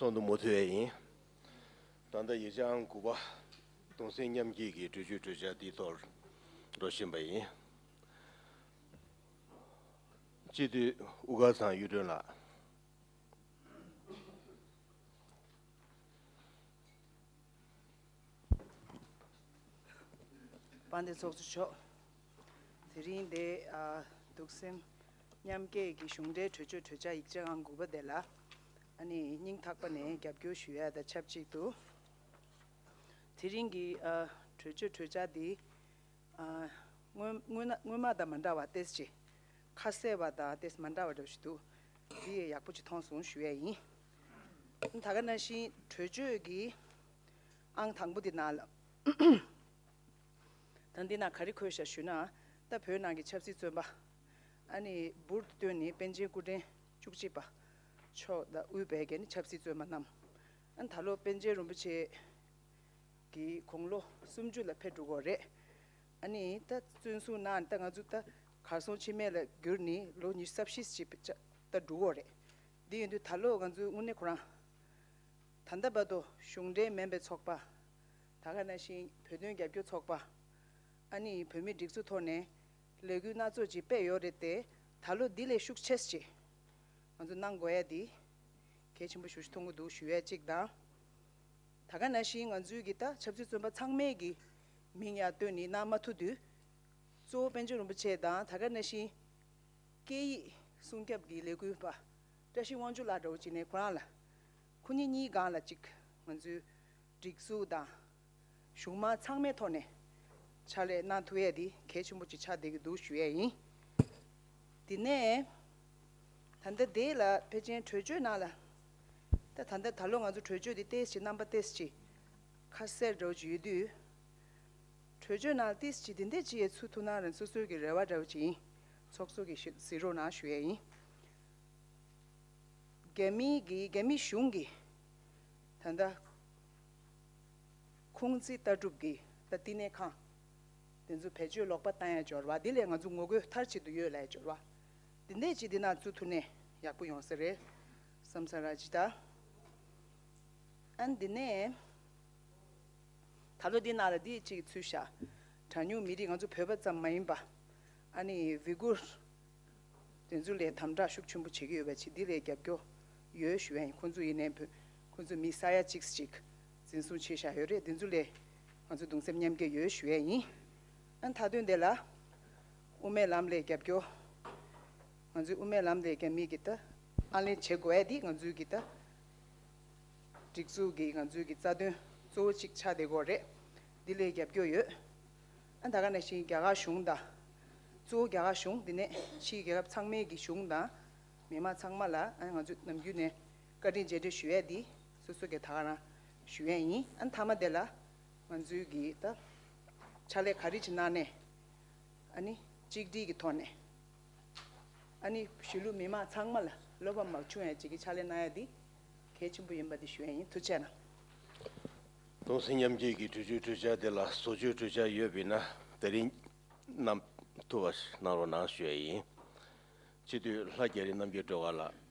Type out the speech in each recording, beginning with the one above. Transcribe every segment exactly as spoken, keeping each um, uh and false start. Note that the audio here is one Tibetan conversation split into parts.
ཚོགས་འདུ་མུ་མཐུད་ཡིན། ད་ལྟ་ཡིག་ཆ་ཨང་དགུ་པ། གདུང་སེམས་མཉམ་སྐྱེད་ཀྱི་གྲོས་ཆོད་གྲོས་འཆར་འདིའི་ཐོག་འགྲོ་བཞིན་པ་ཡིན། སྤྱི་འཐུས་དབུ་དཀར་ཚང་གཡུ་སྒྲོན་ལགས། དཔལ་ལྡན་ཚོགས་གཙོ་མཆོག་དེ་རིང་འདི་ཨ་གདུང་སེམས་མཉམ་སྐྱེད་ཀྱི་གཞུང་འབྲེལ་གྲོས་ཆོད་གྲོས་འཆར་ཡིག་ཆ་ཨང་དགུ་པ་དེ་ལ་ཨ་ནི་སྙིང་ཐག་པ་ནས་རྒྱབ་སྐྱོར་ཞུ་ཡ་དང་ཆབས་ཅིག་ཏུ། དེ་རིང་གི་ཨ་གྲོས་ཆོད་གྲོས་འཆར་འདི་ཨ་སྔོན་སྔོན་ན་སྔོན་མ་དང་མ་འདྲ་བ་ཏོག་ཙམ་ཁ་གསལ་བ་དང་ཏོག་ཙམ་མ་འདྲ་བ་འདྲ་བོ་ཞིག་འདུག་འདི་ཡག་པོ་ཅིག་མཐོང་སོང་ཞུ་ཡ་ཡིན། ད་ག་ནང་བཞིན་གྲོས་ཆོད་ཀྱི་ཨང་དང་པོ་འདི་ནང་ལ། ད་འདི་ན་ག་རེ་འཁོད་བཞག་ཞུས་ན། ད་བོད་ནང་གི་ཆབ་སྲིད་བཙོན་པ། ཨ་ནི་འབུར་དུ་བཏོན་ནས་པཎ་ཆེན་སྐུ་ཕྲེང་བཅུ་གཅིག་པ་མཆོག་དང་དབུས་པའི་གི་ནི་ཆབ་སྲིད་བཙོན་པ་རྣམས། ཨ་ནི་ད་ལོ་པཎ་ཆེན་རིན་པོ་ཆེ་གི་དགུང་ལོ་སུམ་ཅུ་ལ་ཕེབས་འགྲོ་གི་རེད། ཨ་ནི་ད་བཙོན་སྲུང་གནང་ནས་ད་ང་ཚོ་ད་གར་སོང་ཕྱི་མ་ལ་བསྒྱུར་ནས་ལོ་ཉི་ཤུ་རྩ་བཞི་ཅིག་ད་འགྲོ་གི་རེད། འདི་ཡིན་དུས་ད་ལོ་ང་ཚོའི་དངོས་གནས་ཁོ་རང་། ད་ལྟ་བར་དུ་གཞུང་འབྲེལ་མིན་པའི་ཚོགས་པ། ད་ག་ནང་བཞིན་བོད་དོན་རྒྱབ་སྐྱོར་ཚོགས་པ། ཨ་ནི་བོད་མིའི་སྒྲིག་འཛུགས་ཐོག་ནས་ལས་འགུལ་སྣ་ཚོགས་ཅིག་སྤེལ་ཡོད་རེད་དེ། ད་ལོ་འདི་ལས་ཤུགས་ཆེ་ཅིག་ང་ཚོ་གནང་དགོས་ཡ་འདི་གལ་ཆེན་པོ་ཞེ་པོ་ཅིག་མཐོང་གི་འདུག་ཞུ་ཡ་གཅིག་དང་། ད་ག་ནང་བཞིན་ང་ཚོའི་གི་ད་ཆབ་སྲིད་བཙོན་པ་ཚང་མའི་གི་མིང་ཡང་བཏོན་ནས་གནང་མ་ཐུབ་དུས། གཙོ་བོ་པཎ་ཆེན་རིན་པོ་ཆེ་དང་ད་ག་ནང་བཞིན་སྐད་ཡིག་སྲུང་སྐྱོབ་ཀྱི་ལས་འགུལ་པ་བཀྲ་ཤིས་དབང་ཕྱུག་ལགས་འདྲ་བོ་ཅིག་ནས་ཁོ་རང་ལ་ཁོ་གཉིས་གཉིས་སྒང་ལ་ཅིག་ང་ཚོའི་སྒྲིག་འཛུགས་དང་གཞུང་མང་ཚང་མའི་ཐོག་ནས་ཕྱག་ལས་གནང་ཐུབ་ཡས་དེ་གལ་ཆེན་པོ་ཅིག་ཆགས་བསྡད་ཀྱི་འདུག་ཞུ་ཡས་ཡིན། དེ་ནས་ད་ལྟ་དེ་ལ་ཕལ་ཆེར་གྲོས་ཆོད་ནང་ལ་ད་ད་ལྟ་ད་ལོ་ང་ཚོ་གྲོས་ཆོད་དེ་ཏོག་ཙམ་རྣམ་པ་ཏོག་ཙམ་ཁ་གསལ་འདྲ་བོ་ཅིག་ཡོད་དུས། གྲོས་ཆོད་ནང་ཏོག་ཙམ་དེ་འདྲ་ཅིག་ཡས་ཚུད་ཐུབ་ན་རན་སོ་སོའི་གི་རེ་བ་འདྲ་བོ་ཅིག་ཡིན། ཚོགས་གཙོ་གི་ཞུ་གཟིགས་རོགས་གནང་ཞུ་ཡས་ཡིན། རྒྱ་མིའི་གི་རྒྱ་མི་གཞུང་གི་ད་ལྟ་ཁུང་ཙི་ལྟ་གྲུབ་ཀྱི་ད་བསྟི་གནས་ཁང་དེ་ཚོ་བེད་སྤྱོད་ལོག་པ་བཏང་ཡ་འབྱོར་བ་འདི་ལས་ང་ཚོ་ངོ་རྒོལ་མཐར་ཕྱིན་དུ་ཡོད་ལ་ཡ་འབྱོར་བ་འདི་འདྲས་ཅིག་འདི་ནང་བཙུགས་ཐུབ་ནས་ཡག་པོ་ཡོང་ས་རེད་བསམ་ས་ར་ཅི་ད། ཨན་འདི་ནས་ད་ལོ་འདི་ནང་ལ་འདི་ཅིག་ཚུད་ཤག་གྲངས་ཉུང་མི་རིགས་ང་ཚོ་བོད་པ་ཙམ་མ་ཡིན་པ་ཨ་ནི་ཝི་གུར་དེ་ཚོ་ལས་དམ་དྲག་ཤུགས་ཆེན་པོ་བྱེད་ཀྱི་ཡོད་པ་ཅིག་འདི་ལས་རྒྱབ་སྐྱོར་ཡོད་ཞུ་ཡ་ཡིན། ཁོང་ཚོ་ཡིན་ནའི་བོད་ཁོང་ཚོ་མི་ས་ཡ་གཅིག་ཅིག་འཛིན་བཟུང་བྱས་བཞག་ཡོད་རེད། འདི་ཚོ་ལས་ང་ཚོ་གདུང་སེམས་མཉམ་སྐྱེད་ཡོད་ཞུ་ཡས་ཡིན། ཨ་མཐའ་དོན་དེ་ལ་དབུ་མའི་ལམ་ལས་རྒྱབ་སྐྱོར། ང་ཚོའི་དབུ་མའི་ལམ་ལས་རྒྱབ་མི་གི་ད་ཨ་ལན་བྱེད་དགོས་ཡ་འདི་ང་ཚོའི་གི་ད་སྒྲིག་འཛུགས་ཀྱི་ང་ཚོའི་གི་རྩ་དོན་གཙོ་བོ་གཅིག་ཆགས་བསྡད་ཀྱི་ཡོད་རེད། འདི་ལས་རྒྱབ་སྐྱོར་ཡོད། ཨ་ད་ག་ནང་བཞིན་རྒྱ་གར་གཞུང་དང་། གཙོ་བོ་རྒྱ་གར་གཞུང་འདི་ནས་ཕྱིའི་རྒྱལ་ཁབ་ཚང་མའི་གི་གཞུང་དང་། མི་མང་ཚང་མ་ལ་ཨ་ང་ཚོས་ནམ་རྒྱུན་ནས་བཀའ་དྲིན་རྗེས་དྲན་ཞུ་ཡས་འདི་སོ་སོ་གི་ད་ག་རང་ཞུ་ཡས་ཡིན། ཨ་མཐའ་མ་དེ་ལ་ང་ཚོའི་གི་ད་ཕྱག་ལས་ག་རེ་ཅིག་གནང་ནས་ཨ་ནི་གཅིག་སྒྲིལ་གྱི་ཐོག་ནས་ཨ་ནི་གཞིས་ལུས་མི་མང་ཚང་མ་ལ་བློ་ཕམ་མ་བྱུང་ཡས་ཅིག་གི་ཕྱག་ལས་གནང་ཡས་འདི་གལ་ཆེན་པོ་ཡིན་པ་འདི་ཞུ་ཡས་ཡིན། ཐུགས་རྗེ་གནང་། གདུང་སེམས་མཉམ་སྐྱེད་ཀྱི་གྲོས་ཆོད་གྲོས་འཆར་དེ་ལ་བཟོ་བཅོས་གྲོས་འཆར་ཡོད་པ་ཡིན་ན་དེ་རིང་གནང་ཐུབ་པ་གནང་རོགས་གནང་ཞུ་ཡས་ཡིན། སྤྱི་འཐུས་ལྷ་རྒྱ་རི་རྣམ་རྒྱལ་སྒྲོལ་དཀར་ལགས།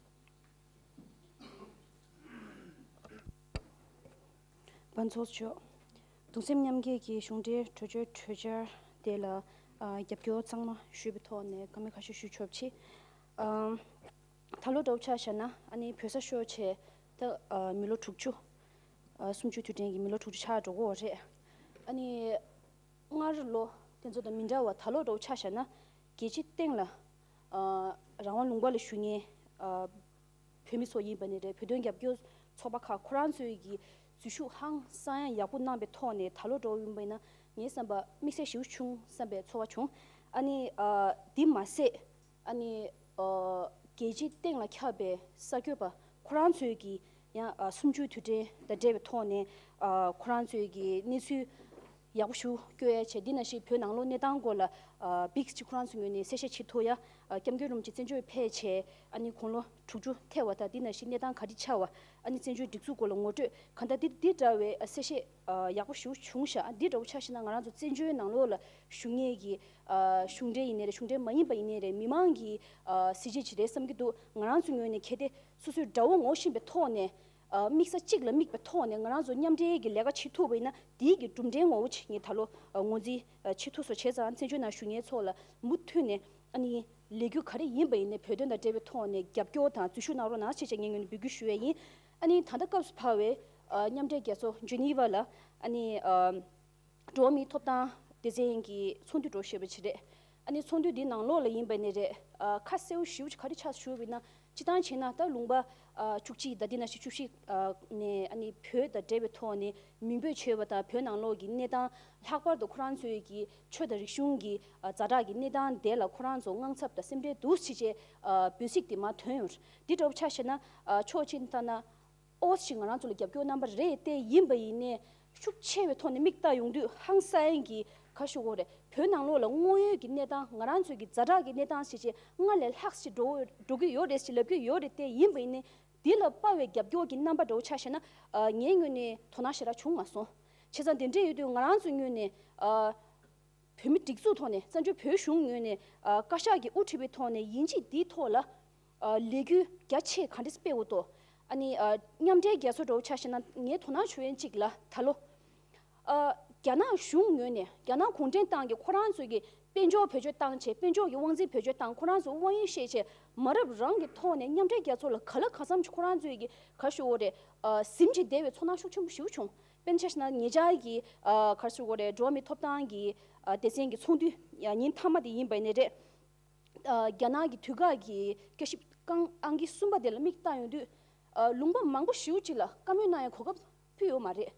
དཔལ་ཚོགས་མཆོག་གདུང་སེམས་མཉམ་སྐྱེད་ཀྱི་གཞུང་འབྲེལ་གྲོས་ཆོད་གྲོས་འཆར་དེ་ལ་ཨ་རྒྱབ་སྐྱོར་གཙང་མ་ཞུས་པའི་ཐོག་ནས་བཀའ་མོལ་ཁ་ཤས་ཞུ་ཆོག་པ་བྱེད། ཨ་ད་ལོ་འདྲ་བོ་ཆ་བཞག་ན་ཨ་ནི་བོད་ས་ཤོར་བྱས་ད་ཨ་མི་ལོ་དྲུག་ཅུ། ཨ་གསུམ་བཅུའི་དུས་དྲན་གྱི་མི་ལོ་དྲུག་ཅུ་ཆགས་འགྲོ་གི་ཡོད་རེད། ཨ་ནི། སྔར་ལོ་དེ་ཚོ་དང་མི་འདྲ་བར་ད་ལོ་འདྲ་བོ་ཆ་བཞག་ན་རྒྱལ་སྤྱིའི་སྟེང་ལ་ཨ་རང་དབང་ལུང་པ་ལ་བཞུགས་མཁན་ཨ་བོད་མི་ཚོ་ཡིན་པ་ནི་རེད། བོད་དོན་རྒྱབ་སྐྱོར་ཚོགས་པ་ཁག་ཁོ་རང་ཚོའི་གི་འཛུལ་ཞུགས་ཧང་སང་ཡང་ཡག་པོ་གནང་པའི་ཐོག་ནས་ད་ལོ་འདྲ་བོ་ཡིན་པ་ཡིན་ན་ངའི་བསམ་པ་དམིགས་བསལ་ཞེ་པོ་བྱུང་བསམ་པའི་ཚོར་བ་བྱུང་། ཨ་ནི་ཨ་འདི་མ་ཟད། ཨ་ནི་ཨ་རྒྱལ་སྤྱིའི་སྟེང་ལ་ཁྱབ་པའི་གསར་འགོད་པ་ཁོ་རང་ཚོས་ཀྱིས་ཡང་ཨ་གསུམ་བཅུའི་དུས་དྲན་དང་འབྲེལ་བའི་ཐོག་ནས་ཨ་ཁོ་རང་ཚོས་ཀྱིས་གནས་ཚུལ་ཡག་པོ་ཞིག་བསྐྱོད་ཡ་བྱས། འདི་ནང་བཞིན་བོད་ནང་ལོགས་གནས་སྟངས་སྐོར་ལ་ཨ་བིག་ཅིག་ཁོ་རང་ཚོའི་ངོས་ནས་གསལ་བཤད་བྱེད་ཐུབ་ཡ། ཨ་སྐྱབས་མགོན་རིན་པོ་ཆེ་བཙན་བྱོལ་བ་ཕེབས་བྱས་ཨ་ནི་དགུང་ལོ་དྲུག་ཅུ་ཐལ་བ་དང་འདི་ནང་བཞིན་གནས་སྟངས་ག་རེ་ཆགས་པ། ཨ་ནི་བཙན་བྱོལ་སྒྲིག་འཛུགས་སྐོར་ལ་ངོ་སྤྲོད་གང་ལྟར་འདི་འདི་འདྲ་བའི་ཨ་གསལ་བཤད་ཨ་ཡག་པོ་ཞིག་བྱུང་ཤག་འདི་འདྲ་བོ་ཆ་བཞག་ན་ང་རང་ཚོ་བཙན་བྱོལ་ནང་ལོགས་ལ་བཞུགས་མཁན་གྱི་ཨ་གཞུང་འབྲེལ་ཡིན་ནའི་རེད། གཞུང་འབྲེལ་མ་ཡིན་པ་ཡིན་ནའི་རེད། མི་མང་གི་ཨ་གཟི་བརྗིད་ཅིག་རེད་བསམ་གྱི་འདུག་ང་རང་ཚོའི་ངོས་ནས་གལ་ཏེ་སོ་སོའི་དགྲ་བོ་ངོ་ཤེས་པའི་ཐོག་ནས་ ཨ་དམིགས་ས་གཅིག་ལ་དམིགས་པའི་ཐོག་ནས་ང་རང་ཚོ་མཉམ་འབྲེལ་གྱི་ལས་ཀ་བྱེད་ཐུབ་པ་ཡིན་ན། དེའི་གི་གྲུབ་འབྲས་ངོ་བོ་ཅིག་ངས་ད་ལོ་ཨ་ངོས་འཛིན་ཨ་བྱེད་ཐུབ་སོང་། བྱས་ཙང་བཙན་བྱོལ་ནང་བཞུགས་མཁན་ཚོ་ལ་མུ་མཐུད་ནས་ཨ་ནི་ལས་འགུལ་ག་རེ་ཡིན་པ་ཡིན་ནའི་བོད་དོན་དང་འབྲེལ་བའི་ཐོག་ནས་རྒྱབ་སྐྱོར་དང་འཛུལ་ཞུགས་གནང་རོགས་གནང་ཞེས་བྱས་ངས་ངོས་ནས་འབོད་སྐུལ་ཞུ་ཡས་ཡིན། ཨ་ནི་ད་ལྟ་སྐབས་སུ་བབས་པའི་ཨ་མཉམ་འབྲེལ་རྒྱལ་ཚོགས་ཇི་ནི་ཝ་ལ་ཨ་ནི་ཨ་འགྲོ་བ་མིའི་ཐོབ་ཐང་སྡེ་ཚན་གྱི་ཚོགས་འདུ་འགྲོ་བཞིན་པ་ཅིག་རེད། ཨ་ནི་ཚོགས་འདུ་འདིའི་ནང་ལོགས་ལ་ཡིན་པ་ནི་རེད། ཨ་ཁ་གསལ་པོ་ཞེ་པོ་ཅིག་ག་རེ་ཆགས་ཞུ་བ་ཡིན་ན། སྤྱིར་བཏང་བྱས་ན་ད་ལུང་པ་ཨ་བཅུ་གཅིག་ད་འདི་ནང་བཞིན་བཅུ་བཞི་ཨ་ནས་ཨ་ནི་བོད་དང་འབྲེལ་བའི་ཐོག་ནས་མིང་འབོད་བྱས་པ་དང་། བོད་ནང་ལོགས་ཀྱི་གནས་སྟངས། ལྷག་པར་དུ་ཁོ་རང་ཚོའི་གི་ཆོས་དང་རིག་གཞུང་གི་ཨ་ཛ་དྲག་གི་གནས་སྟངས་དེ་ལ་ཁོ་རང་ཚོ་དངངས་འཚབ་དང་སེམས་ཁྲལ་འདུག་ཅེས་བྱས་ཨ་འབོད་ཚིག་དེ་མར་ཐོན་ཡོད་རེད། འདི་འདྲ་པོ་ཆ་བཞག་ན་ཨ་ཕྱོགས་གཅིག་ནས་ལྟ་ན། ཨོ་ཙི་ང་རང་ཚོ་ལ་རྒྱབ་སྐྱོར་རྣམ་པ་རེད། དེ་ཡིན་པ་ཡིན་ནའི་ཤུགས་ཆེ་བའི་ཐོག་ནས་མིག་ལྟ་ཡོང་དུས། ཧང་སང་གི་ག་ཞུ་དགོས་རེད། བོད་ནང་ལོགས་ལ་དངོས་ཡོད་ཀྱི་གནས་སྟངས། ང་རང་ཚོའི་གི་ཛ་དྲག་གི་གནས་སྟངས་ཞེས་བྱས་སྔར་ལས་ལྷག་ཅིག་འགྲོ་འགྲོ་གི་ཡོད་རེད་ཅེས་ལབ་ཀྱི་ཡོད་རེད། དེ་ཡིན་པ་ཡིན་ནའི་འདི་ལ་དཔའ་བའི་རྒྱབ་སྐྱོར་གྱི་རྣམ་པ་འདྲ་པོ་ཆ་བཞག་ན་ཨ་ངའི་ངོས་ནས་དོ་སྣང་ཞེ་དྲག་བྱུང་མ་སོང་། བྱས་ཙང་དེ་འདྲ་ཡོད་དུས་ང་རང་ཚོའི་ངོས་ནས་ཨ་བོད་མི་སྒྲིག་འཛུགས་ཐོག་ནས། བཙན་བྱོལ་བོད་གཞུང་ངོས་ནས་ཨ་བཀའ་ཤག་གིས་དབུ་ཁྲིད་པའི་ཐོག་ནས་ཡིན་གཅིག་འདིའི་ཐོག་ལ་ཨ་ལས་འགུལ་རྒྱ་ཆེ་ག་འདྲས་སྤེལ་དགོས་འདུག་ཨ་ནི་ཨ་མཉམ་འབྲེལ་རྒྱལ་ཚོགས་འདྲ་པོ་ཆ་བཞག་ན་ངའི་དོ་སྣང་བྱུང་ཡན་གཅིག་ལ། ད་ལོ་ཨ་རྒྱ་ནག་གཞུང་ངོས་ནས། རྒྱ་ནག་གུང་ཁྲན་ཏང་གིས་ཁོ་རང་ཚོའི་གི་དཔལ་འབྱོར་བེད་སྤྱོད་བཏང་བྱས། དཔལ་འབྱོར་གྱི་དབང་འཛིན་བེད་སྤྱོད་བཏང་། ཁོ་རང་ཚོའི་དབང་ཡོན་བཤད་བྱས། མ་རབས་རང་གི་ཐོག་ནས་མཉམ་འབྲེལ་རྒྱལ་ཚོགས་ལ་ག་ལ་ག་འཚམ་ཅིག་ཁོ་རང་ཚོའི་གི་ག་ཞུ་དགོས་རེད། ཨ་ཟིན་བྱས་བསྡད་པའི་ཚོར་སྣང་ཤུགས་ཆེན་པོ་ཞེ་པོ་བྱུང་། དཔེར་ན་ཆ་བཞག་ན་ཉེ་ཆར་གྱི་ཨ་ག་རེ་ཞུ་དགོས་རེད། འགྲོ་བ་མིའི་ཐོབ་ཐང་གི་ཨ་སྡེ་ཚན་གྱི་ཚོགས་འདུ་ཡང་ཉིན་མཐའ་མ་དེ་ཡིན་པ་ནི་རེད། ཨ་རྒྱ་ནག་གི་དུས་བཀག་གི་བསྐྱར་ཞིབ་ཨང་ཨང་ཀི་གསུམ་པ་དེ་ལ་མིག་བཏང་ཡོང་དུས། ཨ་ལུང་པ་མང་པོ་ཞེ་པོ་ཅིག་ལ་བཀའ་མོལ་གནང་ཡའི་གོ་སྐབས་ཕུལ་ཡོད་མ་རེད།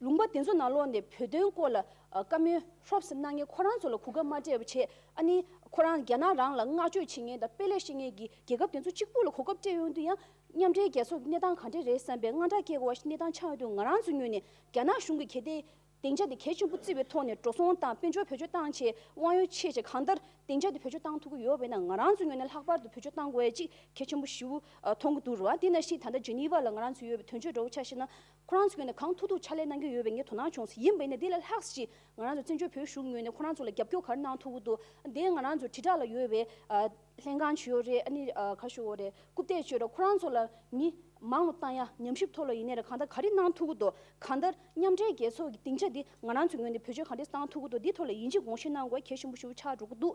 ལུང་པ་དེ་ཚོ་ནང་ལོགས་ནས་བོད་དོན་སྐོར་ལ་ཨ་བཀའ་མོལ་ཧྲོབ་ཙམ་གནང་མཁན་ཁོ་རང་ཚོ་ལ་གོ་སྐབས་མ་སྤྲད་པ་བྱས། ཨ་ནི་ཁོ་རང་རྒྱ་ནག་རང་ལ་བསྔགས་བརྗོད་བྱེད་མཁན་དང་དཔེ་ལེགས་བཤད་མཁན་གྱི་རྒྱལ་ཁབ་དེ་ཚོ་གཅིག་པུ་ལ་གོ་སྐབས་སྤྲད་ཡོང་དུས། ཡང་མཉམ་འབྲེལ་རྒྱལ་ཚོགས་ཀྱི་གནས་སྟངས་ག་འདྲས་རེད་བསམ་པའི་དངངས་སྐྲག་སྐྱེ་དགོས་པ་ཞིག་གནས་སྟངས་ཆགས་ཡོང་དུས། ང་རང་ཚོའི་ངོས་ནས་རྒྱ་ནག་གཞུང་གིས་གལ་ཏེ་སྡིངས་ཆ་དེ་གལ་ཆེན་པོ་བརྩིས་པའི་ཐོག་ནས་འགྲོ་སོང་བཏང་། དཔལ་འབྱོར་བེད་སྤྱོད་བཏང་བྱས། དབང་ཡོན་ཆད་བྱས། གང་ལྟར་སྡིངས་ཆ་དེ་བེད་སྤྱོད་བཏང་ཐུབ་ཀྱི་ཡོད་པ་ཡིན་ན། ང་རང་ཚོའི་ངོས་ནས་ལྷག་པར་དུ་བེད་སྤྱོད་བཏང་དགོས་ཡ་གཅིག་གལ་ཆེན་པོ་ཞེ་པོ་ཨ་མཐོང་གི་འདུག་རེད་བ། དེ་ནང་བཞིན་ད་ལྟ་ཇི་ནི་ཝ་ལ་ང་རང་ཚོ་ཡོད་པའི་དོན་གཅོད་འདྲ་པོ་ཆ་བཞག་ན། ཁོ་རང་ཚོའི་ངོས་ནས་གང་ཐུབ་ཐུབ་ཕྱག་ལས་གནང་གི་ཡོད་པའི་ངས་དོ་སྣང་བྱུང་སོང་། ཡིན་པ་ཡིན་ན་འདི་ལས་ལྷག་ཅིག་ང་རང་ཚོ་བཙན་བྱོལ་བོད་གཞུང་ངོས་ནས་ཁོ་རང་ཚོ་ལ་རྒྱབ་སྐྱོར་ག་རེ་གནང་ཐུབ་ཀྱི་འདུག་དེ་ང་རང་ཚོ་དྲིལ་བསྒྲགས་ལ་ཡོད་པའི་ཨ་ལྷན་ཁང་ཅིག་ཡོད་རེད། ཨ་ནི་ཨ་ག་ཞུ་དགོས་རེད། རྐུབ་སྟེགས་ཅིག་ཡོད་རེད། ཁོ་རང་ཚོ་ལ་མི་མང་རུ་བཏང་ཡ། ཉམས་ཞིབ་ཐོག་ལ་ཡིན་ནའི་རེད། གང་ལྟར་ག་རེ་གནང་ཐུབ་ཀྱི་འདུག་གང་ལྟར་མཉམ་འབྲེལ་རྒྱལ་ཚོགས་ཀྱི་སྡིངས་ཆ་འདི་ང་རང་ཚོའི་ངོས་ནས་བེད་སྤྱོད་ག་འདྲས་བཏང་ཐུབ་ཀྱི་འདུག་འདིའི་ཐོག་ལ་ཡིན་གཅིག་དགོངས་བཞེས་གནང་དགོས་གལ་ཆེན་པོ་ཞེ་པོ་ཆགས་འགྲོ་གི་འདུག་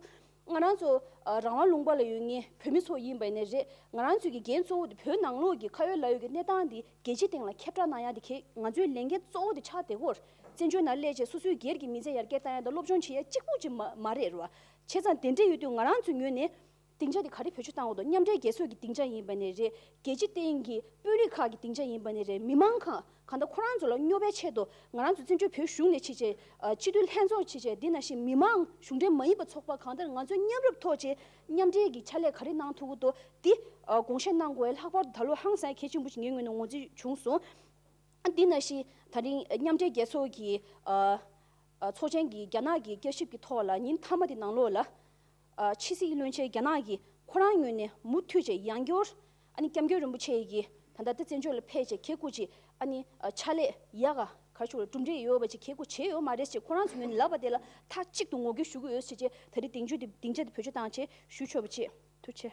ང་རང་ཚོ་ཨ་རང་དབང་ལུང་པ་ལ་ཡོད་མཁན་བོད་མི་ཚོ་ཡིན་པ་ཡིན་ནའི་རེད། ང་རང་ཚོའི་གི་འགན་གཙོ་བོ་དེ་བོད་ནང་ལོགས་ཀྱི་ཁ་ཡོད་ལག་ཡོད་ཀྱི་གནས་སྟངས་འདི་རྒྱལ་སྤྱི་སྟེང་ལ་ཁྱབ་བསྒྲགས་གནང་ཡ་དེ་གལ། ང་ཚོའི་ལས་འགན་གཙོ་བོ་དེ་ཆགས་བསྡད་ཀྱི་ཡོད་རེད། བཙན་བྱོལ་ནང་སླེབས་བྱས་སོ་སོའི་སྒེར་གྱི་མི་ཚེ་ཡར་རྒྱས་བཏང་ཡ་དང་སློབ་སྦྱོང་བྱེད་ཡ་གཅིག་པུ་ཅིག་མ་མ་རེད་རེད་བ། བྱས་ཙང་དེ་འདྲ་ཡོད་དུས་ང་རང་ཚོའི་ངོས་ནས་སྡིངས་ཆ་དེ་ག་རེ་བེད་སྤྱོད་བཏང་དགོས་འདུག་མཉམ་འབྲེལ་རྒྱལ་ཚོགས་ཀྱི་སྡིངས་ཆ་ཡིན་པ་ནས་རེད། རྒྱལ་སྤྱི་སྟེང་གི་དཔོན་རིགས་ཁག་གི་སྡིངས་ཆ་ཡིན་པ་ནས་རེད། མི་མང་ཁག་གང་ལྟར་ཁོ་རང་ཚོ་ལ་སྙོབ་པའི་ཆེད་དུ་ང་རང་ཚོ་བཙན་བྱོལ་བོད་གཞུང་ནས་བྱས་བྱས། ཨ་སྤྱི་འཐུས་ལྷན་ཚོགས་བྱས་བྱས། དེ་ནང་བཞིན་མི་མང་གཞུང་འབྲེལ་མ་ཡིན་པ་ཚོགས་པ་གང་ལྟར་ང་ཚོས་མཉམ་རུབ་ཐོག་བྱས་མཉམ་འབྲེལ་གྱི་ཕྱག་ལས་ག་རེ་གནང་ཐུབ་ཀྱི་འདུག་འདི་ཨ་དགོངས་བཞེས་གནང་དགོས། ལྷག་པར་དུ་ད་ལོ་ཧང་སང་གལ་ཆེན་པོ་ཞིག་ངའི་ངོས་ནས་ངོས་འཛིན་བྱུང་སོང་། ཨ་འདི་ནང་བཞིན་ད་རིང་མཉམ་འབྲེལ་རྒྱལ་ཚོགས་ཀྱི་ཨ་ཨ་ཚོགས་ཆེན་གྱི་རྒྱ་ནག་གི་བསྐྱར་ཞིབ་ཀྱི་ཐོག་ལ་ཉིན་མཐའ་མ་དེ་ནང་ལོགས་ལ། ཨ་ཕྱི་སྲིད་བློན་ཆེན་རྒྱ་ནག་གིས་ཁོ་རང་ངོས་ནས་མུ་མཐུད་བྱས་ཡང་བསྐྱར། ཨ་ནི་སྐྱབས་མགོན་རིན་པོ་ཆེ་གིས་ད་ལྟ་དེ་བཙན་བྱོལ་ལ་ཕེབས་བྱས་གལ་ཁུ་ཅིག་ཨ་ནི་ཨ་ཕྱག་ལས་ཡག་ག་ག་ཞུ་གྲུབ་འབྲས་ཡོད་པ་ཅིག་གལ་ཁུ་བྱས་ཡོད་མ་རེད་ཅེས་ཁོ་རང་ཚོ་ངོས་ནས་ལབ་པ་དེ་ལ་མཐའ་གཅིག་ཏུ་ངོ་རྒོལ་ཞུ་གི་ཡོད་ཟེར་བྱས། ད་རེས་སྡིངས་ཆ་དེ་སྡིངས་ཆ་དེ་བེད་སྤྱོད་བཏང་བྱས་ཞུ་ཆོག་པ་བྱས། ཐུགས་རྗེ་ཆེ།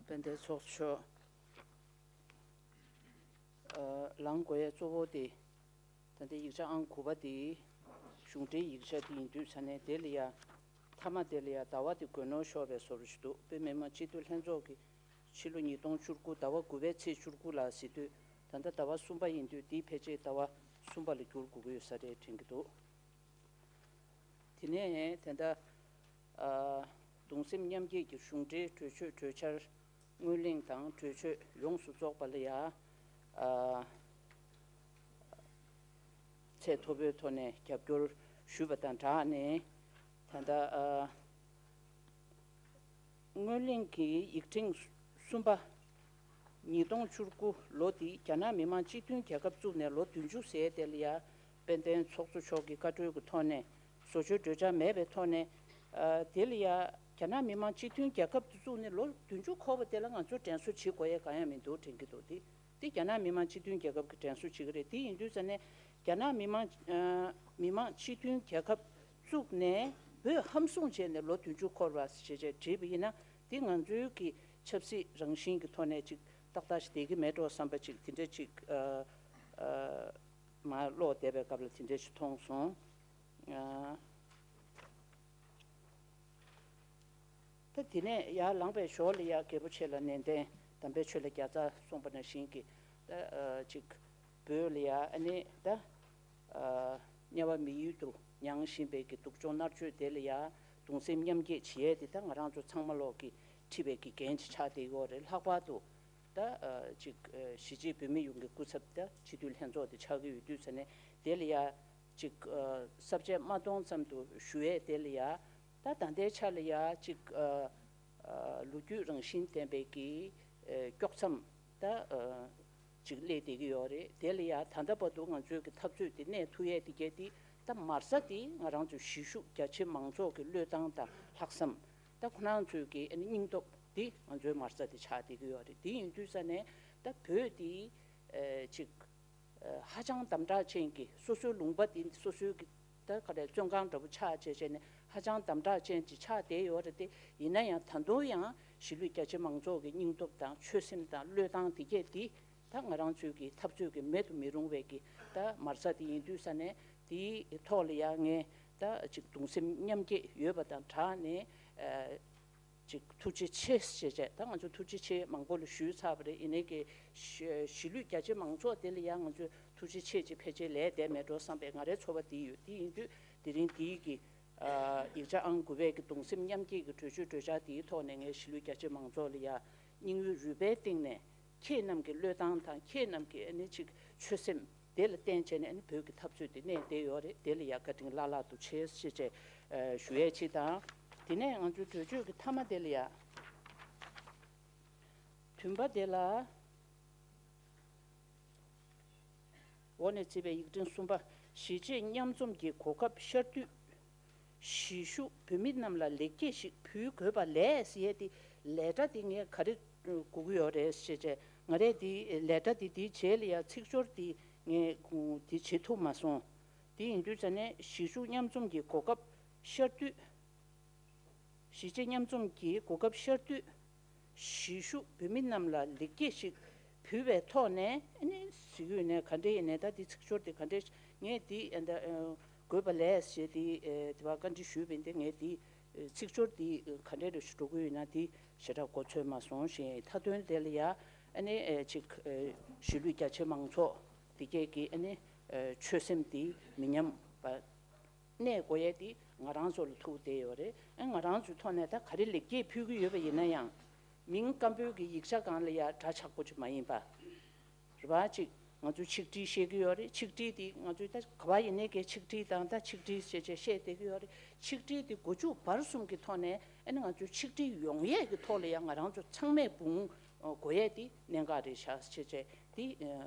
དཔལ་ལྡན་ཚོགས་གཙོ་མཆོག་ཨ་ལངས་དགོས་ཡ་གཙོ་བོ་དེ། ད་ལྟའི་ཡིག་ཆ་ཨང་དགུ་པ་དེ་གཞུང་འབྲེལ་ཡིག་ཆ་དེ་ཡིན་དུས་ཙ་ནས་དེ་ལ་ཡ་མཐའ་མ་དེ་ལ་ཡ་ཟླ་བ་དེ་དགོས་མནོ་ཤོར་བའི་བཟོ་འདྲ་ཞིག་འདུག་དཔེ་མི་སྲིད་སྤྱི་འཐུས་ལྷན་ཚོགས་ཀྱི་ཕྱི་ལོ་ཉིས་སྟོང་བཅུ་དགུ་ཟླ་བ་དགུ་པའི་ཚེས་བཅུ་དགུ་ལ་ཟེར་དུས། ད་ལྟ་ཟླ་བ་གསུམ་པ་ཡིན་དུས་དེའི་ཕལ་ཆེར་ཟླ་བ་གསུམ་པ་ལ་འགྱུར་དགོས་ཀྱི་ཡོད་ས་རེད་དྲན་གྱི་འདུག་དེ་ནས་ད་ལྟ་ཨ་གདུང་སེམས་མཉམ་སྐྱེད་ཀྱི་གཞུང་འབྲེལ་གྲོས་ཆོད་གྲོས་འཆར་སྔོན་གླེང་དང་གྲོས་ཆོད་ཡོངས་སུ་རྫོགས་པ་ལ་ཡ་ཨ་ཚད་མཐོ་པོའི་ཐོག་ནས་རྒྱབ་སྐྱོར་ཞུས་པ་དང་སྦྲགས་ནས། ད་ལྟ་ཨ་སྔོན་གླེང་གི་ཡིག་ཕྲེང་གསུམ་པ། ཉིས་སྟོང་བཅུ་དགུ་ལོ་འདི་རྒྱ་ནག་མི་དམངས་སྤྱི་མཐུན་རྒྱལ་ཁབ་བཙུགས་ནས་ལོ་བདུན་ཅུ་ཟེར་དེ་ལ་ཡ་དཔལ་ལྡན་ཚོགས་གཙོ་མཆོག་གི་བཀའ་འཁྲོལ་གྱི་ཐོག་ནས་བཟོ་བཅོས་གྲོས་འཆར་མེད་པའི་ཐོག་ནས། ཨ་དེ་ལ་ཡ་རྒྱ་ནག་མི་དམངས་སྤྱི་མཐུན་རྒྱལ་ཁབ་བཙུགས་ནས་ལོ་བདུན་ཅུ་འཁོར་བ་དེ་ལ་ང་ཚོ་དྲན་གསོ་བྱེད་དགོས་ཡ་གང་ཡང་མི་འདུག་དྲན་གྱི་འདུག་དེ་དེ་རྒྱ་ནག་མི་དམངས་སྤྱི་མཐུན་རྒྱལ་ཁབ་ཀྱི་དྲན་གསོ་བྱེད་ཀྱི་རེད། དེ་ཡིན་དུས་ཙ་ནས་རྒྱ་ནག་མི་དམངས་ཨ་མི་དམངས་སྤྱི་མཐུན་རྒྱལ་ཁབ་བཙུགས་ནས་ བོད་ཧམ་བཟུང་བྱས་ནས་ལོ་བདུན་ཅུ་འཁོར་བ་ཞེས་བྱས་བྲིས་པ་ཡིན་ན། འདི་ང་ཚོའི་གི་ཆབ་སྲིད་རང་བཞིན་གྱི་ཐོག་ནས་ཅིག་ཏག་ཏག་ཞིག་བསྡད་ཀྱི་མེད་འགྲོ་བསམ་པ་ཅིག་དེ་འདྲ་ཅིག་ཨ་ཨ་མར་ཀློག་བསྡད་པའི་སྐབས་ལ་དེ་འདྲ་ཞིག་མཐོང་སོང་། ཨ། ད་དེ་ནས་ཡར་ལངས་པའི་ཞོར་ལ་ཡ་རྒད་པོ་ཆེ་ལ་ནན་ཏན་དམ་པའི་ཆོས་ལ་བརྒྱ་རྩ་གསུངས་པ་ནང་བཞིན་གྱི། ད་ཨ་ཅིག་བོད་ལ་ཡ་ཨ་ནི་ད་ཨ་དམྱལ་བ་མི་ཡུལ་དུ་མྱང་བཞིན་པའི་གི་སྡུག་སྦྱོང་མནར་གཅོད་དེ་ལ་ཡ་གདུང་སེམས་མཉམ་སྐྱེད་བྱེད་ཡས་དེ་ད་ང་རང་ཚོ་ཚང་མ་ལོག་གི་འཁྲི་བའི་གི་འགན་ཅིག་ཆགས་བསྡད་ཡོད་རེད། ལྷག་པར་དུ་ད་ཨ་ཅིག་ཨ་གཞིས་བྱེས་བོད་མི་ཡོངས་ཀྱི་སྐུ་ཚབ་ད་སྤྱི་འཐུས་ལྷན་ཚོགས་དེ་ཆགས་ཀྱི་ཡོད་དུས་ཙ་ནས་དེ་ལ་ཡ་ཅིག་ཨ་ས་བཅད་མ་སྟོང་ཙམ་དུ་ཞུ་ཡས་དེ་ལ་ཡ། ད་ད་ལྟའི་ཆ་ལ་ཡ་ཅིག་ཨ་ཨ་ལོ་རྒྱུས་རང་བཞིན་ལྡན་པའི་གི་ཨ་དཀྱོག་མཚམས་ད་ཨ་ཅིག་སླེབས་བསྡད་ཀྱི་ཡོད་རེད། དེ་ལ་ཡ་ད་ལྟ་བར་དུ་ང་ཚོའི་གི་འཐབ་རྩོད་དེ་གནས་ཐུབ་ཡས་དེ་གས་དེ་ད་མ་རྩ་དེ་ང་རང་ཚོ་གཞིས་བཞུགས་རྒྱ་ཆེ་མང་ཚོགས་ཀྱི་བློས་བཏང་དང་ལྷག་བསམ། ད་ཁོ་རང་ཚོའི་གི་ཨ་ནི་སྙིང་སྟོབས་དེ་ང་ཚོའི་མ་རྩ་དེ་ཆགས་བསྡད་ཀྱི་ཡོད་རེད། དེ་ཡིན་དུས་ཙ་ནས་ད་བོད་དེ་ཨ་ཅིག་ཧ་ཅང་དམ་དྲག་ཅན་གྱི་སོ་སོའི་ལུང་པ་དེ་སོ་སོའི་གི་ད་ག་རེ་བཙོན་ཁང་འདྲ་པོ་ཆགས་བྱས་བྱས་ནས་ཧ་ཅང་དམ་དྲག་ཅན་ཅིག་ཆགས་བསྡད་ཡོད་རེད་དེ། ཡིན་ན་ཡང་ད་དུང་ཡང་གཞིས་ལུས་རྒྱ་ཆེ་མང་ཚོགས་ཀྱི་སྙིང་སྟོབས་དང་ཆོད་སེམས་དང་བློས་བཏང་དེ་གས་དེ་ད་ང་རང་ཚོའི་གི་འཐབ་རྩོད་ཀྱི་མེད་དུ་མི་རུང་བའི་གི་ད་མ་རྩ་དེ་ཡིན་དུས་ཙ་ནས་དེའི་ཐོག་ལ་ཡང་ངས་ད་ཅིག་གདུང་སེམས་མཉམ་སྐྱེད་ཡོད་པ་དང་སྦྲགས་ནས་ཨ། ཅིག་ཐུགས་རྗེ་ཆེ་ཞེས་བྱས། ད་ང་ཚོ་ཐུགས་རྗེ་ཆེ་མང་པོ་ལ་ཞུས་ཚར་བ་རེད། ཡིན་ནའི་གི་གཞིས་གཞིས་ལུས་རྒྱ་ཆེ་མང་ཚོགས་དེ་ལ་ཡང་ང་ཚོས་ཐུགས་རྗེ་ཆེ་ཅིག་ཕལ་ཆེར་ལས་བསྡད་མེད་འགྲོ་བསམ་པའི་ང་རའི་ཚོར་བ་དེ་ཡོད། དེ་ཡིན་དུས་དེ་རིང་དེའི་གི་ཨ་ཡིག་ཆ་ཨང་དགུ་པའི་གི་གདུང་སེམས་མཉམ་སྐྱེད་ཀྱི་གྲོས་ཆོད་གྲོས་འཆར་དེའི་ཐོག་ནས་ངས་གཞིས་ལུས་རྒྱ་ཆེ་མང་ཚོགས་ལ་ཡ་སྙིང་དབུས་རུས་པའི་གཏིང་ནས་ཁྱེད་རྣམས་ཀྱི་བློས་བཏང་དང་ཁྱེད་རྣམས་ཀྱི་ཨ་ནི་ཅིག་ཆོད་སེམས། དེ་ལ་བརྟེན་བྱས་ནས་ཨ་ནི་བོད་ཀྱི་འཐབ་རྩོད་དེ་གནས་བསྡད་ཡོད་རེད། དེ་ལ་ཡ་བཀའ་དྲིན་བླ་ལྷག་ཏུ་ཆེ་ཞེས་བྱས་ཨ་ཞུ་ཡས་ཅིག་དང་། དེ་ནས་ང་ཚོའི་གྲོས་ཆོད་ཀྱི་མཐའ་མ་དེ་ལ་ཡ། བདུན་པ་དེ་ལ་འོག་ནས་བརྩིས་པའི་ཡིག་ཕྲེང་གསུམ་པ། གཞིས་བྱེས་མཉམ་འཛོམས་ཀྱི་གོ་སྐབས་ཤར་དུས། གཞིས་བཞུགས་བོད་མི་རྣམས་ལ་ལེགས་སྐྱེས་ཤིག་ཕུལ་དགོས་པ་ལས་ཟེར་ཡས་དེ། ལས་སྒྲ་དེ་ངས་ག་རེ་གོ་གི་ཡོད་རེད་ཟེར་བྱས། ང་རས་དེ་ལས་སྒྲ་དེ་དེའི་རྗེས་ལ་ཡ་ཚིག་སྦྱོར་དེ་ངས་དེ་བྱེད་ཐུབ་མ་སོང་། དེ་ཡིན་དུས་ཙ་ནས་གཞིས་བཞུགས་མཉམ་འཛོམས་ཀྱི་གོ་སྐབས་ཤར་དུས། གཞིས་བྱེས་མཉམ་འཛོམས་ཀྱི་གོ་སྐབས་ཤར་དུས། གཞིས་བཞུགས་བོད་མི་རྣམས་ལ་ལེགས་སྐྱེས་ཤིག་ཕུལ་བའི་ཐོག་ནས་ཨ་ནི་ཟེར་གྱི་ཡོད་ནས། ག་འདྲ་ཡིན་ནས་ད་འདི་ཚིག་སྦྱོར་དེ་ག་འདྲ་ངས་འདི་ཨ་ད་ཨ་དགོས་པ་ལས་ཞེས་དེ་ཨ་དེ་བ་བཀའ་འདྲི་ཞུས་པ་ཡིན་ཏེ། ངས་འདི་ཨ་ཚིག་སྦྱོར་འདི་ག་འདྲ་རེ་ཞུ་འགྲོ་གི་ཡོད་ན་འདི་ཞེ་དྲག་གོ་ཚོད་མ་སོང་ཞེས། མཐའ་དོན་དེ་ལ་ཡ་ཨ་ནི་ཨ་ཅིག་ཨ་གཞིས་ལུས་རྒྱ་ཆེ་མང་ཚོགས་དེ་གས་ཀྱི་ཨ་ནི་ཨ་ཆོད་སེམས་འདི་མི་ཉམས་པ། གནས་དགོས་ཡས་དེ་ང་རང་ཚོ་ལ་ཐུག་བསྡད་ཡོད་རེད། ཨ་ང་རང་ཚོའི་ཐོག་ནས་ད་ག་རེ་ལེགས་སྐྱེས་ཕུལ་གྱི་ཡོད་པ་ཡིན་ན་ཡང་། མིང་སྐམ་པོའི་གི་ཡིག་ཆ་སྒང་ལ་ཡ་འདྲ་ཆགས་པོ་ཅིག་མ་ཡིན་པ། རེད་པ། ཅིག་ང་ཚོས་ཆིག་སྒྲིལ་བཤད་ཀྱི་ཡོད་རེད། ཆིག་སྒྲིལ་དེ་ང་ཚོས་ད་ག་བ་ཡིན་ནའི་གི་ཆིག་སྒྲིལ་དང་ད་ཆིག་སྒྲིལ་ཞེས་བྱས་བཤད་བསྡད་ཀྱི་ཡོད་རེད། ཆིག་སྒྲིལ་དེ་མགོ་མཇུག་བར་གསུམ་གྱི་ཐོག་ནས་ཨ་ནི་ང་ཚོས་ཆིག་སྒྲིལ་ཡོང་ཡས་ཀྱི་ཐོག་ལ་ཡ་ང་རང་ཚོ་ཚང་མས་འབུངས་དགོས་ཡས་དེ་གནད་འགག་རེད་ཤག་ཞེས་བྱས་དེ་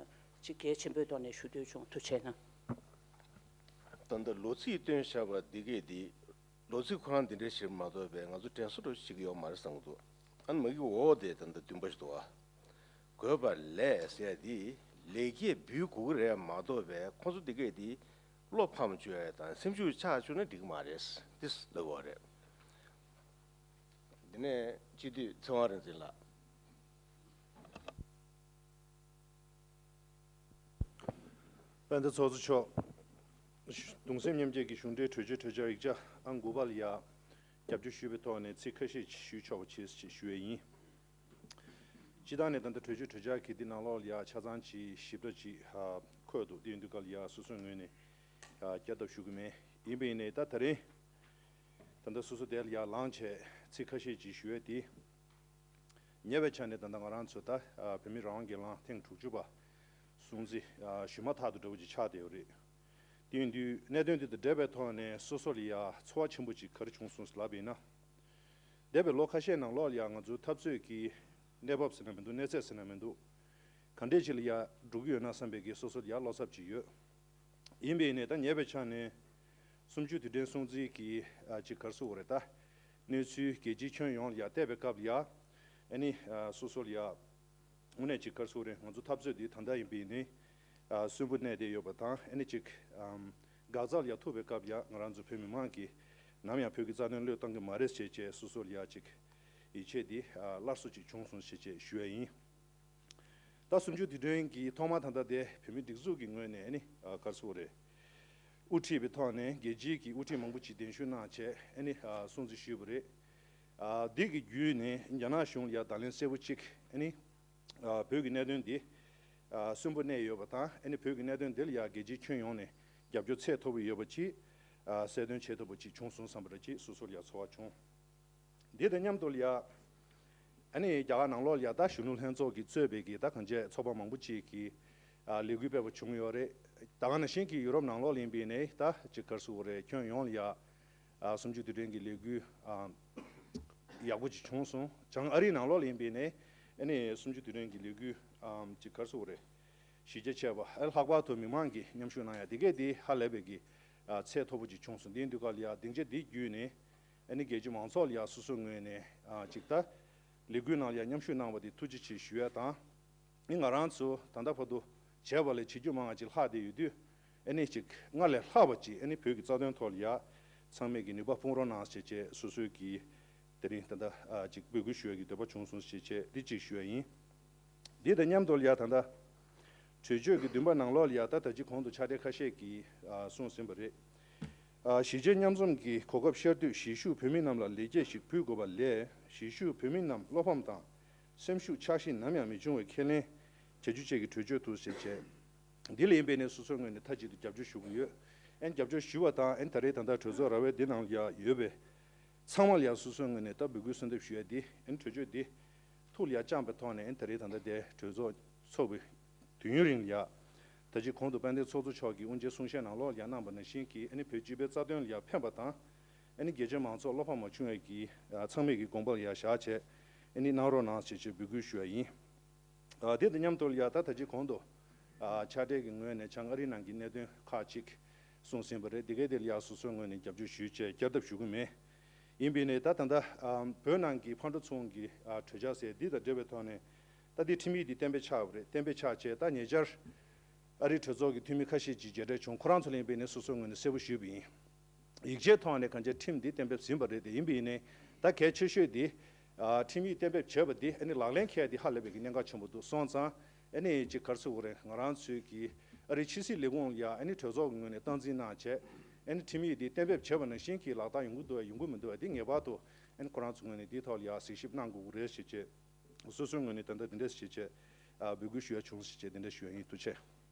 ཅིག་གལ་ཆེན་པོའི་ཐོག་ནས་ཞུ་འདོད་བྱུང་། ཐུགས་རྗེ་གནང་། ད་ལྟ་ལོ་ཚིགས་བཏོན་བཞག་པ་འདི་གས་འདི་ལོ་ཚིགས་ཁོ་རང་འདི་འདྲའི་ཞིག་མ་གཏོགས་པའི་ང་ཚོ་དྲན་གསོ་འདྲ་ཞིག་ཡོད་མ་རེད་བསམ་གྱི་འདུག་ཨ་ནི་མ་གི་འོག་དེ་ད་ལྟ་བདུན་པ་ཞིག་འདུག་ཨ། དགོས་པ་ལས་ཟེར་ཡ་འདི་ལེགས་སྐྱེས་འབུལ་དགོས་ཀྱི་རེད་མ་གཏོགས་པའི་ཁོང་ཚོ་འདི་གས་འདི་བློ་ཕམ་བཅུག་ཡ་དང་སེམས་ཤུགས་ཆག་བཅུག་ན་འགྲིག་གི་མ་རེད། འདི་ལབ་དགོས་རེད། འདི་ནས་སྤྱི་འཐུས་ཚེ་དབང་རིག་འཛིན་ལགས། དཔལ་ལྡན་ཚོགས་གཙོ་མཆོག་གདུང་སེམས་མཉམ་སྐྱེད་ཀྱི་གཞུང་འབྲེལ་གྲོས་ཆོད་གྲོས་འཆར་ཡིག་ཆ་ཨང་དགུ་པ་ལ་ཡ་རྒྱབ་སྐྱོར་ཞུས་པའི་ཐོག་ནས་ཚིག་ཁ་ཤས་ཅིག་ཞུས་ཆོག་པ་བྱེད་ཅེས་ཞུ་ཡས་ཡིན། སྤྱིར་བཏང་ནས་ད་ལྟ་གྲོས་ཆོད་གྲོས་འཆར་གྱི་འདི་ནང་ལོགས་ལ་ཡ་ཆ་ཚང་ཅིག་ཞིབ་ཕྲ་ཅིག་ཧ་འཁོད་འདུག་དེ་ཡིན་དུས་ག་ལ་ཡ་སོ་སོའི་ངོས་ནས་ཡ་བསྐྱར་ལྡབ་ཞུ་གི་མེད། ཡིན་པ་ཡིན་ནའི་ད་ད་རིང་ད་ལྟ་སོ་སོ་དེ་ལ་ཡ་ལངས་བྱས་ཚིག་ཁ་ཤས་ཅིག་ཞུ་ཡས་དེ། ཉེ་བའི་ཆ་ནས་ད་ལྟ་ང་རང་ཚོ་ད་ཨ་བོད་མི་རང་དབང་སྒེར་ལངས་ཐེངས་དྲུག་ཅུ་པ་སྲུང་བརྩི་ཨ་ཞུ་མ་ཐག་ཏུ་འདྲ་བོ་ཅིག་ཆགས་བསྡད་ཡོད་རེད། དེ་ཡིན་དུས་གནད་དོན་དེ་དང་འབྲེལ་བའི་ཐོག་ནས་སོ་སོ་ལ་ཡ་ཚོར་བ་ཆེན་པོ་ཅིག་ག་རེ་བྱུང་སོང་ལབ་པ་ཡིན་ན། འདས་པའི་ལོ་ཁ་ཤས་ནང་ལོགས་ལ་ཡ་ང་ཚོའི་འཐབ་རྩོད་ཀྱི་གནས་བབ་ཟེར་ན་མི་འདུག་གནས་ཚད་ཟེར་ན་མི་འདུག་ག་འདྲས་ཅིག་ལ་ཡ་འགྲོ་གི་ཡོད་ན་བསམ་པའི་གི་སོ་སོ་ལ་ཡ་བློ་འཚབ་ཅིག་ཡོད། ཡིན་པས་ནས་ད་ཉེ་བའི་ཆ་ནས་གསུམ་བཅུའི་དུས་དྲན་སྲུང་བརྩི་གི་ཨ་ཅིག་ག་རེ་ཟེར་དགོས་རེད། ད་གནས་ཚུལ་རྒྱལ་སྤྱིའི་ཁྱོན་ཡོངས་ལ་ཡ་བལྟས་པའི་སྐབས་ལ་ཡ་ཨ་ནི་ཨ་སོ་སོ་ལ་ཡ་དངོས་གནས་ཅིག་ག་རེ་ཟེར་དགོས་རེད། ང་ཚོ་འཐབ་རྩོད་འདི་ད་ལྟ་ཡིན་པས་ནི་ཨ་གསོན་པོ་གནས་བསྡད་ཡོད་པ་དང་། ཨ་ནི་ཅིག་ཨམ་འགག་རྩ་ལ་ཡ་ཐུག་པའི་སྐབས་ལ་ཡ་ང་རང་ཚོ་བོད་མི་མང་གི་ ནམ་ཡང་བོད་ཀྱི་རྩ་དོན་བློས་གཏོང་གི་མ་རེད་ཞེས་བྱས་སོ་སོར་ཡ་ཅིག་ཡིད་ཆེས་འདི་སླར་གསོ་ཅིག་བྱུང་སོང་ཞེས་བྱས་ཞུ་ཡ་ཡིན། ད་གསུམ་བཅུ་དུས་དྲན་གྱི་ཐོག་མ་ད་ལྟ་དེ་བོད་མིའི་སྒྲིག་འཛུགས་ཀྱི་ངོས་ནས་ཨ་ནི་ག་རེ་ཟེར་དགོས་རེད། དབུ་ཁྲིད་པའི་ཐོག་ནས་རྒྱལ་སྤྱིའི་གི་དབུ་ཁྲིད་མང་པོ་ཅིག་གདན་ཞུ་གནང་བྱས་ཨ་ནི་སྲུང་བརྩི་ཞུས་པ་རེད། འདི་གི་བརྒྱུད་ནས་རྒྱ་ནག་གཞུང་ལ་ཡ་བརྡ་ལན་གསལ་པོ་ཅིག་ཨ་ནི། ཨ་བོད་ཀྱི་གནད་དོན་འདི་ཨ་གསོན་པོ་གནས་ཡོད་པ་དང་ཨ་ནི་བོད་ཀྱི་གནད་དོན་འདི་ལ་ཡང་རྒྱལ་སྤྱིའི་ཁྱོན་ཡོངས་ནས་རྒྱབ་སྐྱོར་ཚད་མཐོ་པོ་ཡོད་པ་ཅིག་ཨ་གསལ་སྟོན་བྱེད་ཐུབ་པ་ཅིག་བྱུང་སོང་བསམ་པ་ར་ཅིག་སོ་སོར་ཡང་ཚོར་བ་བྱུང་། འདི་དང་མཉམ་དུ་ལ་ཡང་ཨ་ནི་རྒྱ་གར་ནང་ལོགས་ལ་ཡང་ད་གཞོན་ནུ་ལྷན་ཚོགས་ཀྱིས་གཙོས་པའི་གི་ད་གང་ཅི་ཚོགས་པ་མང་པོ་ཅིག་གིས་ཨ་ལས་འགུལ་སྤེལ་བ་བྱུང་ཡོད་རེད། ད་ག་ནང་བཞིན་གྱི་ཡུ་རོབ་ནང་ལོགས་ལ་ཡིན་པའི་ནས་ད་ཅིག་ག་རེ་ཟེར་དགོས་རེད། ཁྱོན་ཡོངས་ལ་ཡང་ཨ་གསུམ་བཅུ་དུས་དྲན་གྱི་ལས་འགུལ་ཨ་ཡག་པོ་ཅིག་བྱུང་སོང་། བྱང་ཨ་རིའི་ནང་ལོགས་ལ་ཡིན་པའི་ནས་ཨ་ནི་གསུམ་བཅུ་དུས་དྲན་གྱི་ལས་འགུལ་ཨམ་ཅིག་ག་རེ་ཟེར་དགོས་རེད། གཞི་རྒྱ་ཆེ་བ་ཨ་ལྷག་པར་དུ་མི་མང་གིས་མཉམ་ཞུགས་གནང་ཡ་དེ་གས་དེ་ཧ་ལས་པའི་གི་ཨ་ཚད་མཐོ་པོ་ཅིག་བྱུང་སོང་། དེ་ཡིན་དུས་ག་ལ་ཡ་སྡིངས་ཆ་འདི་བརྒྱུད་ནས་ཨ་ནི་རྒྱལ་སྤྱི་མང་ཚོགས་ལ་ཡ་སོ་སོའི་ངོས་ནས་ཨ་ཅིག་ད་ལས་འགུལ་ནང་ལ་ཡ་མཉམ་ཞུགས་གནང་བ་དེ་ཐུགས་རྗེ་ཆེ་ཞུ་ཡ་དང་། ཨ་ནི་ང་རང་ཚོ་ད་ལྟ་བར་དུ་བྱས་པ་ལས་བྱེད་རྒྱུ་མང་བ་ཅིག་ལྷག་བསྡད་ཡོད་དུས། ཨ་ནི་ཅིག་སྔར་ལས་ལྷག་པ་ཅིག་ཨ་ནི་བོད་ཀྱི་རྩ་དོན་ཐོག་ལ་ཡ་ཚང་མས་ཀྱི་ནུས་པ་སྤུངས་རོགས་གནང་ཞེས་བྱས་སོ་སོའི་གི་དེ་རིང་ད་ལྟ་ཨ་ཅིག་འབོད་སྐུལ་ཞུ་ཡ་གི་འདོད་པ་བྱུང་སོང་ཞེས་བྱས་འདི་གཅིག་ཞུ་ཡ་ཡིན། འདི་དང་མཉམ་དུ་ལ་ཡ་ད་ལྟ་གྲོས་ཆོད་ཀྱི་བདུན་པ་ནང་ལོགས་ལ་ཡ་ད་ད་ཅི་གོང་དུ་ཕྱག་སྦྲེལ་ཁ་ཤས་ཀྱིས་ཨ་གསུངས་ཟིན་པ་རེད། ཨ་གཞིས་བྱེས་མཉམ་འཛོམས་ཀྱི་གོ་སྐབས་ཤར་དུས་གཞིས་བཞུགས་བོད་མི་རྣམས་ལ་ལེགས་སྐྱེས་ཤིག་ཕུལ་དགོས་པ་ལས་གཞིས་བཞུགས་བོད་མི་རྣམས་བློ་ཕམ་དང་སེམས་ཤུགས་ཆག་ཤིང་ནམ་ཡང་མི་འབྱུང་བའི་ཁས་ལེན་བྱ་རྒྱུ་བཅས་ཀྱི་གྲོས་ཆོད་དུ་ཞེས་བྱས། འདི་ལ་ཡིན་པའི་ནས་སོ་སོའི་ངོས་ནས་མཐའ་གཅིག་ཏུ་རྒྱབ་སྐྱོར་ཞུ་གི་ཡོད། ཨན་རྒྱབ་སྐྱོར་ཞུ་བ་དང་ཨན་ད་རེས་ད་ལྟ་གྲོས་ཚོགས་ར་བའི་འདི་ནང་ལ་ཡ་ཡོད་པའི་ཚང་མ་ལ་ཡ་སོ་སོའི་ངོས་ནས་ད་འབོད་སྐུལ་གསོལ་འདེབས་ཞུ་ཡ་འདི་ཨན་གྲོས་ཆོད་འདི་ཐུགས་ལ་ཡ་བཅངས་པའི་ཐོག་ནས་ཨན་ད་རེས་ད་ལྟ་དེ་གྲོས་ཚོགས་ཚོགས་པའི་དུས་ཡུན་རིང་ལ་ཡ་ད་ཅི་གོང་དུ་དཔལ་ལྡན་ཚོགས་གཙོ་མཆོག་གིས་དབུ་འབྱེད་གསུང་བཤད་ནང་ལོགས་ལ་ཡ་གནང་པ་ནང་བཞིན་གྱི་ཨན་བོད་སྤྱི་པའི་རྩ་དོན་ལ་ཡ་ཕན་པ་དང་ཨན་རྒྱལ་སྤྱིའི་མང་ཚོགས་བློ་ཕམ་མ་བྱུང་བའི་གི་ཚང་མས་ཀྱི་དགོངས་པ་ལ་ཡ་བཞག་བྱས་ཨན་གནང་རོགས་གནང་ཞེས་བྱས་འབོད་སྐུལ་ཞུ་ཡ་ཡིན། ཨ་དེ་དང་མཉམ་དུ་ཡ་ད་ད་ཅི་གོང་དུ་ཨ་ཕྱག་སྦྲེལ་གྱི་ངོས་ནས་བྱང་ཨ་རི་ནང་གི་གནད་དོན་ཁག་ཅིག་གསུངས་ཟིན་པ་རེད། དེ་གའི་དེ་ལ་ཡ་སོ་སོའི་ངོས་ནས་རྒྱབ་སྐྱོར་ཞུས་བྱས་བསྐྱར་ལྡབ་ཞུ་གི་མེད། ཡིན་པའི་ནས་ད་ད་ལྟ་ཨ་བོད་ནང་གི་ཕར་འགྲོ་ཚུར་འོང་གི་ཨ་གྲོས་འཆར་ཟེར་འདི་དང་འབྲེལ་བའི་ཐོག་ནས་ད་འདི་ཁྲིམས་ཡིག་འདི་གཏན་འབེབས་ཆགས་པ་རེད། གཏན་འབེབས་ཆགས་བྱས་ད་ཉེ་ཆར་ཨ་རིའི་གྲོས་ཚོགས་ཀྱི་འཐུས་མི་ཁ་ཤས་ཀྱིས་མཇལ་འཕྲད་བྱུང་། ཁོ་རང་ཚོ་ལ་ཡིན་པའི་ནས་སོ་སོའི་ངོས་ནས་གསལ་པོ་ཞུས་པ་ཡིན། ཡིག་ཆའི་ཐོག་ནས་གང་ཅིའི་ཁྲིམས་འདི་གཏན་འབེབས་ཟིན་པ་རེད་དེ། ཡིན་པ་ཡིན་ནའི་ད་གལ་ཆེ་ཤོས་འདི་ཨ་ཁྲིམས་ཡིག་གཏན་འབེབས་བྱས་པ་འདི་ཨ་ནི་ལག་ལེན་འཁེལ་ཡ་འདི་ཧ་ལས་པའི་གི་གནད་འགག་ཆེན་པོ་འདུག་སོང་ཙང་ཨ་ནི་ཅིག་ག་རེ་ཟེར་དགོས་རེད། ང་རང་ཚོའི་གི་ཨ་རི་ཕྱི་སྲིད་ལས་ཁུངས་ལ་ཡ་ཨ་ནི་གྲོས་ཚོགས་ཀྱི་ངོས་ནས་སྟངས་འཛིན་གནང་བྱས་ཨ་ནི་ཁྲིམས་ཡིག་འདི་གཏན་འབེབས་བྱས་པ་ནང་བཞིན་གྱི་ལག་བསྟར་ཡོང་གི་འདུག་བས་ཡོང་གི་མི་འདུག་བས་འདི་ངེས་པར་དུ་ཨ་ནི་ཁོ་རང་ཚོའི་ངོས་ནས་འདིའི་ཐོག་ལ་ཡ་གཟིགས་ཞིབ་གནང་དགོས་ཀྱི་རེད་ཞེས་བྱས་སོ་སོའི་ངོས་ནས་ད་ལྟ་འདི་འདྲ་ཞེས་བྱས་ཨ་འབོད་སྐུལ་ཞུ་ཡ་བྱུང་ཞེས་བྱས་འདི་འདྲ་ཞུ་ཡ་ཡིན། ཐུགས་རྗེ་ཆེ།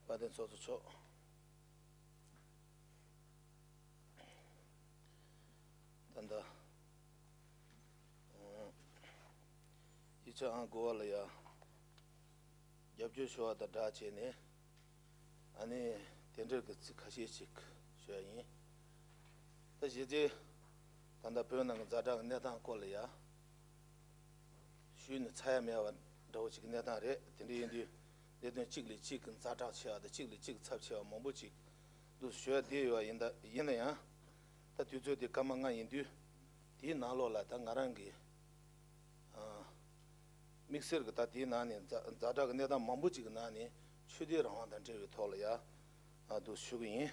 དཔལ་ལྡན་ཚོགས་གཙོ་མཆོག་ད་ལྟ་ཡིག་ཆ་ཨང་དགུ་པ་ལ་ཡ་རྒྱབ་སྐྱོར་ཞུ་བ་དང་སྦྲགས་བྱས་ནས་ཨ་ནི་དེ་འབྲེལ་གྱི་ཚིག་ཁ་ཤས་ཤིག་ཞུ་ཡ་ཡིན། ད་གཞི་རྩའི་ད་ལྟ་བོད་ནང་གི་ཛ་དྲག་གི་གནས་སྟངས་སྐོར་ལ་ཡ་ཞུས་ནས་ཚར་ཡ་མེད་པ་འདྲ་བོ་ཅིག་གི་གནས་སྟངས་རེད། དེ་འདྲ་ཡིན་དུས་གནད་དོན་གཅིག་ལས་གཅིག་གི་ཛ་དྲག་ཆེ་བ་དང་གཅིག་ལས་གཅིག་ཚབས་ཆེ་བ་མང་པོ་ཅིག་འདུག་ཞུ་ཡ་བསྡད་ཡོད་པ་ཡིན་ད་ཡིན་ན་ཡང་ད་དུས་ཚོད་དེ་སྐར་མ་ལྔ་ཡིན་དུས་དེའི་ནང་ལོགས་ལ་ད་ང་རང་གི་ཨ། དམིགས་བསལ་གྱི་ད་དེའི་ནང་ནས་ཛ་ཛ་དྲག་གི་གནས་སྟངས་མང་པོ་ཅིག་གི་ནང་ནས་ཆོས་དད་རང་དབང་དང་འབྲེལ་བའི་ཐོག་ལ་ཡ་ཨ་འདུག་ཞུ་གི་ཡིན།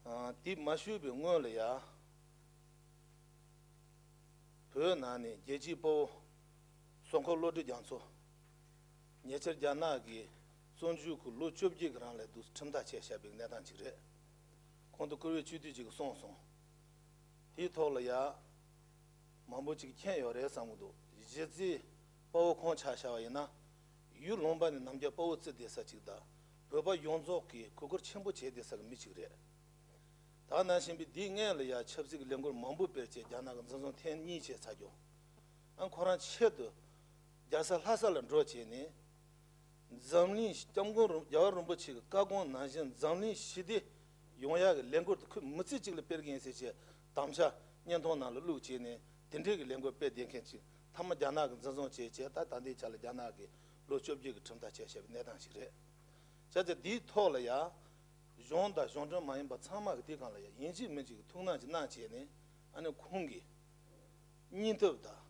ཨ་དེ་མ་ཞུས་པའི་སྔོན་ལ་ཡ་བོད་ནང་ནས་རྒྱལ་གཅེས་དཔའ་བོ་སྲོག་འཁོར་བློ་གྲོས་རྒྱ་མཚོ་ཉེ་ཆར་རྒྱ་ནག་གི་བཙོན་འཇུག་གི་ལོ་བཅོ་བརྒྱད་ཀྱི་རིང་ལ་འདུག་ཁྲིམས་ཐག་བཅད་བཞག་པའི་གནས་སྟངས་ཅིག་རེད། གོང་དུ་བཀུར་འོས་སྤྱི་འཐུས་ཅིག་གིས་གསུངས་སོང་། དེའི་ཐོག་ལ་ཡ། མང་པོ་ཅིག་མཁྱེན་ཡོད་རེད་བསམ་གྱི་འདུག་གཞི་རྩའི་དཔའ་བོ་ཁོང་ཆ་བཞག་པ་ཡིན་ན། ཡུལ་ལུང་པ་ནས་ནམ་རྒྱུན་དཔའ་བོ་བརྩི་བསྡད་ས་ཅིག་དང་། བོད་པ་ཡོངས་རྫོགས་ཀྱིས་གུས་བཀུར་ཆེན་པོ་བྱེད་བསྡད་ས་གི་མི་ཅིག་རེད། ད་ནང་བཞིན་པའི་འདིའི་སྔོན་ལ་ཡ་ཆབ་སྲིད་ཀྱི་ལས་འགུལ་མང་པོ་སྤེལ་བྱས་རྒྱ་ནག་གི་འཛིན་བཟུང་ཐེངས་གཉིས་བྱས་ཚར་རྒྱུ། ཨ་ཁོ་རང་ཆེད་དུ་རྒྱལ་ས་ལྷ་ས་ལ་འགྲོ་བྱས་ནས། འཛམ་གླིང་སྐྱབས་མགོན་རིན་རྒྱལ་བ་རིན་པོ་ཆེ་གི་བཀའ་དགོངས་ནང་བཞིན་འཛམ་གླིང་ཞི་བདེ་ཡོང་ཡག་གི་ལས་འགུལ་དེ་ཁོས་མི་ཚེ་གཅིག་ལ་སྤེལ་གི་ཡིན་ཟེར་བྱས་དམ་བཅའ་བརྙན་ཐུང་ནང་ལ་བླུགས་བྱས་ནས་དེ་འདྲའི་གི་ལས་འགུལ་སྤེལ་བསྡད་མཁན་ཅིག་མཐའ་མ་རྒྱ་ནག་གི་འཛིན་བཟུང་བྱས་བྱས་ད་ད་ལྟའི་ཆ་ལ་རྒྱ་ནག་གི་ལོ་བཅོ་བརྒྱད་ཀྱི་ཁྲིམས་ཐག་བཅད་བཞག་པའི་གནས་སྟངས་ཤིག་རེད། བྱས་ཙང་འདིའི་ཐོག་ལ་ཡ་གཞུང་དང་གཞུང་འབྲེལ་མ་ཡིན་པ་ཚང་མ་གི་དེའི་སྒང་ལ་ཡ་ཡིན་གཅིག་མིན་གཅིག་གི་ཐུགས་སྣང་ཅིག་གནང་བྱས་ནས་ ཨ་ནི་ཁོང་གི་སྙིང་སྟོབས་དང་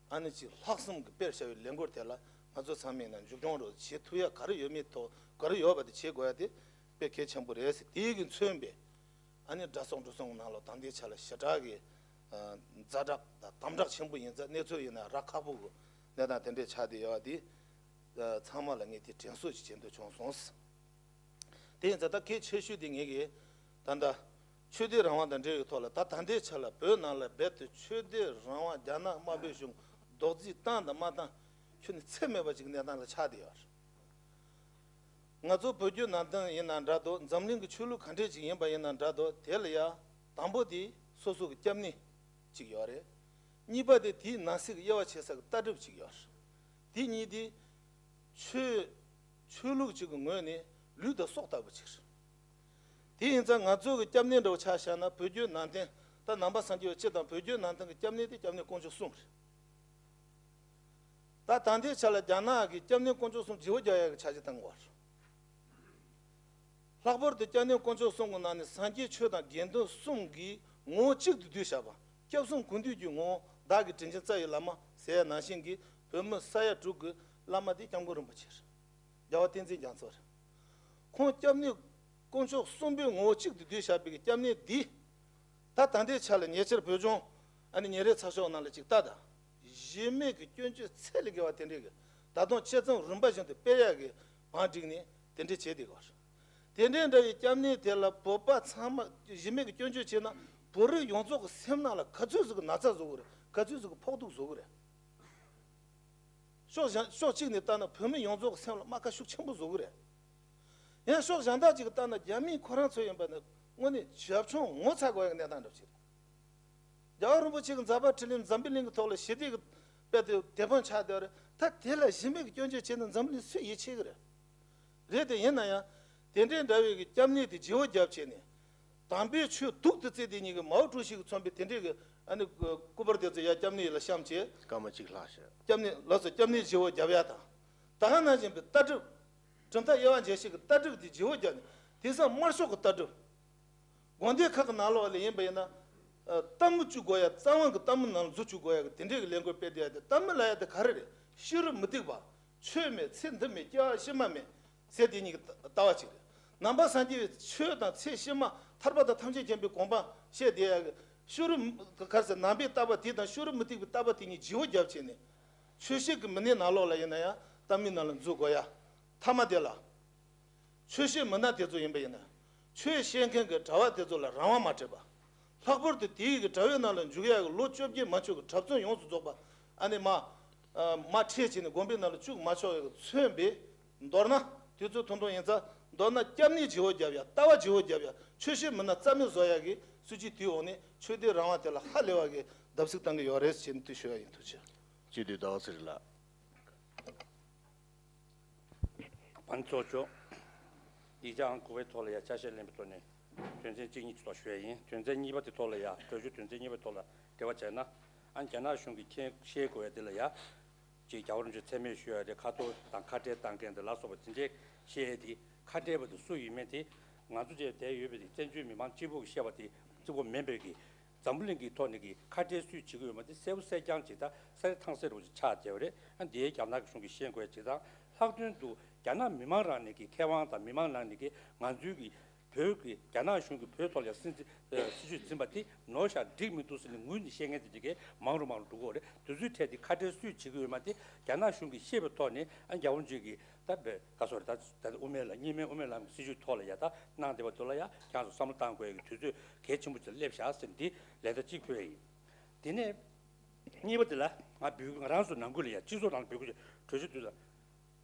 ཨ་ནི་ཅིག་ལྷག་བསམ་གྱི་དཔེར་བྱ་བའི་ལས་འགུལ་དེ་ལ་ང་ཚོ་ཚང་མས་ན་མཇུག་སྐྱོང་རོགས་བྱེད་ཐུབ་ཡ་ག་རེ་ཡོད་མེད་ཐོག་ག་རེ་ཡོད་པ་དེ་བྱེད་དགོས་ཡ་དེ་དཔེ་གལ་ཆེན་པོ་རེད་ཟེར། དེའི་གི་མཚོན་པའི་ཨ་ནི་དགྲ་སྲོག་འགྲོ་སོང་གི་ནང་ལ་ད་ལྟའི་ཆ་ལ་ཞེ་དྲག་གི་ཛ་དྲག་དང་དམ་དྲག་ཆེན་པོ་ཡིན་ཙང་གནས་ཚུལ་ཡིན་ན་རག་ཁག་པོ་གི་གནས་སྟངས་དེ་འདྲས་ཆགས་བསྡད་ཡོད་པ་དེ་ཚང་མ་ལ་ངས་དེ་དྲན་གསོ་ཞིག་བྱེད་འདོད་བྱུང་སོང་། དེ་ཡིན་ཙང་ད་གལ་ཆེ་ཤོས་དེ་ངེད་ཀྱིས་ད་ལྟ་ཆོས་དད་རང་དབང་དང་འབྲེལ་བའི་ཐོག་ལ་ད་ད་ལྟའི་ཆ་ལ་བོད་ནང་ལ་རྦད་དེ་ཆོས་དད་རང་དབང་རྒྱ་ནག་དམར་པོའི་གཞུང་རྡོག་རྫིས་བཏང་དང་མ་བཏང་ཁྱོན་ནས་ཚད་མེད་པ་ཅིག་གནས་སྟངས་ལ་ཆགས་བསྡད་ཡོད་རེད། ང་ཚོ་བོད་བརྒྱུད་ནང་བསྟན་ཡིན་ན་འདྲ་འདུག་འཛམ་གླིང་གི་ཆོས་ལུགས་ག་འདྲས་ཅིག་ཡིན་པ་ཡིན་ན་འདྲ་འདུག་དེ་ལ་ཡ་དང་པོ་དེ་སོ་སོ་གི་སྐྱབས་གནས་ཅིག་ཡོད་རེད། གཉིས་པ་དེ་དེའི་ནང་གསེས་ཀྱི་དབྱེ་བ་ཕྱེ་ས་གི་ལྟ་གྲུབ་ཅིག་ཡོད་རེད། དེ་གཉིས་དེ་ཆོས་ཆོས་ལུགས་གཅིག་གི་ངོས་ནས་ལུས་དང་སྲོག་ལྟ་བུ་ཅིག་རེད། དེ་ཡིན་ཙང་ང་ཚོ་གི་སྐྱབས་གནས་འདྲ་བོ་ཆ་བཞག་ན་བོད་བརྒྱུད་ནང་བསྟན་ད་ནང་པ་སངས་རྒྱས་པའི་སྤྱི་དང་བོད་བརྒྱུད་ནང་བསྟན་གྱི་སྐྱབས་གནས་དེ་སྐྱབས་གནས་དཀོན་མཆོག་གསུམ་རེད། ད་ད་ལྟའི་ཆ་ལ་རྒྱ་ནག་གི་སྐྱབས་གནས་དཀོན་མཆོག་གསུམ་བརྗེ་བོ་རྒྱག་ཡག་གི་འཆར་གཞི་བཏང་གི་ཡོད་རེད། ལྷག་པར་དུ་སྐྱབས་གནས་དཀོན་མཆོག་གསུམ་གྱི་ནང་ནས་སངས་རྒྱས་ཆོས་དང་དགེ་འདུན་གསུམ་གྱི་ངོ་བོ་གཅིག་ཏུ་བསྡུས་བཞག་པ། སྐྱབས་གསུམ་ཀུན་འདུས་ཀྱི་ངོ་བོ་བདག་གིས་དྲིན་ཅན་རྩ་བའི་བླ་མ་ཟེར་ཡ་ནང་བཞིན་གྱི་བོད་མི་ས་ཡ་དྲུག་གི་བླ་མ་དེ་སྐྱབས་མགོན་རིན་པོ་ཆེ་རེད། རྒྱལ་བ་བསྟན་འཛིན་རྒྱ་མཚོ་རེད། ཁོང་སྐྱབས་གནས་དཀོན་མཆོག་གསུམ་པོའི་ངོ་བོ་གཅིག་ཏུ་བསྡུས་བཞག་པའི་སྐྱབས་གནས་འདི། ད་ད་ལྟའི་ཆ་ལ་ཉེ་ཆར་བོད་ལྗོངས་ཨ་ནི་ཉིན་རེའི་ཚགས་ཤོག་ནང་ལ་ཅིག་ལྟ་དང་། གཞི་མེད་ཀྱི་སྐྱོན་བརྗོད་ཚད་ལས་བརྒལ་བ་དེ་འདྲས་ཀྱི་ད་དུང་དཔྱད་རྩོམ་རིམ་པ་བཞིན་དུ་སྤེལ་ཡག་གི་བང་བསྒྲིགས་ནས་དེ་འདྲས་བྱས་བསྡད་ཡོད་རེད། དེ་འདྲས་འདྲ་བའི་སྐྱབས་གནས་དེ་ལ་བོད་པ་ཚང་མ་གཞི་མེད་ཀྱི་སྐྱོན་བརྗོད་བྱས་ན་བོད་རིགས་ཡོངས་རྫོགས་ཀྱི་སེམས་ནང་ལ་ག་ཚོད་ཟིག་གི་ན་ཚ་བཟོ་གི་རེད། ག་ཚོད་ཟིག་གི་ཕོག་ཐུག་བཟོ་གི་རེད། ཕྱོགས་གཞན་ཕྱོགས་གཅིག་ནས་ལྟ་ན་བོད་མི་ཡོངས་རྫོགས་ཀྱི་སེམས་ལ་རྨ་ཁ་ཤུགས་ཆེན་པོ་བཟོ་གི་རེད། ཡང་ཕྱོགས་གཞན་དག་ཅིག་ལྟ་ན་རྒྱ་མི་ཁོ་རང་ཚོ་ཡིན་པ་ནི་དངོས་གནས་བྱབ་ཆུང་ངོ་ཚ་དགོས་ཡག་གནས་སྟངས་འདྲ་ཅིག་རེད། རྒྱལ་བ་རིན་པོ་ཆེ་གི་མཛད་པ་འཕྲིན་ལས་འཛམ་བུ་གླིང་གི་ཐོག་ལ་ཞི་བདེ་གི་དཔལ་དེ་དེད་དཔོན་ཆགས་བསྡད་རེད། ད་དེ་ལ་གཞི་མེད་ཀྱི་སྐྱོན་བརྗོད་བྱས་ན་འཛམ་བུ་གླིང་སུས་ཡིད་ཆེས་གི་རེད། རེད་དེ་ཡིན་ན་ཡང་དེ་འདྲའི་འདྲ་བའི་གི་སྐྱབས་གནས་དེ་བརྗེ་བོ་བརྒྱབ་བྱས་ནས། དམ་པའི་ཆོས་གདུགས་ཏུ་བརྩིས་དེ་ཉིད་ཀྱི་མའོ་ཀྲུའུ་ཞི་གིས་མཚོན་པའི་དེ་འདྲའི་གི་ཨ་ནི་སྐུ་པར་དེ་ཚོ་ཡར་སྐྱབས་གནས་ལ་བཤམས་བྱས། སྐར་མ་གཅིག་ལྷག་ཤག་སྐྱབས་གནས་ལགས་སོ། སྐྱབས་གནས་བརྗེ་བོ་བརྒྱབ་ཡ་དང་། ད་ག་ནང་བཞིན་པའི་ལྟ་གྲུབ། གྲུབ་མཐའ་དབྱེ་བ་འབྱེད་བྱེད་ཀྱི་ལྟ་གྲུབ་དེ་བརྗེ་བོ་བརྒྱབ་ནས་དེང་སང་དམར་ཤོག་གི་ལྟ་གྲུབ། དགོན་སྡེ་ཁག་གི་ནང་ལོགས་ལ་ཡིན་པ་ཡིན་ན། ཨ། ལྟད་མོ་བཅུག་དགོས་ཡ། རྩ་བ་གི་ལྟད་མོ་ནང་ལ་མཛུབ་བཅུག་དགོས་ཡ་གི་དེ་འདྲའི་གི་ལས་འགུལ་སྤེལ་བསྡད་ཡ་དེ། ལྟད་མོ་ལབ་ཡ་དེ་ག་རེ་རེད། ཤེས་རབ་མུ་སྟེགས་པ། ཆོས་མེད་ཚེ་འདི་མེད་སྐྱེ་བ་ཕྱི་མ་མེད་ཟེར་དེ་གཉིས་ཀྱི་ལྟ་བ་གཅིག་རེད། ནང་པ་སངས་རྒྱས་པའི་ཆོས་དང་ཚེ་ཕྱི་མ་ཐར་པ་དང་ཐམས་ཅད་མཁྱེན་པའི་དགོངས་པ་བཤད་བསྡད་ཡ་གི་ཤེས་རབ་ག་རེ་ཟེར། ནང་པའི་ལྟ་བ་དེ་དང་ཤེས་རབ་མུ་སྟེགས་པའི་ལྟ་བ་དེ་གཉིས་བརྗེ་བོ་བརྒྱབ་བྱས་ནས། ཆོས་བཤད་ཀྱི་མི་སྣའི་ནང་ལོགས་ལ་ཡིན་ན་ཡང་ལྟད་མོའི་ནང་ལ་འཛུལ་དགོས་ཡ། མཐའ་མ་དེ་ལ། ཆོས་བཤད་མི་སྣ་དེ་ཚོ་ཡིན་པ་ཡིན་ན། ཆོས་བཤད་མཁན་གྱི་གྲྭ་བ་དེ་ཚོ་ལ་རང་དབང་མ་སྤྲད་པ། ལྷག་པར་དུ་དེའི་གི་གྲྭ་བའི་ནང་ལ་འཇུག་ཡག་གི་ལོ་བཅོ་བརྒྱད་མ་ཆོད་ཀྱི་གྲྭ་བཙུན་ཡོངས་སུ་རྫོགས་པ་ཨ་ནི་མ། ཨ། མར་ཁྲིད་བྱས་ནས་དགོན་པའི་ནང་ལ་བཅུག་མ་ཆོག་ཡག་གི་མཚོན་པའི། མདོར་ན་དུས་ཚོད་ཐུང་ཐུང་ཡིན་ཙང་མདོར་ན་སྐྱབས་གནས་བརྗེ་བོ་བརྒྱབ་ཡ། ལྟ་བ་བརྗེ་བོ་བརྒྱབ་ཡ། ཆོས་བཤད་མི་སྣ་རྩ་མེད་བཟོ་ཡག་གི་སྲིད་བྱུས་དེའི་འོག་ནས་ཆོས་དད་རང་དབང་དེ་ལ་ཧ་ལས་པ་གི་བརྡབ་གསིག་བཏང་གི་ཡོད་རེད་ཅེས་ནས་དེ་ཞུ་ཡ་ཡིན། ཐུགས་རྗེ་ཆེ། སྤྱི་འཐུས་ཟླ་བ་ཚེ་རིང་ལགས། པན་ཚོགས་མཆོག་ཡིག་ཆ་ཨང་དགུ་པའི་ཐོག་ལ་ཡ་ཆ་ཤས་ལེན་པའི་ཐོག་ནས་དོན་ཚན་གཅིག་གཉིས་ཀྱི་ཐོག་ཞུ་ཡ་ཡིན། དོན་ཚན་གཉིས་པ་དེ་ཐོག་ལ་ཡ་གྲོས་ཆོད་དོན་ཚན་གཉིས་པའི་ཐོག་ལ་འབྲེལ་བ་བྱས་ན། ཨ། རྒྱ་ནག་གཞུང་གིས་མཁྱེན་ཤེས་དགོས་ཡ་དེ་ལ་ཡ། ཅིག་རྒྱལ་བ་རིན་པོ་ཆེ་མཚན་སྨད་ཞུ་ཡ་རེད། ཁ་ཐོར་དང་ཁ་བྲལ་བཏང་མཁན་དེ་ལ་སོགས་པ་དེ་འདྲའི་བཤད་ཡ་དེ། ཁ་བྲལ་བ་དེ་སུ་ཡིན་མིན་དེ་ང་ཚོ་བཅས་བསྡད་ཡོད་པའི་དེ་བཙན་བྱོལ་མི་མང་སྤྱི་བོ་གིས་བཤད་པ་དེ་གཙོ་བོ་མིན་པའི་གི། འཛམ་བུ་གླིང་གི་ཐོག་ནས་ཀྱི་ཁ་བྲལ་སུས་བྱེད་ཀྱི་ཡོད་མེད་དེ་གསལ་པོ་གསལ་རྐྱང་ཅིག་ད་གསལ་ཐང་གསལ་རུ་ཆགས་བསྡད་པ་རེད། ཨ། འདི་རྒྱ་ནག་གི་གཞུང་གིས་ཤེས་དགོས་ཅིག་དང་། ལྷག་དོན་དུ་རྒྱ་ནག་མི་མང་རང་ནས་ཀྱི་མཁས་དབང་དང་མི་མང་ནང་ནས་ཀྱི་ང་ཚོའི་གི་བོད་ཀྱི་རྒྱ་ནག་གཞུང་གིས་བོད་ཐོག་ལ་སྲིད་འཛིན། ཨ། སྲིད་བྱུས་འཛིན་པ་དེ་ནོར་བཞག་འགྲིག་མི་འདུག་ཟེར་ནས་ངུས་ནས་བཤད་མཁན་དེ་འདྲ་གི་མང་རུ་མང་རུ་འགྲོ་གི་ཡོད་རེད། དེ་ཚོའི་གྲས་དེ་ཁ་བྲལ་སུས་བྱེད་ཀྱི་ཡོད་མེད་དེ་རྒྱ་ནག་གཞུང་གིས་ཤེས་པའི་ཐོག་ནས། ཨ། རྒྱལ་བ་རིན་པོ་ཆེ་གིས་ད་བོད་ག་ཟེར་ད་ད་དབུ་མའི་ལམ། གཉིས་སྨན་དབུ་མའི་ལམ་གྱི་སྲིད་བྱུས་ཐོག་ལ་ཡ་ད་གནང་བསྡད་པ་དེ་ལ་ཡ་ཁྱེད་རང་ཚོ་བསམ་བློ་བཏང་དགོས་ཡ་གི་དུས་ཚོད་གལ་ཆེན་པོ་ཅིག་སླེབས་བཞག་ཟེར་འདི་ལན་བརྡ་གཅིག་ཕུལ་བ་ཡིན། དེ་ནས་གཉིས་པ་དེ་ལ་ང་འབོད་སྐུལ། ང་རང་ཚོ་ནང་ཁུལ་ལ་ཡ་སྤྱི་ཚོགས་ནང་ལ་འབོད་སྐུལ་ཞུ། གྲོས་ཆོད་དུས་ལ།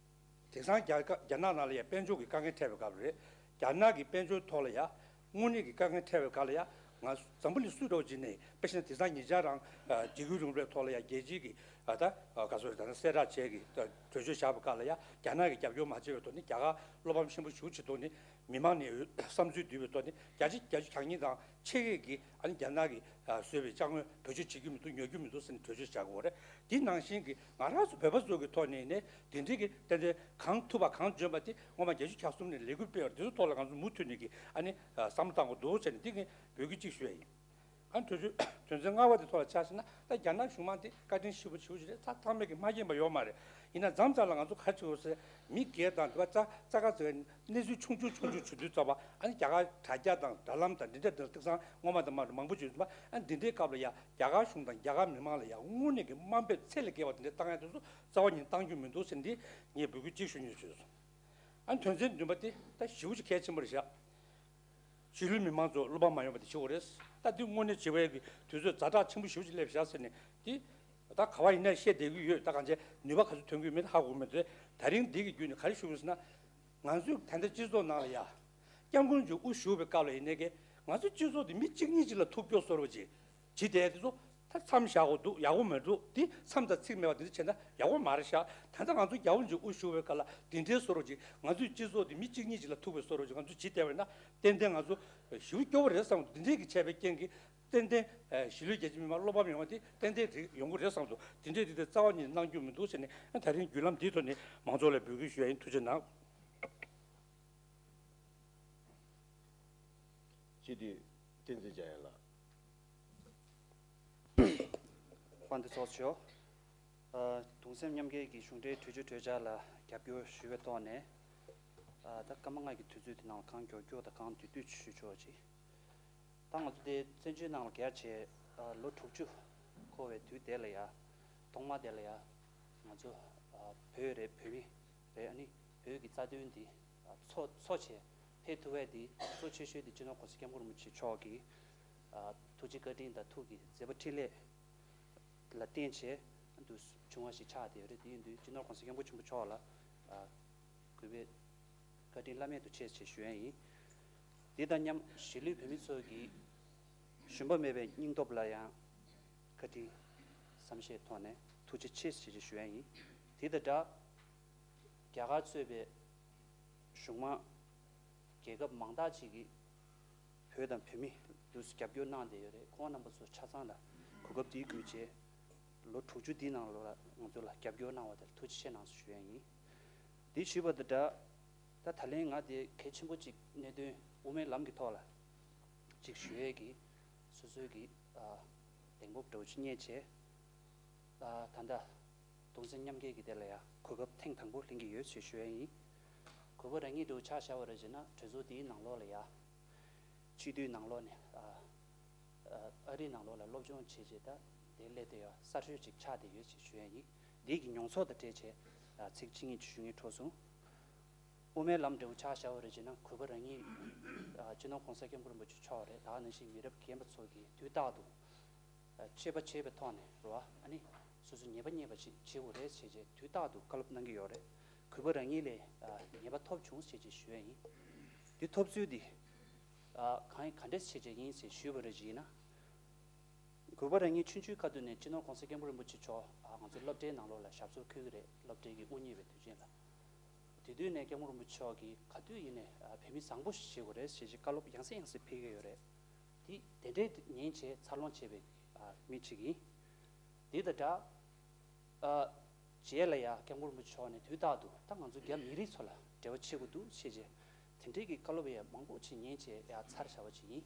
དེང་སང་རྒྱ་རྒྱ་ནག་ནང་ལ་ཡ་དཔལ་འབྱོར་གྱི་དཀའ་ངལ་འཕྲད་པའི་སྐབས་རེད། རྒྱ་ནག་གི་དཔལ་འབྱོར་ཐོག་ལ་ཡ་དངོས་གནས་ཀྱི་དཀའ་ངལ་འཕྲད་པའི་སྐབས་ལ་ཡ། ང་འཛམ་བུ་གླིང་སུ་འདྲ་བོ་ཅིག་ནས་དཔེ་བཞག་ན་དེང་སང་ཉེ་ཆར་རང་འཇིགས་སྐུལ་རིང་ལུགས་ཐོག་ལ་ཡ་རྒྱལ་སྤྱིའི་གི་ཨ་ད་ག་ཚོད་རེད། ད་ནི་གསལ་བསྒྲགས་བྱས་གི་གྲོས་ཆོད་བཞག་པའི་སྐབས་ལ་ཡ་རྒྱ་ནག་གིས་རྒྱབ་སྐྱོར་མ་བྱས་པའི་ཐོག་ནས། རྒྱ་གར་བློ་ཕམ་ཆེན་པོ་ཞེ་པོ་ཅིག་ཐོག་ནས་མི་མང་ནས་བསམ་ཚུལ་བསྡུས་པའི་ཐོག་ནས་བརྒྱ་ཆ་བརྒྱད་ཅུ་གྱ་གཉིས་དང་ཕྱེད་ཀས་གི་ཨ་ནི་རྒྱ་ནག་གིས་བཟོས་པའི་ཅ་དངོས་བེད་སྤྱོད་བྱེད་ཀྱི་མི་འདུག་ཉོ་རྒྱུ་མི་འདུག་ཟེར་ནས་གྲོས་ཆོད་བཞག་གི་ཡོད་རེད། དེ་ནང་བཞིན་གི་ང་རང་ཚོ་བོད་པ་ཚོ་གི་ཐོག་ནས་ནས་དེ་འདྲའི་གི་ཏན་ཏན་གང་ཐུབ་པ་གང་འཇོན་པ་དེ་སྔོན་མ་བརྒྱད་ཅུ་གྱ་གསུམ་ནས་ལས་འགུལ་སྤེལ་བ་དེ་ཚོ་ཐོག་ལ་ང་ཚོ་མུ་མཐུད་ནས་གི་ཨ་ནི་བསམ་བློ་བཏང་དགོས་འདུག་ཟེར་ནས་འདི་ངས་འབོད་སྐུལ་གཅིག་ཞུ་ཡ་ཡིན། ཨ་དུས་ཚོད་དོན་ཚན་ལྔ་པ་དེ་ཐོག་ལ་ཆ་བཞག་ན། ད་རྒྱ་ནག་གཞུང་མང་དེ་བཀའ་དྲིན་ཞེ་པོ་ཞེ་པོ་ཞིག་རེད། ད་ཚང་མས་ཀྱི་མ་མཁྱེན་པ་ཡོད་མ་རེད། ཡིན་ན་མཚམས་མཚམས་ལ་ང་ཚོ་ག་རེ་བྱེད་དགོས་ཟེར། མི་སྒེར་དང་དེ་བ་ཙ་ཙ་ག་ཚོས་གནས་ཚུལ་ཆུང་ཆུང་ཆུང་ཆུང་བྱུང་དུས་ཙམ་པ། ཨ་ནི་རྒྱ་གར་དྲ་རྒྱ་དང་དྲ་ལམ་དང་འདི་འདྲ་འདི་ལ་ཐེག་ཚང་ངོ་མ་དང་མ་རེད། མང་པོ་བྱུང་ཙམ་པ། ཨ་ནི་འདི་འདྲའི་སྐབས་ལ་ཡ་རྒྱ་གར་གཞུང་དང་རྒྱ་གར་མི་མང་ལ་ཡ་དངོས་གནས་ཀྱི་དམའ་འབེབས་ཚད་ལས་བརྒལ་བ་དེ་འདྲ་བཏང་ཡ་དེ་ཚོ་རྩ་བ་ཉིད་བཏང་རྒྱུ་མི་འདུག་ཟེར། འདི་ངས་འབོད་སྐུལ་གཅིག་ཞུ་སྙིང་བྲོ་སོང་། ཨ་ནི་དོན་ཚན་བདུན་པ་དེ་ད་ཞེ་པོ་ཅིག་གལ་ཆེན་པོ་རེད་ཤག་གཞིས་ལུས་མི་མང་ཚོ་བློ་ཕམ་མ་ཡོང་བ་དེ་བྱེད་དགོས་རེད། ད་འདི་དངོས་གནས་བྱེད་པའི་གི་དུས་ཚོད་ཛ་དྲག་ཆེན་པོ་ཞེ་པོ་ཅིག་སླེབས་ཤག་ཟེར་ནས། འདི་ད་ག་བ་ཡིན་ན་བཤད་བསྡད་ཀྱི་ཡོད། ད་གང་བྱས་ནུས་པ་ག་ཚོད་ཐོན་གྱི་ཡོད་མེད་ཧ་གོ་གི་མེད་དེ། ད་རིང་འདི་གི་བརྒྱུད་ནས་ག་རེ་ཞུ་གི་ཡོད་ཟེར་ན། ང་ཚོས་ད་ལྟ་སྤྱི་ཚོགས་ནང་ལ་ཡ་སྐྱབས་མགོན་གྱི་དབུ་བཞུགས་པའི་སྐབས་ལ་ཡིན་ནའི་གི་ང་ཚོའི་སྤྱི་ཚོགས་འདི་མི་གཅིག་གཉིས་ཅིག་ལ་ཐུག་སྐྱོ་བཟོ་འདྲ་ཅིག་བྱེད་བསྡད་དེ་ཚོ། ད་མཚམས་བཞག་དགོས་འདུག་ཡག་པོ་མི་འདུག་འདི་མཚམས་དང་ཚིག་མེད་པ་འདི་འདྲ་བྱས་ན་ཡག་པོ་མ་རེད་ཤག་ད་ལྟ་ང་ཚོ་རྒྱལ་བ་རིན་པོ་ཆེ་དབུ་བཞུགས་པའི་སྐབས་ལ་འདི་འདྲའི་བཟོ་འདྲ་ཅིག་ང་ཚོའི་སྤྱི་ཚོགས་འདི་མི་གཅིག་གཉིས་ཅིག་ལ་ཐུག་པའི་བཟོ་འདྲ་ཅིག་ང་ཚོས་བྱེད་བསྡད་པ་ཡིན་ན། ཏན་ཏན་ང་ཚོ་ཞེ་པོ་སྐྱོ་བོ་རེད་བསམ་འདུག་འདི་འདྲའི་གི་བྱས་པའི་རྐྱེན་གྱིས་ཏན་ཏན་གཞིས་ལུས་རྒྱ་ཆེ་མི་མང་བློ་ཕམ་ཡོང་བ་དེ་ཏན་ཏན་རེད། ཡོང་གི་རེད་བསམ་འདུག་འདི་འདྲའི་རིགས་དེ་རྩ་བ་ཉིད་གནང་རྒྱུ་མི་འདུག་ཟེར་ནས། ད་རིང་བརྒྱུད་ལམ་འདིའི་ཐོག་ནས་མང་ཚོགས་ལ་འབོད་སྐུལ་ཞུ་ཡ་ཡིན། ཐུགས་རྗེ་གནང་། སྤྱི་འཐུས་བསྟན་འཛིན་འཇམ་དབྱངས་ལགས། དཔལ་ལྡན་ཚོགས་གཙོ། ཨ། གདུང་སེམས་མཉམ་སྐྱེད་ཀྱི་གཞུང་འབྲེལ་གྲོས་ཆོད་གྲོས་འཆར་ལ་རྒྱབ་སྐྱོར་ཞུ་བའི་ཐོག་ནས། ཨ། ད་སྐར་མ་ལྔ་གི་དུས་ཚོད་དེ་ནང་ལ་གང་མགྱོགས་མགྱོགས་དང་གང་མདུན་མདུན་ཞུ་ཆོག་ཅིག་ད་ང་ཚོ་དེ་བཙན་བྱོལ་ནང་ལ་ག་རེ་བྱས། ཨ། ལོ་དྲུག་ཅུ་འཁོར་བའི་དུས་དེ་ལ་ཡ། ཐོག་མ་དེ་ལ་ཡ། ང་ཚོ། ཨ། བོད་རེད། བོད་མི་རེད། ཨ་ནི་བོད་ཀྱི་རྩ་དོན་འདི། ཨ། གཙོ་གཙོ་བྱས་ཕེབས་ཐུབ་པ་དེ་གཙོ་ཆེ་ཤོས་དེ་སྤྱི་ནོར་༸གོང་ས་༸སྐྱབས་མགོན་རིན་པོ་ཆེ་མཆོག་གི། ཨ། ཐུགས་རྗེ་བཀའ་དྲིན་དང་ཐུགས་ཀྱི་མཛད་པ་འཕྲིན་ལས་ལ་བརྟེན་བྱས་འདུག་བྱུང་བ་ཞིག་ཆགས་བསྡད་ཡོད་རེད། དེ་ཡིན་དུས་སྤྱི་ནོར་༸གོང་ས་༸སྐྱབས་མགོན་ཆེན་པོ་མཆོག་ལ། ཨ། གུས་པས་བཀའ་དྲིན་བླ་མེད་དུ་ཆེ་ཞེས་ཞུ་ཡ་ཡིན། དེ་དང་མཉམ་གཞིས་ལུས་བོད་མི་ཚོ་གི་ཞུམ་པ་མེད་པའི་སྙིང་སྟོབས་ལ་ཡང་བཀའ་དྲིན་བསམ་ཤེས་ཐོག་ནས་ཐུགས་རྗེ་ཆེ་ཞེས་ཞུ་ཡ་ཡིན། དེ་དང་སྦྲགས། རྒྱ་གར་གཙོས་པའི་གཞུང་མང་། རྒྱལ་ཁབ་མང་དག་ཅིག་གིས་བོད་དང་བོད་མི་ལ་རྒྱབ་སྐྱོར་གནང་བསྡད་ཡོད་རེད། ཁོང་རྣམ་པ་ཚོ་ཆ་ཚང་ལ་གོ་སྐབས་འདི་བརྒྱུད་བྱས། ལོ་དྲུག་ཅུ་འདིའི་ནང་ལོགས་ལ་ང་ཚོ་ལ་རྒྱབ་སྐྱོར་གནང་བ་དེར་ཐུགས་རྗེ་ཆེ་གནང་ཞུ་ཡ་ཡིན། འདི་ཞུས་པ་དང་སྦྲགས། ད་ད་ལན་ང་དེ་གལ་ཆེན་པོ་ཅིག་གནད་དོན་དབུ་མའི་ལམ་གྱི་ཐོག་ལ་ཅིག་ཞུ་ཡས་ཀྱི་སོ་སོའི་གི། ཨ། གདེང་སྤོབས་འདྲ་བོ་ཅིག་རྙེད་བྱས། ཨ། ད་ལྟ་གདུང་སེམས་མཉམ་སྐྱེད་ཀྱི་དེ་ལ་ཡ་གོ་སྐབས་ཐེངས་དང་པོ་ལེན་གྱི་ཡོད་ཅེས་ཞུ་ཡ་ཡིན། གུས་པ་རང་ཉིད་འདྲ་བོ་ཆ་བཞག་པ་རེད་བྱས་ན་གྲོས་ཚོགས་འདིའི་ནང་ལོགས་ལ་ཡ། སྤྱི་འཐུས་ནང་ལོགས་ནས། ཨ། ཨ། ཨ་རིའི་ནང་ལོགས་ལ་སློབ་སྦྱོང་བྱས་རྗེས་ད་དེ་སླེབས་བསྡད་ཡོད། གསར་ཤོས་ཅིག་ཆགས་བསྡད་ཡོད་ཅེས་ཞུ་ཡ་ཡིན། འདི་གི་མྱོང་ཚོར་དང་འབྲེལ་བྱས། ཨ། ཚིག་གཅིག་གཉིས་ཅིག་ཞུ་སྙིང་བྲོ་སོང་། དབུ་མའི་ལམ་འདྲ་བོ་ཆ་བཞག་པ་རེད་བྱས་ན་གུས་པ་རང་ཉིད། ཨ། སྤྱི་ནོར་༸གོང་ས་༸སྐྱབས་མགོན་རིན་པོ་ཆེ་མཆོག་རེད། ད་ག་ནང་བཞིན་མི་རབས་རྒན་པ་ཚོ་གིས་དུས་རྟག་ཏུ། ཨ། གཅེས་པ་བྱེད་པའི་ཐོག་ནས་རེད་བ། ཨ་ནི་སོ་སོ་ཉེས་པ་རྙེད་པ་ཞིག་བྱེད་དགོས་རེད་ཟེར་བྱས་དུས་རྟག་ཏུ་བཀའ་སློབ་གནང་གི་ཡོད་རེད། གུས་པ་རང་ཉིད་ལ། ཨ། ཉེས་པ་ཐོབ་བྱུང་ཟེར་བྱས་ཞུ་ཡ་ཡིན། དེ་ཐོབ་ཚུལ་འདི། ཨ། གང་ག་འདྲས་བྱས་བྱས་ཡིན་ཟེར་ཞུས་པ་རེད་བྱས་ན། གུས་པ་རང་ཉིད་ཆུང་ཆུང་ཁ་ཐུག་ནས་སྤྱི་ནོར་༸གོང་ས་༸སྐྱབས་མགོན་རིན་པོ་ཆེ་མཆོག་ཨ། ང་ཚོའི་སློབ་གྲྭའི་ནང་ལོགས་ལ་ཞབས་སོར་འཁོད་ཀྱི་རེད། སློབ་གྲྭའི་གི་དབུ་བརྙེས་པའི་དུས་ཆེན་ལ། དེ་དུས་ནས་༸སྐྱབས་མགོན་རིན་པོ་ཆེ་མཆོག་གིས་ག་དུས་ཡིན་ནའི། ཨ། བོད་མི་བཟང་པོ་ཞིག་བྱེད་དགོས་རེད་ཟེར་བྱས་བཀའ་སློབ་ཡང་སེ་ཡང་སེ་ཕེབས་ཀྱི་ཡོད་རེད། དེ་དེ་འདྲའི་ཉན་བྱས་འཚར་ལོངས་བྱས་པའི། ཨ། མི་གཅིག་ཡིན། དེ་དང་སྦྲགས། ཨ། རྗེས་ལ་ཡ་༸སྐྱབས་མགོན་རིན་པོ་ཆེ་མཆོག་ནས་དུས་རྟག་ཏུ་ད་ང་ཚོ་རྒྱ་མི་རིགས་ཚོ་ལ་འབྲེལ་བ་བྱེད་དགོས་འདུག་ཟེར་བྱས་དེ་འདྲའི་གི་བཀའ་སློབ་ཡང་མང་པོ་ཅིག་ཉན་བྱས་ཡ་ཚར་བཞག་པ་ཅིག་ཡིན།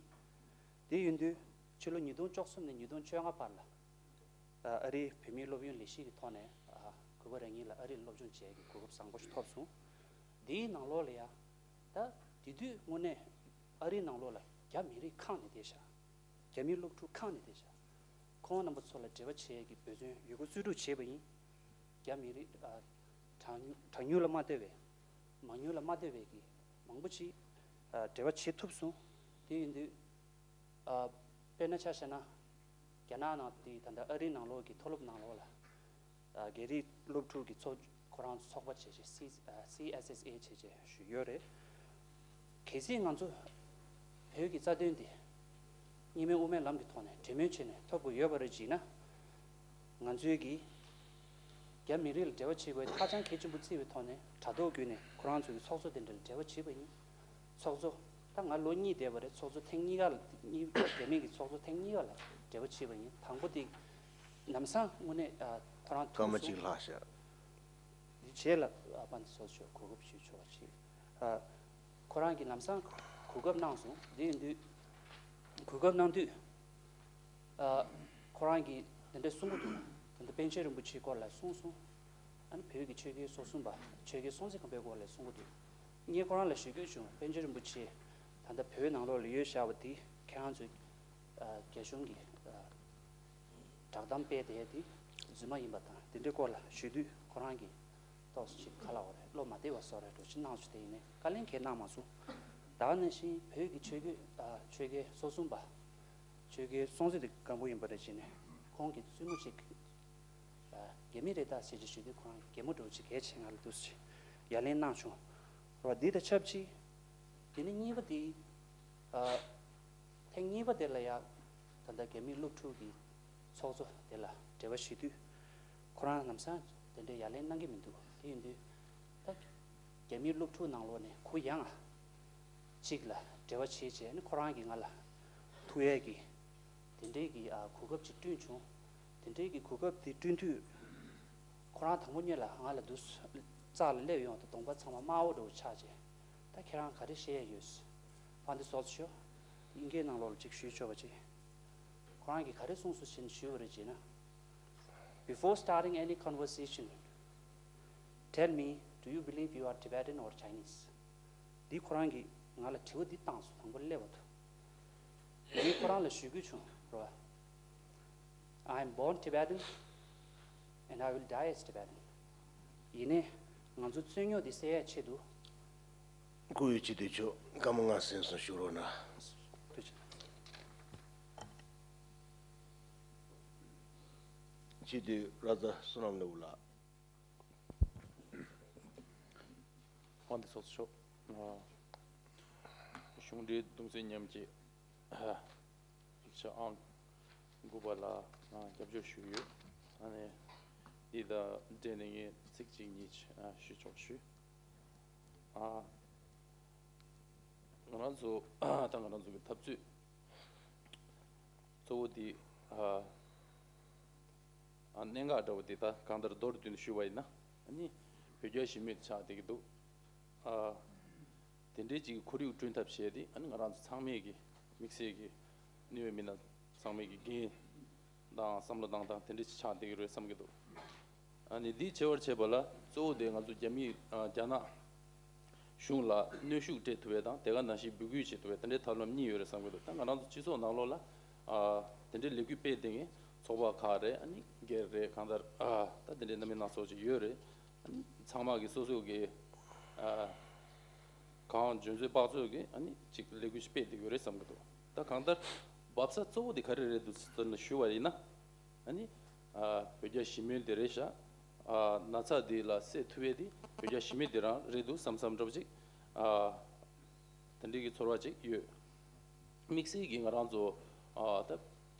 དེ་ཡིན་དུས་ཕྱི་ལོ་ཉིས་སྟོང་བཅུ་གསུམ་ནས་ཉིས་སྟོང་བཅོ་ལྔ་བར་ལ། ཨ། ཨ་རིའི་བོད་མིའི་སློབ་ཡོན་ལས་གཞི་གི་ཐོག་ནས། ཨ། གུས་པ་རང་ཉིད་ལ་ཨ་རིར་སློབ་སྦྱོང་བྱེད་ཡག་གི་གོ་སྐབས་བཟང་པོ་ཞིག་ཐོབ་སོང་། འདིའི་ནང་ལོགས་ལ་ཡ། ད་དེ་དུས་དངོས་གནས་ཨ་རིའི་ནང་ལོགས་ལ་རྒྱ་མི་རིགས་ཁེངས་ནས་བསྡད་ཤག་རྒྱ་མིའི་སློབ་ཕྲུག་ཁེངས་ནས་བསྡད་ཤག་ཁོང་རྣམ་པ་ཚོ་ལ་འབྲེལ་བ་བྱེད་ཡག་གི་འབད་བརྩོན་ཡོད་རྒུ་རྩལ་སྤྲུགས་བྱས་པ་ཡིན། རྒྱ་མི་རིགས། ཨ། གྲངས་ཉུང་གྲངས་ཉུང་ལ་མ་ལྟོས་པའི། མང་ཉུང་ལ་མ་ལྟོས་པའི་གི་མང་པོ་ཅིག་ཨ། འབྲེལ་བ་བྱེད་ཐུབ་སོང་། དེ་ཡིན་དུས། ཨ། དཔེར་ན་ཆ་བཞག་ན། རྒྱ་ནག་ནང་དེ་ད་ལྟ་ཨ་རིའི་ནང་ལོགས་ཀྱི་མཐོ་སློབ་ནང་ལོགས་ལ། ཨ། རྒྱ་རིགས་སློབ་ཕྲུག་གི་ཚོགས། ཁོ་རང་ཚོ་ཚོགས་པ་བྱས་བྱས་སི། ཨ། སི་ཨེས་ཨེས་ཨེ་བྱས་བྱས་ཞུ་ཡོད་རེད། གལ་སྲིད་ང་ཚོ་བོད་ཀྱི་རྩ་དོན་འདི་གཉིས་སྨན་དབུ་མའི་ལམ་གྱི་ཐོག་ནས་གྲོས་མོལ་བྱས་ནས་ཐོབ་དགོས་ཡོད་པ་རེད་བྱས་ན། ང་ཚོའི་གི་རྒྱ་མི་རིགས་ལ་འབྲེལ་བ་བྱེད་དགོས་ཧ་ཅང་གལ་ཆེན་པོ་བརྩིས་པའི་ཐོག་ནས་དྲ་ཐོག་བརྒྱུད་ནས་ཁོ་རང་ཚོ་གི་ཚོགས་གཙོ་དེ་འདྲ་ལ་འབྲེལ་བ་བྱས་པ་ཡིན། ཚོགས་གཙོ། ད་ང་ལོ་གཉིས་བསྡད་པ་རེད། ཚོགས་གཙོ་ཐེངས་གཉིས་ཀ་ལ། གཉིས། རྒྱ་མི་གི་ཚོགས་གཙོ་ཐེངས་གཉིས་ཀ་ལ་འབྲེལ་བ་བྱས་པ་ཡིན། དང་པོ་དེ་ལམ་སང་དངོས་གནས། ཨ། ཁོ་རང་སྐར་མ་ཐུག་སོང་། གཅིག་ལྷག་ཤག་འདི་རྗེས་ལ། ཨ། དཔལ་ལྡན་ཚོགས་གཙོ་མཆོག་གོ་སྐབས་ཞུ་ཆོག་པ་བྱས། ཨ། ཁོ་རང་གིས་ལམ་སང་གོ་སྐབས་གནང་སོང་། འདི་ཡིན་དུས་གོ་སྐབས་གནང་དུས། ཨ། ཁོ་རང་གིས་དེ་འདྲ་གསུང་གི་འདུག་ད་ལྟ་པཎ་ཆེན་རིན་པོ་ཆེའི་སྐོར་ལ་གསུངས་སོང་། ཨ་ནི་བོད་ཀྱི་ཆོས་རྒྱལ་སོ་གསུམ་པ་ཆོས་རྒྱལ་སྲོང་བཙན་སྒམ་པོའི་སྐོར་ལ་གསུང་གི་འདུག་ངས་ཁོ་རང་ལ་ཞུ་རྒྱུ་བྱུང་། པཎ་ཆེན་རིན་པོ་ཆེ་ད་ལྟ་བོད་ནང་ལོགས་ལ་ཡོད་བཞག་པ་དེ་ཁྱེད་རང་ཚོས་ཨ། རྒྱ་གཞུང་གི་ཨ། བསྒྲགས་གཏམ་སྤེལ་བསྡད་དེ་རྫུན་མ་ཡིན་པ་དང་དེ་འདྲའི་སྐོར་ལ་ཞུ་དུས་ཁོ་རང་གིས་ཏོག་ཙམ་ཅིག་ག་ལབ་དགོས་རེད། བློ་མ་བདེ་བ་བཟོ་འདྲ་ཅིག་གནང་བྱུང་། དེ་ཡིན་ནའི་བཀའ་ལན་གང་ཡང་གནང་མ་སོང་། ད་ག་ནང་བཞིན་བོད་ཀྱི་ཆོས་རྒྱལ་ཨ། ཆོས་རྒྱལ་སོ་གསུམ་པ་ཆོས་རྒྱལ་སྲོང་བཙན་སྒམ་པོ་ཡིན་པ་རེད་བྱས་ནས་ཁོང་གིས་བཙུན་མོ་ཅིག་ཨ། རྒྱ་མི་རེད་ད་ཟེར་ཅིག་ཞུ་དུས་ཁོ་རང་གིས་རྒྱ་མོ་འདྲ་བོ་ཅིག་གལ་ཆེ་ང་ལ་འདུག་ཟེར་ཡ་ལན་གནང་བྱུང་། རོ། འདི་དང་ཆབས་ཅིག་དེ་ནས་གཉིས་པ་དེ་ཨ། ཐེངས་གཉིས་པ་དེ་ལ་ཡང་ད་ལྟ་རྒྱ་མིའི་སློབ་ཕྲུག་གི་ཚོགས་གཙོ་དེ་ལ་འབྲེལ་བ་ཞུ་དུས་ཁོ་རང་ལམ་སང་དེ་འདྲའི་ཡ་ལན་གནང་གི་མི་འདུག་དེ་ཡིན་དུས་ད་རྒྱ་མིའི་སློབ་ཕྲུག་ནང་ལོགས་ནས་གུ་ཡངས་ཅིག་ལ་འབྲེལ་བ་བྱས་བྱས་ནས་ཁོ་རང་གིས་ང་ལ་ཐུག་ཡས་ཀྱི་དེ་འདྲའི་གི་ཨ། གོ་སྐབས་ཅིག་བསྐྲུན་བྱུང་། དེ་འདྲའི་གི་གོ་སྐབས་དེ་བསྐྲུན་དུས་ཁོ་རང་དང་པོ་ཉིད་ལ་ང་ལ་འདུག་སེ་རྩ་ལ་སླེབས་ཡོང་དུས་གདོང་པ་ཚང་མ་དམར་པོ་འདྲ་བོ་ཆགས་བྱས། ད་ཁྱེད་རང་ག་རེ་བཤད་ཡས་ཡོད། ཕ་འདི་སོགས་ཤོ། དབྱིན་སྐད་ནང་ལོགས་ལ་ཅིག་ཞུས་ཆོག་པ་ཅིག་ཁོ་རང་གིས་ག་རེ་གསུངས་སོང་ཞེས་ཞུས་པ་རེད་ཅེ་ན། Before starting any conversation, tell me, do you believe you are Tibetan or Chinese? འདི་ཁོ་རང་གིས་ང་ལ་དྲི་བ་འདི་བཏང་སོང་། དང་པོ་སླེབས་པ་དུ། ངས་ཁོ་རང་ལ་ཞུ་རྒྱུ་བྱུང་རོ། I am born Tibetan and I will die as Tibetan. ཡིན་ནའི་ང་ཚོ་རྩོད་རྙོག་འདི་སེལ་ཡས་ཆེད་དུ། སྐུ་ཡི་སྤྱི་འཐུས་མཆོག་བཀའ་མོལ་སྔ་སེམས་སུ་ཞུ་རོགས་གནང་། ཐུགས་རྗེ་ཆེ། སྤྱི་འཐུས་ར་ཛ་བསོད་ནམས་ལེའུ་ལགས། དབང་འདུས་ཚོགས་གཙོ་མཆོག་གཞུང་འབྲེལ་གདུང་སེམས་མཉམ་སྐྱེད་ཡིག་ཆ་ཨང་དགུ་པ་ལ་རྒྱབ་སྐྱོར་ཞུས་ཡོད། ཨ་ནི་འདི་དང་འབྲེལ་ནས་ངས་ཚིག་གཅིག་གཉིས་ཞུ་ཆོག་ཞུ། ཨ། ང་རང་ཚོ་ད་ང་རང་ཚོ་གི་འཐབ་རྩོད་གཙོ་བོ་དེ་ཨ། ཨ། གནད་འགག་འདྲ་བོ་དེ་ད་གང་ལྟར་མདོར་བསྡུས་ནས་ཞུས་པ་ཡིན་ན། ཨ་ནི་བོད་རྒྱ་ཞི་མོལ་ཆགས་བསྡད་ཀྱི་འདུག་ཨ། དེ་འདྲའི་ཅིག་ཁོར་ཡུག་བསྐྲུན་ཐབས་བྱས་ཏེ། ཨ་ནི་ང་རང་ཚོ་ཚང་མས་ཀྱི་དམིགས་བསལ་གྱི་གནད་ཡོད་མི་སྣ་ཚང་མས་ཀྱི་འགན་དང་བསམ་བློ་བཏང་སྟངས་དེ་འདྲ་ཅིག་ཆགས་བསྡད་ཀྱི་རེད་བསམ་གྱི་འདུག་ཨ་ནི་འདི་བྱེད་པར་བྱེད་པ་ལ་གཙོ་བོ་དེ་ང་ཚོ་རྒྱ་མིས་ཨ། རྒྱ་ནག་གཞུང་ལ་གནོན་ཤུགས་སྤྲད་ཐུབ་པའི་དང་དེ་ག་ནང་བཞིན་འབོད་སྐུལ་བྱེད་ཐུབ་པའི་དེ་འདྲའི་ཐབས་ལམ་གཉིས་ཡོད་རེད་བསམ་གྱི་འདུག་ད་ང་རང་ཚོ་སྤྱི་ཚོགས་ནང་ལོགས་ལ་ཨ། དེ་འདྲའི་ལས་འགུལ་སྤེལ་བསྡད་མཁན་ཚོགས་པ་ཁག་རེད། ཨ་ནི་སྒེར་རེད། གང་ལྟར་ཨ། ད་དེ་འདྲའི་རྣམ་པ་སྣ་ཚོགས་ཅིག་ཡོད་རེད། ཨ་ནི་ཚང་མ་གི་སོ་སོ་གི་ཨ། གང་འཇོན་ཚོད་དཔག་ཚོད་ཀྱིས་ཨ་ནི་ཅིག་ལས་འགུལ་ཞིག་སྤེལ་བསྡད་ཡོད་རེད་བསམ་གྱི་འདུག་ད་གང་ལྟར་འབབ་ས་གཙོ་བོ་དེ་ག་རེ་རེད་འདུག་ཟེར་ནས་ཞུས་པ་ཡིན་ན། ཨ་ནི་ཨ། བོད་རྒྱ་ཞི་མོལ་དེ་རེད་ཤག་ཨ། ན་ཚ་དེ་ལ་སེལ་ཐུབ་ཡས་དེ་བོད་རྒྱ་ཞི་མོལ་དེ་རང་རེད་འདུག་བསམ་བསམ་འདྲ་པོ་ཅིག་ཨ། དེ་འདྲའི་གི་ཚོར་བ་ཅིག་ཡོད། དམིགས་བསལ་གྱིས་ང་རང་ཚོ་ཨ། ད་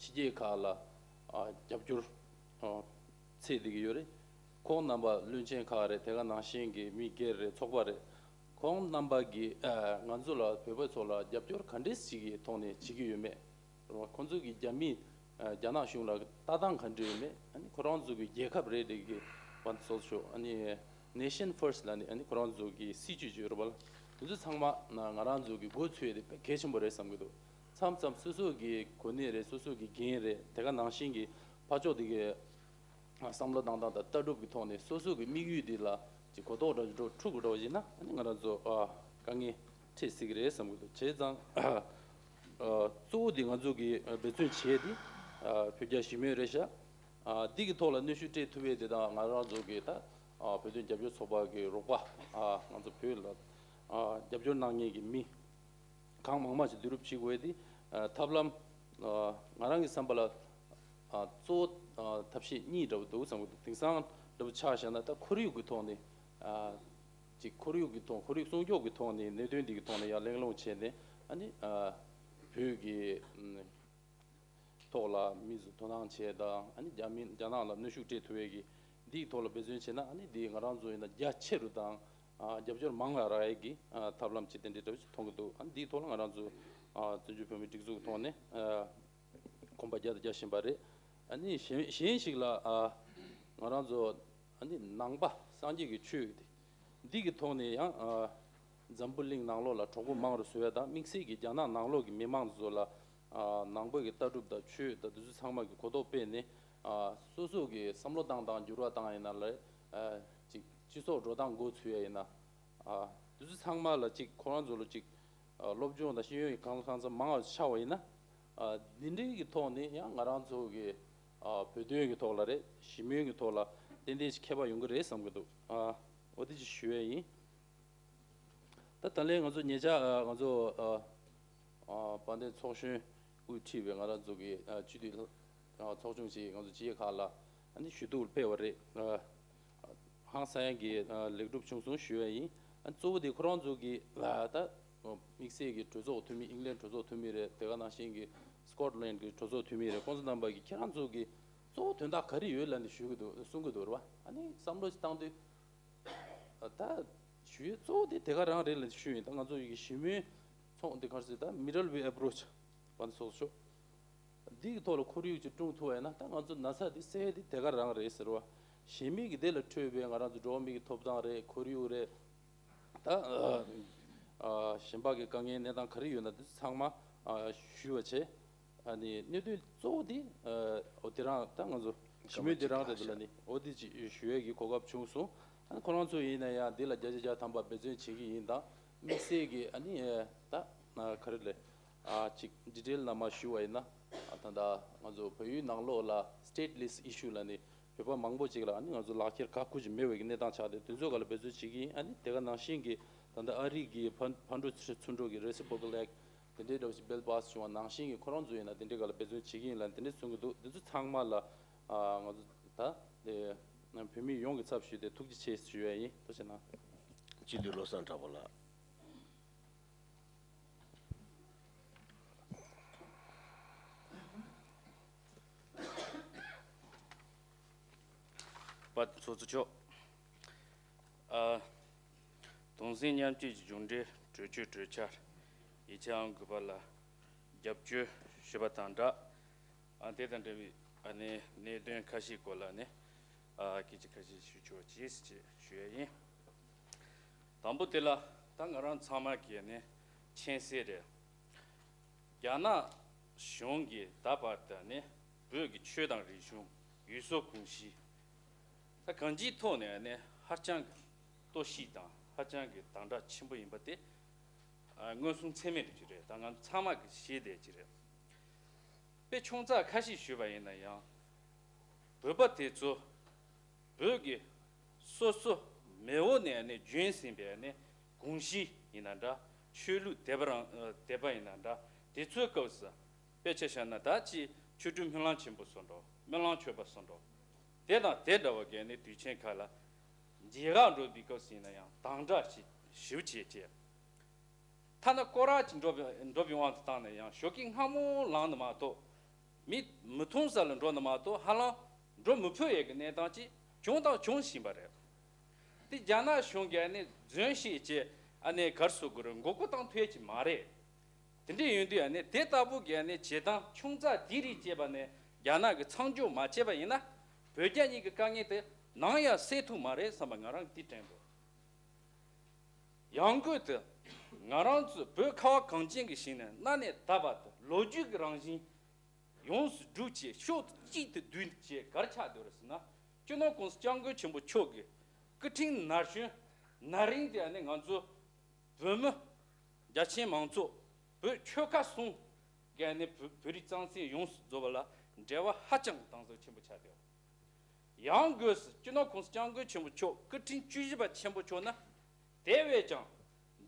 ཕྱི་རྒྱལ་ཁག་ལ་ཨ། རྒྱབ་སྐྱོར་ཨ། འཚོལ་བསྡད་ཀྱི་ཡོད་རེད། ཁོང་རྣམ་པ་བློན་ཆེན་ཁག་རེད། དེ་ག་ནང་བཞིན་གྱི་མི་སྒེར་རེད། ཚོགས་པ་རེད། ཁོང་རྣམ་པ་གིས་ཨ། ང་ཚོ་ལ་བོད་པ་ཚོ་ལ་རྒྱབ་སྐྱོར་ག་འདྲས་ཞིག་གི་ཐོག་ནས་བྱེད་ཀྱི་ཡོད་མེད། རེད་བ། ཁོང་ཚོ་གིས་རྒྱ་མི་ཨ། རྒྱ་ནག་གཞུང་ལ་ལྟ་སྟངས་ག་འདྲ་ཡོད་མེད། ཨ་ནི་ཁོ་རང་ཚོ་གི་རྒྱལ་ཁབ་རེ་རེ་གི་བ་འདི་སོགས་ཤོག་ཨ་ནི་Nation First ལབ་ནས་ཨ་ནི་ཁོ་རང་ཚོ་གི་སྲིད་ཇུས་ཅིག་ཡོད་རེད་བ། དེ་ཚོ་ཚང་མ་ང་རང་ཚོ་གི་མགོ་ཚོས་དེ་དཔེ་གལ་ཆེན་པོ་རེད་བསམ་གྱི་འདུག་མཚམས་མཚམས་སོ་སོ་གི་གོ་གནས་རེད། སོ་སོ་གི་འགན་རེད། དེ་ག་ནང་བཞིན་གྱི་ཕར་ཕྱོགས་དེ་གི་བསམ་བློ་བཏང་སྟངས་དང་ལྟ་གྲུབ་ཀྱི་ཐོག་ནས་སོ་སོ་གི་དམིགས་ཡུལ་འདི་ལ་ཅིག་གོ་རྟོགས་འདྲ་ཅིག་འགྲོ་འཁྲུག་དགོས་འདྲ་བ་ཡིན་ན། ཨ་ནི་ང་རང་ཚོ་ཨ། དཀའ་ངལ་འཕྲད་སྲིད་ཀྱི་རེད་བསམ་གྱི་འདུག་བྱས་ཙང་ཨ། གཙོ་བོ་འདི་ང་ཚོ་གི་འབད་བརྩོན་བྱས་ཏེ་ཨ། བོད་རྒྱ་ཞི་མོལ་རེད་ཤག་ཨ། འདི་གི་ཐོག་ལ་གནོན་ཤུགས་སྤྲད་ཐུབ་པའི་དེ་དང་ང་རང་ཚོ་གི་ད་ཨ། བོད་དོན་རྒྱབ་སྐྱོར་ཚོགས་པ་གི་རོགས་པ་ཨ། ང་ཚོ་བོད་ལ་ཨ། རྒྱབ་སྐྱོར་གནང་མཁན་གྱི་མི་གང་མང་མང་ཞིག་བསྡུ་རུབ་བྱེད་དགོས་ཏེ། ཨ། ཐབས་ལམ་ཨ། ང་རང་གི་བསམ་པ་ལ་ཨ། གཙོ་བོ་ཨ། ཐབས་ཤེས་གཉིས་འདྲ་བོ་འདུག་བསམ་གྱི་འདུག་དེང་སང་འདྲ་བོ་ཆ་བཞག་ན་ད་ཁོར་ཡུག་གི་ཐོག་ནས་ཨ། ཅིག་ཁོར་ཡུག་གི་ཐོག་ཁོར་ཡུག་སྲུང་སྐྱོབ་ཀྱི་ཐོག་ནས་གནད་དོན་འདི་གི་ཐོག་ནས་ཡར་གླེང་སློང་བྱས་ནས། ཨ་ནི་ཨ། བོད་ཀྱི་ཨ། ཐོག་ལ་མི་ཚོ་དོ་སྣང་བྱས་དང་། ཨ་ནི་རྒྱ་མི་རྒྱ་ནག་ལ་གནོན་ཤུགས་སྤྲད་ཐུབ་པའི་གི་འདིའི་ཐོག་ལ་འབད་བརྩོན་བྱས་ན། ཨ་ནི་འདི་ང་རང་ཚོ་ཡིན་ན་རྒྱ་ཆེ་རུ་དང་ཨ། རྒྱབ་སྐྱོར་མང་ང་རག་ཡས་ཀྱི་ཨ། ཐབས་ལམ་ཅིག་དེ་འདྲའི་འདྲ་བོ་ཞིག་མཐོང་གི་འདུག་ཨ་ནི་འདིའི་ཐོག་ལ་ང་རང་ཚོ་ཨ། བཙན་བྱོལ་བོད་མིའི་སྒྲིག་འཛུགས་ཀྱི་ཐོག་ནས་ཨ། གོམ་པ་རྒྱག་དང་རྒྱག་བཞིན་པ་རེད། ཨ་ནི་གཞན་གཞན་ཞིག་ལ་ཨ། ང་རང་ཚོ་ཨ་ནི་ནང་པ་སངས་རྒྱས་ཀྱི་ཆོས་དེ་འདི་གི་ཐོག་ནས་ཡང་ཨ། འཛམ་བུ་གླིང་ནང་ལོགས་ལ་གྲོགས་པོ་མང་རུ་བཟོ་ཡ་དང་། དམིགས་བསལ་གྱི་རྒྱ་ནག་ནང་ལོགས་ཀྱི་མི་མང་ཚོ་ལ་ ཨ་ནང་པ་གི་ལྟ་གྲུབ་དང་ཆོས་དང་དེ་ཚོ་ཚང་མ་གི་གོ་རྟོགས་སྤེལ་ནས། ཨ་སོ་སོ་གི་བསམ་བློ་བཏང་སྟངས་འགྱུར་བ་བཏང་ཡིན་ན་ལ། ཨ་ཅིག་སྤྱི་ཚོགས་འགྲོ་སྟངས་འགོ་ཚུགས་ཡ་ཡིན་ན། ཨ་དེ་ཚོ་ཚང་མ་ལ་ཅིག་ཁོ་རང་ཚོ་ལ་ཅིག་ཨ་སློབ་སྦྱོང་དང་ཤེས་ཡོན་གྱི་གང་ལ་གང་འཚམ་མང་བ་ཆགས་པ་ཡིན་ན། ཨ་འདི་འདྲའི་གི་ཐོག་ནས་ཡང་ང་རང་ཚོ་གི་ཨ་བོད་དོན་གྱི་ཐོག་ལ་རེད། ཞི་མོལ་གྱི་ཐོག་ལ་ཏན་ཏན་ཞིག་ཁྱད་པར་ཡོང་གི་རེད་བསམ་གྱི་འདུག་ཨ་འོ་དེ་ཅིག་ཞུ་ཡ་ཡིན། ད་ད་ལན་ང་ཚོ་ཉེ་ཆར་ཨ་ང་ཚོ་ཨ་ཨ་དཔལ་ལྡན་ཚོགས་གཞོན་དབུ་ཁྲིད་པའི་ང་རང་ཚོ་གི་ཨ་སྤྱི་འཐུས་ཨ་ཚོགས་ཆུང་ཞིག་ང་ཚོ་སྤྱི་ཁྱབ་ཁག་ལ་ཨ་ནི་ཞུ་གཏུག་ཕེབས་པ་རེད། ཨ་ཧང་སང་ཡག་གི་ཨ་ལེགས་གྲུབ་བྱུང་སོང་ཞུ་ཡ་ཡིན། ཨ་གཙོ་བོ་དེ་ཁོ་རང་ཚོ་གི་ཨ་ད་དམིགས་བསལ་གྱི་གྲོས་ཚོགས་འཐུས་མི། ཨིང་ལན་གྲོས་ཚོགས་འཐུས་མི་རེད། དེ་ག་ནང་བཞིན་གྱི་སི་ཀོཊ་ལན་གྱི་གྲོས་ཚོགས་འཐུས་མི་རེད། ཁོང་ཚོ་རྣམ་པ་གིས་ཁྱེད་རང་ཚོ་གི་གཙོ་བོ་དོན་དག་ག་རེ་ཡོད་ལབ་ནས་ཞུ་གི་འདུག་གསུང་གི་འདུག་རེད་བ། ཨ་ནི་བསམ་བློ་ཞིག་བཏང་དུས། ད་ཞུ་ཡས་གཙོ་བོ་དེ་དེ་ག་རང་རེད་ལབ་ཞུ་ཡིན། ད་ང་ཚོ་ཡི་གེ་ཞི་མོལ་ཚོགས་འདི་གར་སྲིད་ད་མི་ཌལ་ཝེ་ཨེ་པོ་རོ་ཆི་བ་འདི་སོགས་ཤོག་འདི་གི་ཐོག་ལ་ཁོར་ཡུག་ཅིག་བསྐྲུན་ཐུབ་པ་ཡིན་ན། ད་ང་ཚོ་ན་ཚ་འདི་སེལ་འདི་དེ་ག་རང་རེད་ཟེར་བ། གཞན་མི་གི་དེ་ལ་འཕྲོས་པའི་ང་རང་ཚོ་འགྲོ་བ་མི་གི་ཐོབ་ཐང་རེད། ཁོར་ཡུག་རེད། ད་ཨ་ཨ་གཞན་པ་གི་དཀའ་ངལ་གནས་སྟངས་ག་རེ་ཡོད་ན་འདི་ཚང་མ་ཨ་ཞུ་བ་བྱས། ཨ་ནི་གནད་དོན་གཙོ་བོ་དེ་ཨ་འོ་དེ་རང་ད་ང་ཚོ་ཞི་མོལ་དེ་རང་རེད་འདི་ལ་ནི་འོ་དེ་ཅིག་ཞུ་ཡས་ཀྱི་གོ་སྐབས་བྱུང་སོང་། ཨ་ནི་ཁོ་རང་ཚོ་ཡིན་ན་ཡང་འདི་ལ་བརྒྱ་ཆ་བརྒྱ་ཐམ་པ་འབད་བརྩོན་བྱེད་ཀྱི་ཡིན། ད་དམིགས་བསལ་གྱི་ཨ་ནི་ཨ་ད་ཨ་ག་རེ་ལས་ཨ་ཅིག་ཌི་ཊེལ་ནང་མར་ཞུ་བ་ཡིན་ན། ཨ་ད་ད་ང་ཚོ་བལ་ཡུལ་ནང་ལོགས་ལ་སི་ཊེ་ཊི་ལི་སི་ཊི་ཨི་ཤུ་ལ་ནི་བོད་པ་མང་པོ་ཅིག་ལ་ཨ་ནི་ང་ཚོ་ལག་ཁྱེར་ཁག་ཁུར་ཅིག་མེད་པའི་གི་གནས་སྟངས་ཆགས་ཏེ། དེ་ཚོའི་སྒང་ལ་འབད་བརྩོན་བྱེད་ཀྱི་ཡིན། ཨ་ནི་དེ་ག་ནང་བཞིན་གྱི་ད་ལྟ་ཨ་རི་གི་ཕར་ཕར་འགྲོ་ཚུར་འགྲོ་གི་རེ་སི་པོ་ཀལ་ཨེཀཊ་དེ་འདྲའི་འདྲ་བོ་ཞིག་བིལ་པཱ་སི་བྱུང་བ་ནང་བཞིན་གྱི་ཁོ་རང་ཚོ་ཡིན་ན་དེ་འདྲའི་སྒང་ལ་འབད་བརྩོན་བྱེད་ཀྱི་ཡིན་ལབ་དེ་འདྲ་གསུང་གི་འདུག་དེ་ཚོ་ཚང་མ་ལ་ཨ་ང་ཚོ་ད་དེ་བོད་མི་ཡོངས་ཀྱི་ཚབ་ཞུས་ཏེ་ཐུགས་རྗེ་ཆེ་ཞུ་ཡ་ཡིན། ཐུགས་རྗེ་གནང་། སྤྱི་འཐུས་བློ་བཟང་གྲགས་པ་ལགས། པ་ཚོགས་གཙོ་མཆོག་ཨ། གདུང་སེམས་མཉམ་སྐྱེད་ཀྱི་མཇུག་འབྲས་གྲོས་ཆོད་གྲོས་འཆར་ཡིག་ཆ་ཨང་དགུ་པ་ལ་རྒྱབ་སྐྱོར་ཞུས་པ་དང་སྦྲགས། ཨ་དེ་དང་འབྲེལ་བའི་ཨ་ནི་གནད་དོན་ཁ་ཤས་སྐོར་ལ་ནི་ཨ་སྐད་ཆ་ཁ་ཤས་ཞུ་ཆོག་ཅེས་ཞུ་ཡ་ཡིན། དང་པོ་དེ་ལ་ད་ང་རང་ཚང་མ་གིས་ནི་མཁྱེན་གསལ་རེད། རྒྱ་ནག་གཞུང་གིས་ད་བར་དུ་ནི་བོད་ཀྱི་ཆོས་དང་རིག་གཞུང་། ཡུལ་སྲོལ་གོམས་གཤིས། ད་གང་ཅིའི་ཐོག་ནས་ནི་ཧ་ཅང་གི་གཏོར་བཤིག་དང་ཧ་ཅང་གི་དམ་དྲག་ཆེན་པོ་ཡིན་པ་དེ་ཨ་མངོན་སུམ་ཚད་མེད་རེད་ཅིག་རེད། ད་ང་ཚང་མ་གིས་ཤེས་བསྡད་ཀྱི་རེད། དཔེ་ཆུང་ཙག་ཁ་ཤས་ཞུས་པ་ཡིན་ན་ཡང་། བོད་པ་དེ་ཚོ་བོད་ཀྱི་སོ་སོ་མེས་པོ་ནས་ནི་བྱོན་ཟིན་པའི་ནི་གོམས་གཤིས་ཡིན་ན་འདྲ། ཆོས་ལུགས་དད་པ་རང་དད་པ་ཡིན་ན་འདྲ། དེ་ཚོའི་སྐབས་སུ་དཔེ་ཆ་བཞག་ན་ད་ཅི་ཆོ་འཕྲུལ་སྨོན་ལམ་ཆེན་པོ་སོགས་འགྲོ། སྨོན་ལམ་མཆོད་པ་སོགས་འགྲོ། དེ་དང་དེ་འདྲ་བ་གས་ནི་དུས་ཆེན་ཁག་ལ་མཇལ་ཁ་འགྲོ་བའི་སྐབས་སུ་ཡིན་ན་ཡང་དམ་དྲག་ཞིག་ཞེ་པོ་བྱེད་ཅེས། ཐ་ན་སྐོར་ར་ཅིག་འགྲོ་བའི་འགྲོ་བའི་དབང་དུ་བཏང་ན་ཡང་ཞོགས་ཀས་སྔ་མོ་ལངས་ནས་མ་གཏོགས། མི་མི་མཐོང་ས་ལ་འགྲོ་ན་མ་གཏོགས་ཧ་ལམ་འགྲོ་མི་ཕོད་ཡས་ཀྱི་གནས་སྟངས་ཅིག་བྱུང་དང་འབྱུང་བཞིན་པ་རེད། དེ་རྒྱ་ནག་གཞུང་གིས་ནི་རྫུན་བཤད་བྱས་ཨ་ནི་ག་རེ་ཟེར་དགོས་རེད། མགོ་སྐོར་བཏང་ཐུབ་ཀྱི་མ་རེད། དེ་འདྲ་ཡིན་དུས་ཨ་ནི་དེ་ལྟ་བུ་གི་ཨ་ནི་བྱེད་སྟངས་ཆུང་ཙག་དེ་རིགས་བྱས་པ་ནི་རྒྱ་ནག་གིས་མཚམས་འཇོག་མ་བྱས་པ་ཡིན་ན། བོད་རྒྱ་གཉིས་ཀྱི་དཀའ་ངལ་དེ་ནམ་ཡང་སེལ་ཐུབ་མ་རེད་བསམ་པ་ང་རང་གིས་དེ་དྲན་འདུག་ཡང་སྒོས་དུ་ང་རང་ཚོ་བོད་ཁ་བ་གངས་ཅན་གྱི་ཞིང་ནས་གནའ་ནས་ད་བར་དུ་ལོ་རྒྱུས་ཀྱི་རང་བཞིན་ཡོངས་སུ་བསྒྲུབས་བྱས་ཕྱོགས་གཅིག་ཏུ་བསྡུས་བྱས་ག་རེ་ཆགས་བསྡད་རེད་ཟེར་ན། སྤྱི་ནོར་༸གོང་ས་༸སྐྱབས་མགོན་ཆེན་པོ་མཆོག་གི་སྐུ་ཕྲེང་ན་གཞོན་ན་རིང་དེ་ནི་ང་ཚོ་བོད་མི་རྒྱ་ཆེའི་མང་ཚོགས་བོད་ཆོལ་ཁ་གསུམ་གི་ནི་བོད་བོད་རིགས་རྩ་མཚན་ཡོངས་སུ་རྫོགས་པ་ལ་འབྲེལ་བ་ཧ་ཅང་གི་དམ་ཟབ་ཆེན་པོ་ཆགས་བསྡད་ཡོད། ཡང་སྒོས་སུ་སྤྱི་ནོར་༸གོང་ས་༸སྐྱབས་མགོན་ཆེན་པོ་མཆོག་སྐུ་ཕྲེང་བཅུ་བཞི་པ་ཆེན་པོ་མཆོག་ནི་དེ་བས་ཀྱང་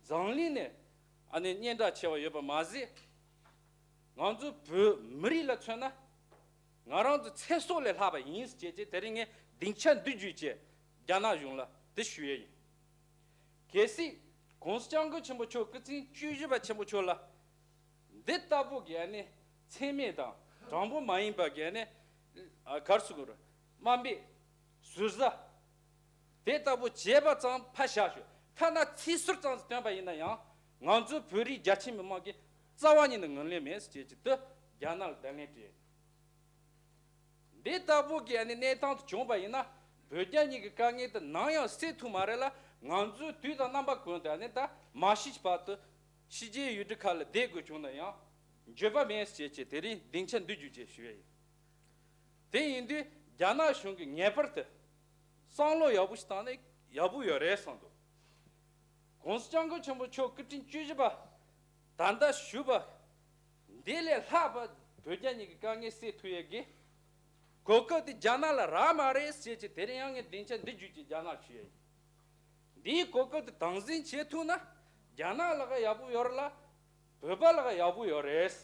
འཛམ་གླིང་ནས་ཨ་ནི་སྙན་གྲགས་ཆེ་བ་ཡོད་པ་མ་ཟད། ང་ཚོ་བོད་མི་རིགས་ལ་མཚོན་ན་ང་རང་ཚོ་ཚེ་སྲོག་ལས་ལྷག་པ་ཡིན་ཟེར་བྱས་བྱས་དེ་རིང་ངས་སྡིངས་ཆ་འདི་བརྒྱུད་བྱས་རྒྱ་ནག་གཞུང་ལ་འདི་ཞུ་ཡས་ཡིན། གལ་སྲིད་༸གོང་ས་༸སྐྱབས་མགོན་ཆེན་པོ་མཆོག་སྐུ་ཕྲེང་བཅུ་བཞི་པ་ཆེན་པོ་མཆོག་ལ། འདི་ལྟ་བུ་གི་ཨ་ནི་མཚན་སྨད་དང་དྲང་པོ་མ་ཡིན་པ་གི་ཨ་ནི་ཨ་ག་རེ་ཟེར་དགོས་རེད། དམའ་འབེབས། ཟུར་ཟ། དེ་ལྟ་བུ་བྱས་པ་ཙམ་ཕར་བཞག་ཞུ། ཐ་ན་ཚིག་ཟུར་ཙམ་ཞིག་བཏོན་པ་ཡིན་ན་ཡང་ང་ཚོ་བོད་རིགས་རྒྱ་ཆེ་མི་མང་གིས་རྩ་བ་ཉིད་ནས་ངོས་ལེན་མེད་ཟེར་བྱས་ཀྱི་འདི་རྒྱ་ནག་ལ་བརྡ་ལན་སྤྲད། འདི་ལྟ་བུ་གི་ཨ་ནི་གནས་སྟངས་དེ་བྱུང་བ་ཡིན་ན་བོད་རྒྱ་གཉིས་ཀྱི་དཀའ་ངལ་དེ་ནམ་ཡང་སེལ་ཐུབ་མ་རེད་ལ། ང་ཚོས་དུས་དང་རྣམ་པ་ཀུན་ཏུ་ཨ་ནི་ད་མ་ཤི་བར་དུ་ཕྱི་རྒྱལ་ཡུལ་གྲུ་ཁག་ལ་བསྡད་དགོས་བྱུང་ན་ཡང་ འགྱོད་པ་མེད་ཟེར་བྱས་དེ་རིང་སྡིངས་ཆ་འདི་བརྒྱུད་བྱས་ཞུ་ཡ་ཡིན། དེ་ཡིན་དུས་རྒྱ་ནག་གཞུང་གིས་ངེས་པར་དུ་བསམ་བློ་ཡག་པོ་ཞིག་བཏང་ན་ཡག་པོ་ཡོད་རེད་བསམ་འདུག ༸གོང་ས་༸སྐྱབས་མགོན་ཆེན་པོ་མཆོག་སྐུ་ཕྲེང་བཅུ་བཞི་པ་ད་ལྟ་བཞུགས་པ་འདི་ལས་ལྷག་པ་བོད་རྒྱ་གཉིས་ཀྱི་དཀའ་ངལ་སེལ་ཐུབ་ཡས་ཀྱི་གོ་སྐབས་དེ་རྒྱ་ནག་ལ་རག་མ་རེད་ཟེར་བྱས་དེ་རིང་ཡང་ངས་སྡིངས་ཆ་འདི་བརྒྱུད་ཀྱི་རྒྱ་ནག་ཞུ་ཡ་ཡིན། འདིའི་གོ་སྐབས་དེ་དམ་འཛིན་བྱེད་ཐུབ་ན་རྒྱ་ནག་ལ་ག་ཡག་པོ་ཡོད་རེད་ལ་བོད་པ་ལ་ག་ཡག་པོ་ཡོད་རེད།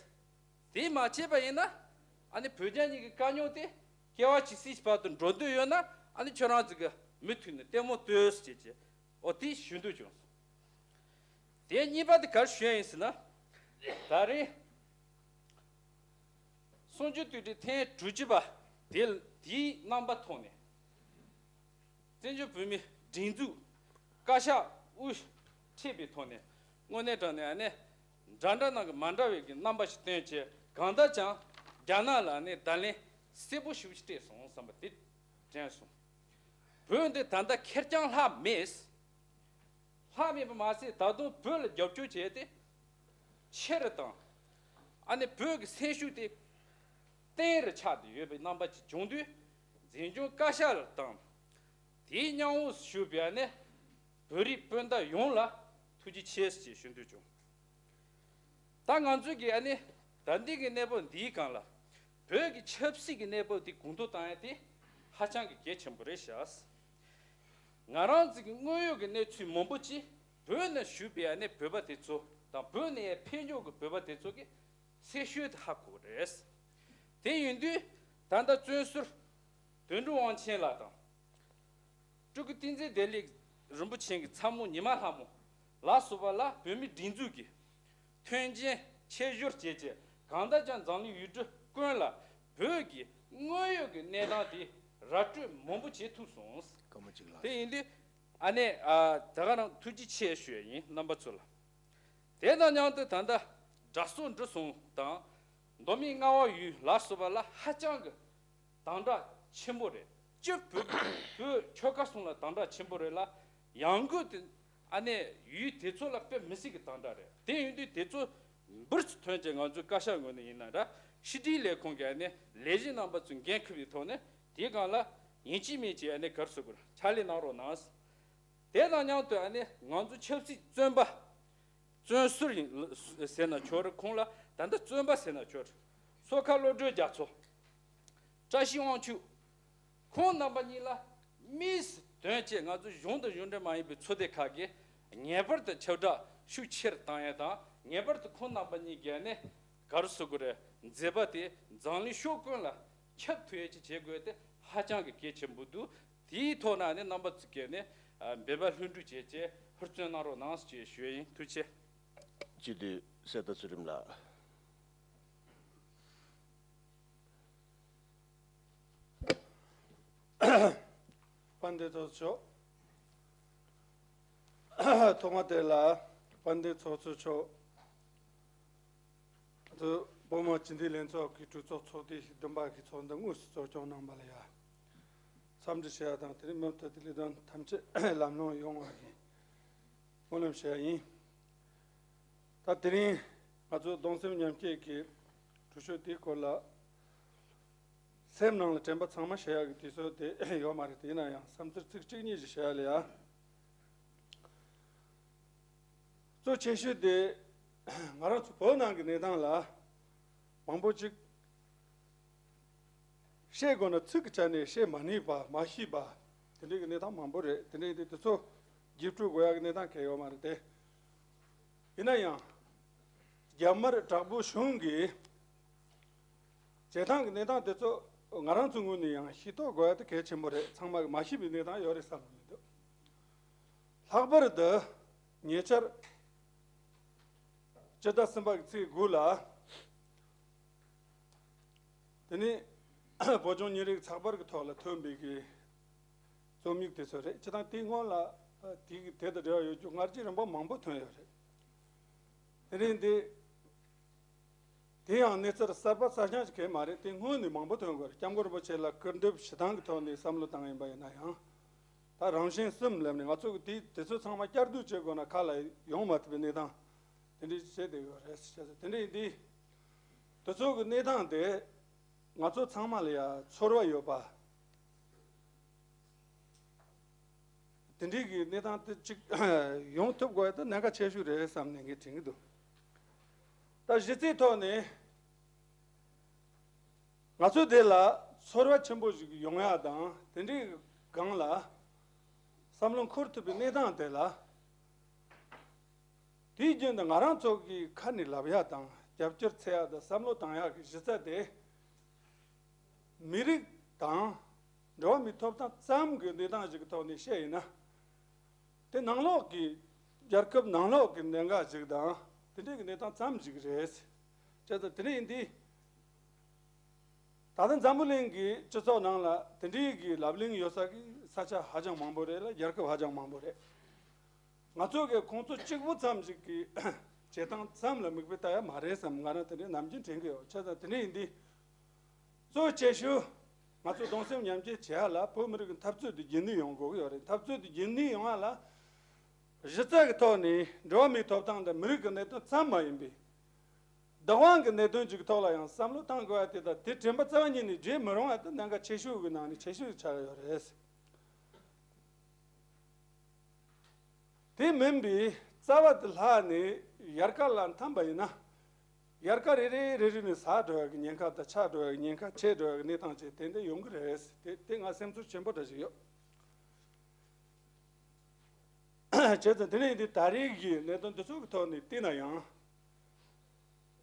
དེ་མ་བྱས་པ་ཡིན་ན་ཨ་ནི་བོད་རྒྱ་གཉིས་ཀྱི་དཀའ་རྙོག་དེ་སྐྱེ་བ་ཇི་སྲིད་བར་དུ་འགྲོ་འདོད་ཡོད་ན་ཨ་ནི་ཁྱོད་རང་ཚོ་གི་མུ་མཐུད་ནས་ལྟད་མོ་ལྟོས་ཟེར་བྱས་ཀྱི་ཨོ་དེ་ཞུ་འདོད་བྱུང་སོང་། དེ་གཉིས་པ་དེ་ག་རེ་ཞུ་ཡ་ཡིན་ཟེར་ན། ད་རེས་གསུང་ཆོས་དུས་དྲན་ཐེངས་དྲུག་ཅུ་པ་དེ་དེའི་རྣམ་པ་ཐོག་ནས་བཙན་བྱོལ་བོད་མིའི་སྒྲིག་འཛུགས་བཀའ་ཤག་དབུ་ཁྲིད་པའི་ཐོག་ནས་དངོས་གནས་དྲང་གནས་ཨ་ནི་འདྲ་འདྲ་ནང་གི་མ་འདྲ་བའི་གི་རྣམ་པ་ཞིག་བསྟན་བྱས་གང་ལྟར་ཀྱང་རྒྱ་ནག་ལ་ཨ་ནི་བརྡ་ལན་གསལ་པོ་ཞིག་སྤྲད་སོང་བསམ་པ་དེ་དྲན་སོང་། བོད་འདི་ད་ལྟ་ཁེར་རྐྱང་ལྷག་མེད། ལྷག་མེད་པ་མ་ཟད་ད་དུང་བོད་ལ་རྒྱབ་སྐྱོར་བྱས་ཏེ་ཆེ་རུ་བཏང་། ཨ་ནི་བོད་ཀྱི་སེམས་ཤུགས་དེ་བརྟན་རུ་ཆགས་ཏེ་ཡོད་པའི་རྣམ་པ་ཅིག་བྱུང་དུས་འཛིན་སྐྱོང་བཀའ་ཤག་ལ་དང་དེའི་མཉམ་འོག་ཞུགས་པའི་ཨ་ནི་བོད་རིགས་སྤུན་ཟླ་ཡོངས་ལ་ཐུགས་རྗེ་ཆེ་ཞེས་ཞུ་འདོད་བྱུང་། ད་ང་ཚོས་ཀྱི་ཨ་ནི་ད་ལྟའི་གི་གནས་བབ་འདིའི་སྒང་ལ་བོད་ཀྱི་ཆབ་སྲིད་ཀྱི་གནས་བབ་འདི་གོང་མཐོར་བཏང་ཡ་དེ་ཧ་ཅང་གི་གལ་ཆེན་པོ་རེད་ཤག་ང་རང་ཚོ་གི་དངོས་ཡོད་ཀྱི་གནས་ཚུལ་མང་པོ་ཅིག་བོད་ནང་བཞུགས་པའི་ཨ་ནི་བོད་པ་དེ་ཚོ་དང་བོད་ནས་ཕེབས་མྱོང་གི་བོད་པ་དེ་ཚོ་གི་གསལ་ཤོས་དེ་ཧ་གོ་རེད། དེ་ཡིན་དུས་ད་ལྟ་བཙོན་ཟུར་དོན་གྲུབ་དབང་ཆེན་ལགས་དང་། སྤྲུལ་སྐུ་བསྟན་འཛིན་བདེ་ལེགས་རིན་པོ་ཆེ་གི་ཚ་མོ་ཉི་མ་ལྷ་མོ་ལ་སོགས་པ་ལ་བོད་མིའི་སྒྲིག་འཛུགས་ཀྱི་མཐུན་རྐྱེན་ཆེད་བཞག་བྱས་རྗེས་གང་ལྟར་ཀྱང་འཛམ་གླིང་ཡུལ་གྲུ་ཀུན་ལ་བོད་ཀྱི་དངོས་ཡོད་ཀྱི་གནས་སྟངས་དེ་ར་སྤྲོད་མང་པོ་བྱེད་ཐུབ་སོང་། སྐར་མ་གཅིག་ལ། དེ་ཡིན་དུས་ཨ་ནེ་ཨ་ད་ག་རང་ཐུགས་རྗེ་ཆེ་ཞུ་ཡ་ཡིན་རྣམ་པ་ཚོ་ལ། དེ་དང་མཉམ་དུ་ད་ལྟ་དགྲ་སོགས་འབྲི་སོང་དང་མདོ་སྨད་རྔ་བ་ཡུལ་ལ་སོགས་པ་ལ་ཧ་ཅང་གི་དམ་དྲག་ཆེན་པོ་རེད། སྤྱིར་བོད་བོད་ཆོལ་ཁ་གསུམ་ལ་དམ་དྲག་ཆེན་པོ་རེད་ལ་ཡང་སྒོས་དེ་ཨ་ནེ་ཡུལ་དེ་ཚོ་ལ་དཔེ་མི་སྲིད་ཀྱི་དམ་དྲག་རེད། དེ་ཡིན་དུས་དེ་ཚོ་འབུར་ཚུ་ཐོན་ཅིག་ང་ཚོའི་བཀའ་ཤག་ངོས་ནས་ཡིན་ན་འདྲ་ཕྱི་དྲིལ་ལས་ཁུངས་ཀྱི་ཨ་ནེ་ལས་བྱེད་རྣམ་པ་ཚོས་འགན་འཁུར་བའི་ཐོག་ནས་དེའི་སྒང་ལ་ཡིན་གཅིག་མིན་གཅིག་ཨ་ནེ་ག་རེ་ཟེར་དགོས་རེད་ཕྱག་ལས་གནང་རོགས་གནང་། དེ་དང་མཉམ་དུ་ཨ་ནེ་ང་ཚོ་ཆབ་སྲིད་བཙོན་པ། བཙོན་ཟུར་ཡིན་ཟེར་ན་ཆོག་རེད། ཁོང་ལ་ད་ལྟ་བཙོན་པ་ཟེར་ན་ཆོག་རེད། སོ་ཁ་བློ་གྲོས་རྒྱ་མཚོ། བཀྲ་ཤིས་དབང་ཕྱུག་ཁོང་རྣམ་པ་གཉིས་ལ་དམིགས་སུ་དོན་བྱས་ང་ཚོ་གཞུང་དང་གཞུང་འབྲེལ་མ་ཡིན་པའི་ཚོགས་སྡེ་ཁག་གིས་ངེས་པར་དུ་ཁྱབ་བསྒྲགས་ཤུགས་ཆེ་རུ་བཏང་ཡས་དང་ངེས་པར་དུ་ཁོང་རྣམ་པ་གཉིས་ཀྱིས་ནས་ག་རེ་ཟེར་དགོས་རེད། མཛད་པ་དེ་འཛམ་གླིང་ཕྱོགས་ཀུན་ལ་ཁྱབ་ཐུབ་ཡས་ཅིག་བྱེད་དགོས་དེ་ཧ་ཅང་གི་གལ་ཆེན་པོ་འདུག་དེའི་ཐོག་ན་ནི་རྣམ་པ་ཚོ་གིས་ནི་འབད་པ་ལྷུན་གྲུབ་བྱས་རྗེས་ཧུར་བརྩོན་གནང་རོགས་གནང་ཞེས་ཞུ་ཡ་ཡིན། ཐུགས་རྗེ་ཆེ། སྤྱི་འཐུས་གསེར་རྟ་ཚུལ་ཁྲིམས་ལགས། དཔལ་ལྡན་ཚོགས་གཙོ་མཆོག་ཐོག་མ་དེ་ལ་དཔལ་ལྡན་ཚོགས་གཙོ་མཆོག་དུ་བོད་མི་སྤྱི་འཐུས་ལྷན་ཚོགས་ཀྱི་གྲོས་ཚོགས་ཚོགས་དུས་བདུན་པ་གི་ཚོགས་འདུ་དངོས་སུ་གཙོ་སྐྱོང་གནང་བ་ལ་ཡ་འཚམས་འདྲི་ཞུ་ཡ་དང་དེ་རིང་མུ་མཐུད་དེ་ལས་དོན་ཐམས་ཅད་ལམ་ལྷོང་ཡོང་བ་གི་སྨོན་ལམ་ཞུ་ཡ་ཡིན། ད་དེ་རིང་ང་ཚོ་གདུང་སེམས་མཉམ་སྐྱེད་ཀྱི་གྲོས་ཆོད་དེའི་སྐོར་ལ་སེམས་ནང་ལ་དྲན་པ་ཚང་མ་བཤད་ཡག་གི་དུས་ཚོད་དེ་ཡོད་མ་རེད། དེ་ཡིན་ན་ཡང་བསམ་ཚུལ་ཚིག་གཅིག་གཉིས་ཤིག་བཤད་ཡ་ལ་ཡ། གཙོ་ཆེ་ཤོས་དེ་ང་རང་ཚོ་བོད་ནང་གི་གནས་སྟངས་ལ་མང་པོ་ཅིག་བཤད་དགོས་ན་ཚིག་གི་ཆ་ནས་བཤད་མ་ནུས་པ་མ་ཤེས་པ་དེ་འདྲའི་གི་གནས་སྟངས་མང་པོ་རེད། དེ་འདྲའི་དེ་དེ་ཚོ་རྒྱས་སྤྲོས་དགོས་ཡག་གི་གནས་སྟངས་གང་ཡང་ཡོད་མ་རེད་དེ། ཡིན་ན་ཡང་རྒྱ་དམར་དྲག་པོ་གཞུང་གིས་བྱེད་སྟངས་ཀྱི་གནས་སྟངས་དེ་ཚོ་ང་རང་ཚོའི་ངོས་ནས་ཡང་ཤེས་རྟོགས་དགོས་ཡ་དེ་གལ་ཆེན་པོ་རེད། ཚང་མ་གིས་མ་ཤེས་པའི་གནས་སྟངས་ཡོད་རེད་བསམ་གྱི་མི་འདུག་ལྷག་པར་དུ་ཉེ་ཆར་སྤྱི་ཟླ་གསུམ་པ་གི་ཚེས་དགུ་ལ་དེ་ནས་བོད་ལྗོངས་ཉིན་རེའི་ཚགས་པར་གྱི་ཐོག་ལ་ཐོན་པའི་གི་རྩོམ་ཡིག་དེ་ཚོ་རེད། སྤྱིར་བཏང་དེའི་སྔོན་ལ་དེའི་གི་དེ་དང་འབྲེལ་བ་ཡོད་རྒྱུ་སྔ་རྗེས་རིམ་པ་མང་པོ་ཐོན་ཡོད་རེད། དེ་རིང་འདི། དེ་ཡང་གནས་ཚུལ་གསར་པ་གསར་རྐྱང་ཞིག་གང་ཡང་མ་རེད། དེ་སྔོན་ནས་མང་པོ་ཐོན་དགོས་རེད། སྐྱབས་མགོན་རིན་པོ་ཆེ་ལ་སྐུར་འདེབས་ཞུ་སྟངས་ཀྱི་ཐོག་ནས་བསམ་བློ་བཏང་ཡིན་པ་ཡིན་ན་ཡང་། ད་རང་གཞན་གསུམ་ལབ་ནས་ང་ཚོ་གི་དེ་དེ་ཚོ་ཚང་མ་བསྐྱར་ཟློས་བྱེད་དགོས་ན་ཁ་ལ་ཡོང་མ་ཐུབ་པའི་གནས་སྟངས་དེ་འདྲའི་བྱས་བསྡད་ཡོད་རེད་ཟེར་བྱས་ཙང་དེ་འདྲ་ཡིན་དུས། དེ་ཚོ་གི་གནས་སྟངས་དེ་ང་ཚོ་ཚང་མ་ལ་ཡང་ཚོར་བ་ཡོད་པ། དེ་འདྲའི་གི་གནས་སྟངས་དེ་གཅིག་ཡོང་ཐུབ་དགོས་ཡ་དེ་གནད་འགག་ཆེ་ཤོས་རེད་བསམ་ནས་ངས་དྲན་གྱི་འདུག་ད་གཞི་རྩའི་ཐོག་ནས་ང་ཚོ་དེ་ལ་ཚོར་བ་ཆེན་པོ་ཞིག་ཡོང་ཡ་དང་དེ་འདྲའི་སྒང་ལ་བསམ་བློ་འཁོར་ཐུབ་པའི་གནས་སྟངས་དེ་ལ། དེའི་རྒྱུན་དུ་ང་རང་ཚོ་གི་ཁ་ནས་ལབ་ཡ་དང་རྒྱབ་སྐྱོར་འཚོལ་ཡ་དང་བསམ་བློ་བཏང་ཡ་གི་གཞི་རྩ་དེ། མི་རིགས་དང་འགྲོ་བ་མིའི་ཐོབ་ཐང་ཙམ་གྱི་གནས་སྟངས་ཤིག་གི་ཐོག་ནས་བཤད་ཡིན་ན། དེ་ནང་ལོགས་ཀྱི་རྒྱལ་ཁབ་ནང་ལོགས་ཀྱི་གནད་འགག་ཅིག་དང་དེ་འདྲའི་གི་གནས་སྟངས་ཙམ་ཞིག་རེད། བྱས་ཙང་དེ་འདྲ་ཡིན་དུས། ད་ལྟ་འཛམ་བུ་གླིང་གི་སྤྱི་ཚོགས་ནང་ལ་དེ་འདྲའི་གི་ལབ་གླེང་ཡོད་ས་གི་ས་ཆ་ཧ་ཅང་མང་པོ་རེད་ལ། རྒྱལ་ཁབ་ཧ་ཅང་མང་པོ་རེད། ང་ཚོ་གི་ཁོང་ཚོ་གཅིག་པུ་ཙམ་ཞིག་གི་བྱེད་སྟངས་ཙམ་ལ་མིག་དཔེ་ལྟ་ཡ་མ་རེད་བསམ། ང་རང་དེ་འདྲའི་ནམ་རྒྱུན་དྲན་གི་ཡོད། བྱས་ཙང་དེ་འདྲ་ཡིན་དུས། གཙོ་ཆེ་ཤོས་ང་ཚོ་གདུང་སེམས་མཉམ་སྐྱེད་བྱེད་ཡ་ལ་བོད་མི་རིགས་ཀྱི་འཐབ་རྩོད་དེ་རྒྱུན་གནས་ཡོང་དགོས་ཀྱི་ཡོད་རེད། འཐབ་རྩོད་དེ་རྒྱུན་གནས་ཡོང་ཡ་ལ་གཞི་རྩ་གི་ཐོག་ནས་འགྲོ་བ་མིའི་ཐོབ་ཐང་དང་མི་རིགས་ཀྱི་གནད་དོན་ཙམ་མ་ཡིན་པའི་བདག་དབང་གི་གནད་དོན་ཅིག་ཐོག་ལ་ཡང་བསམ་བློ་གཏང་དགོས་ཡ་དེ་དང་། དེ་དྲན་པ་རྩ་བ་ཉིད་ནས་བརྗེད་མི་རུང་བ་དེ་གནད་འགག་ཆེ་ཤོས་ཀྱི་ནང་ནས་ཆེ་ཤོས་ཆགས་ཡོད་རེད། དེ་མིན་པའི་རྩ་བ་དེ་ལྷག་ནས་ཡལ་ག་ལ་འཐམས་པ་ཡིན་ན། ཡལ་ག་རེ་རེ་རེ་རེ་ནས་ཟག་འགྲོ་ཡ་གི་ཉེན་ཁ་དང་ཆག་འགྲོ་ཡ་གི་ཉེན་ཁ། ཆད་འགྲོ་ཡ་གི་གནས་སྟངས་བཅས་ཏན་ཏན་ཡོང་གི་རེད། དེ་དེ་ང་སེམས་ཚོར་ཆེན་པོ་འདྲ་ཞིག་ཡོད། བྱས་ཙང་དེ་ནས་འདི་ད་རེས་ཀྱི་གནད་དོན་འདི་ཚོ་གི་ཐོག་ནས་བལྟས་ན་ཡང་།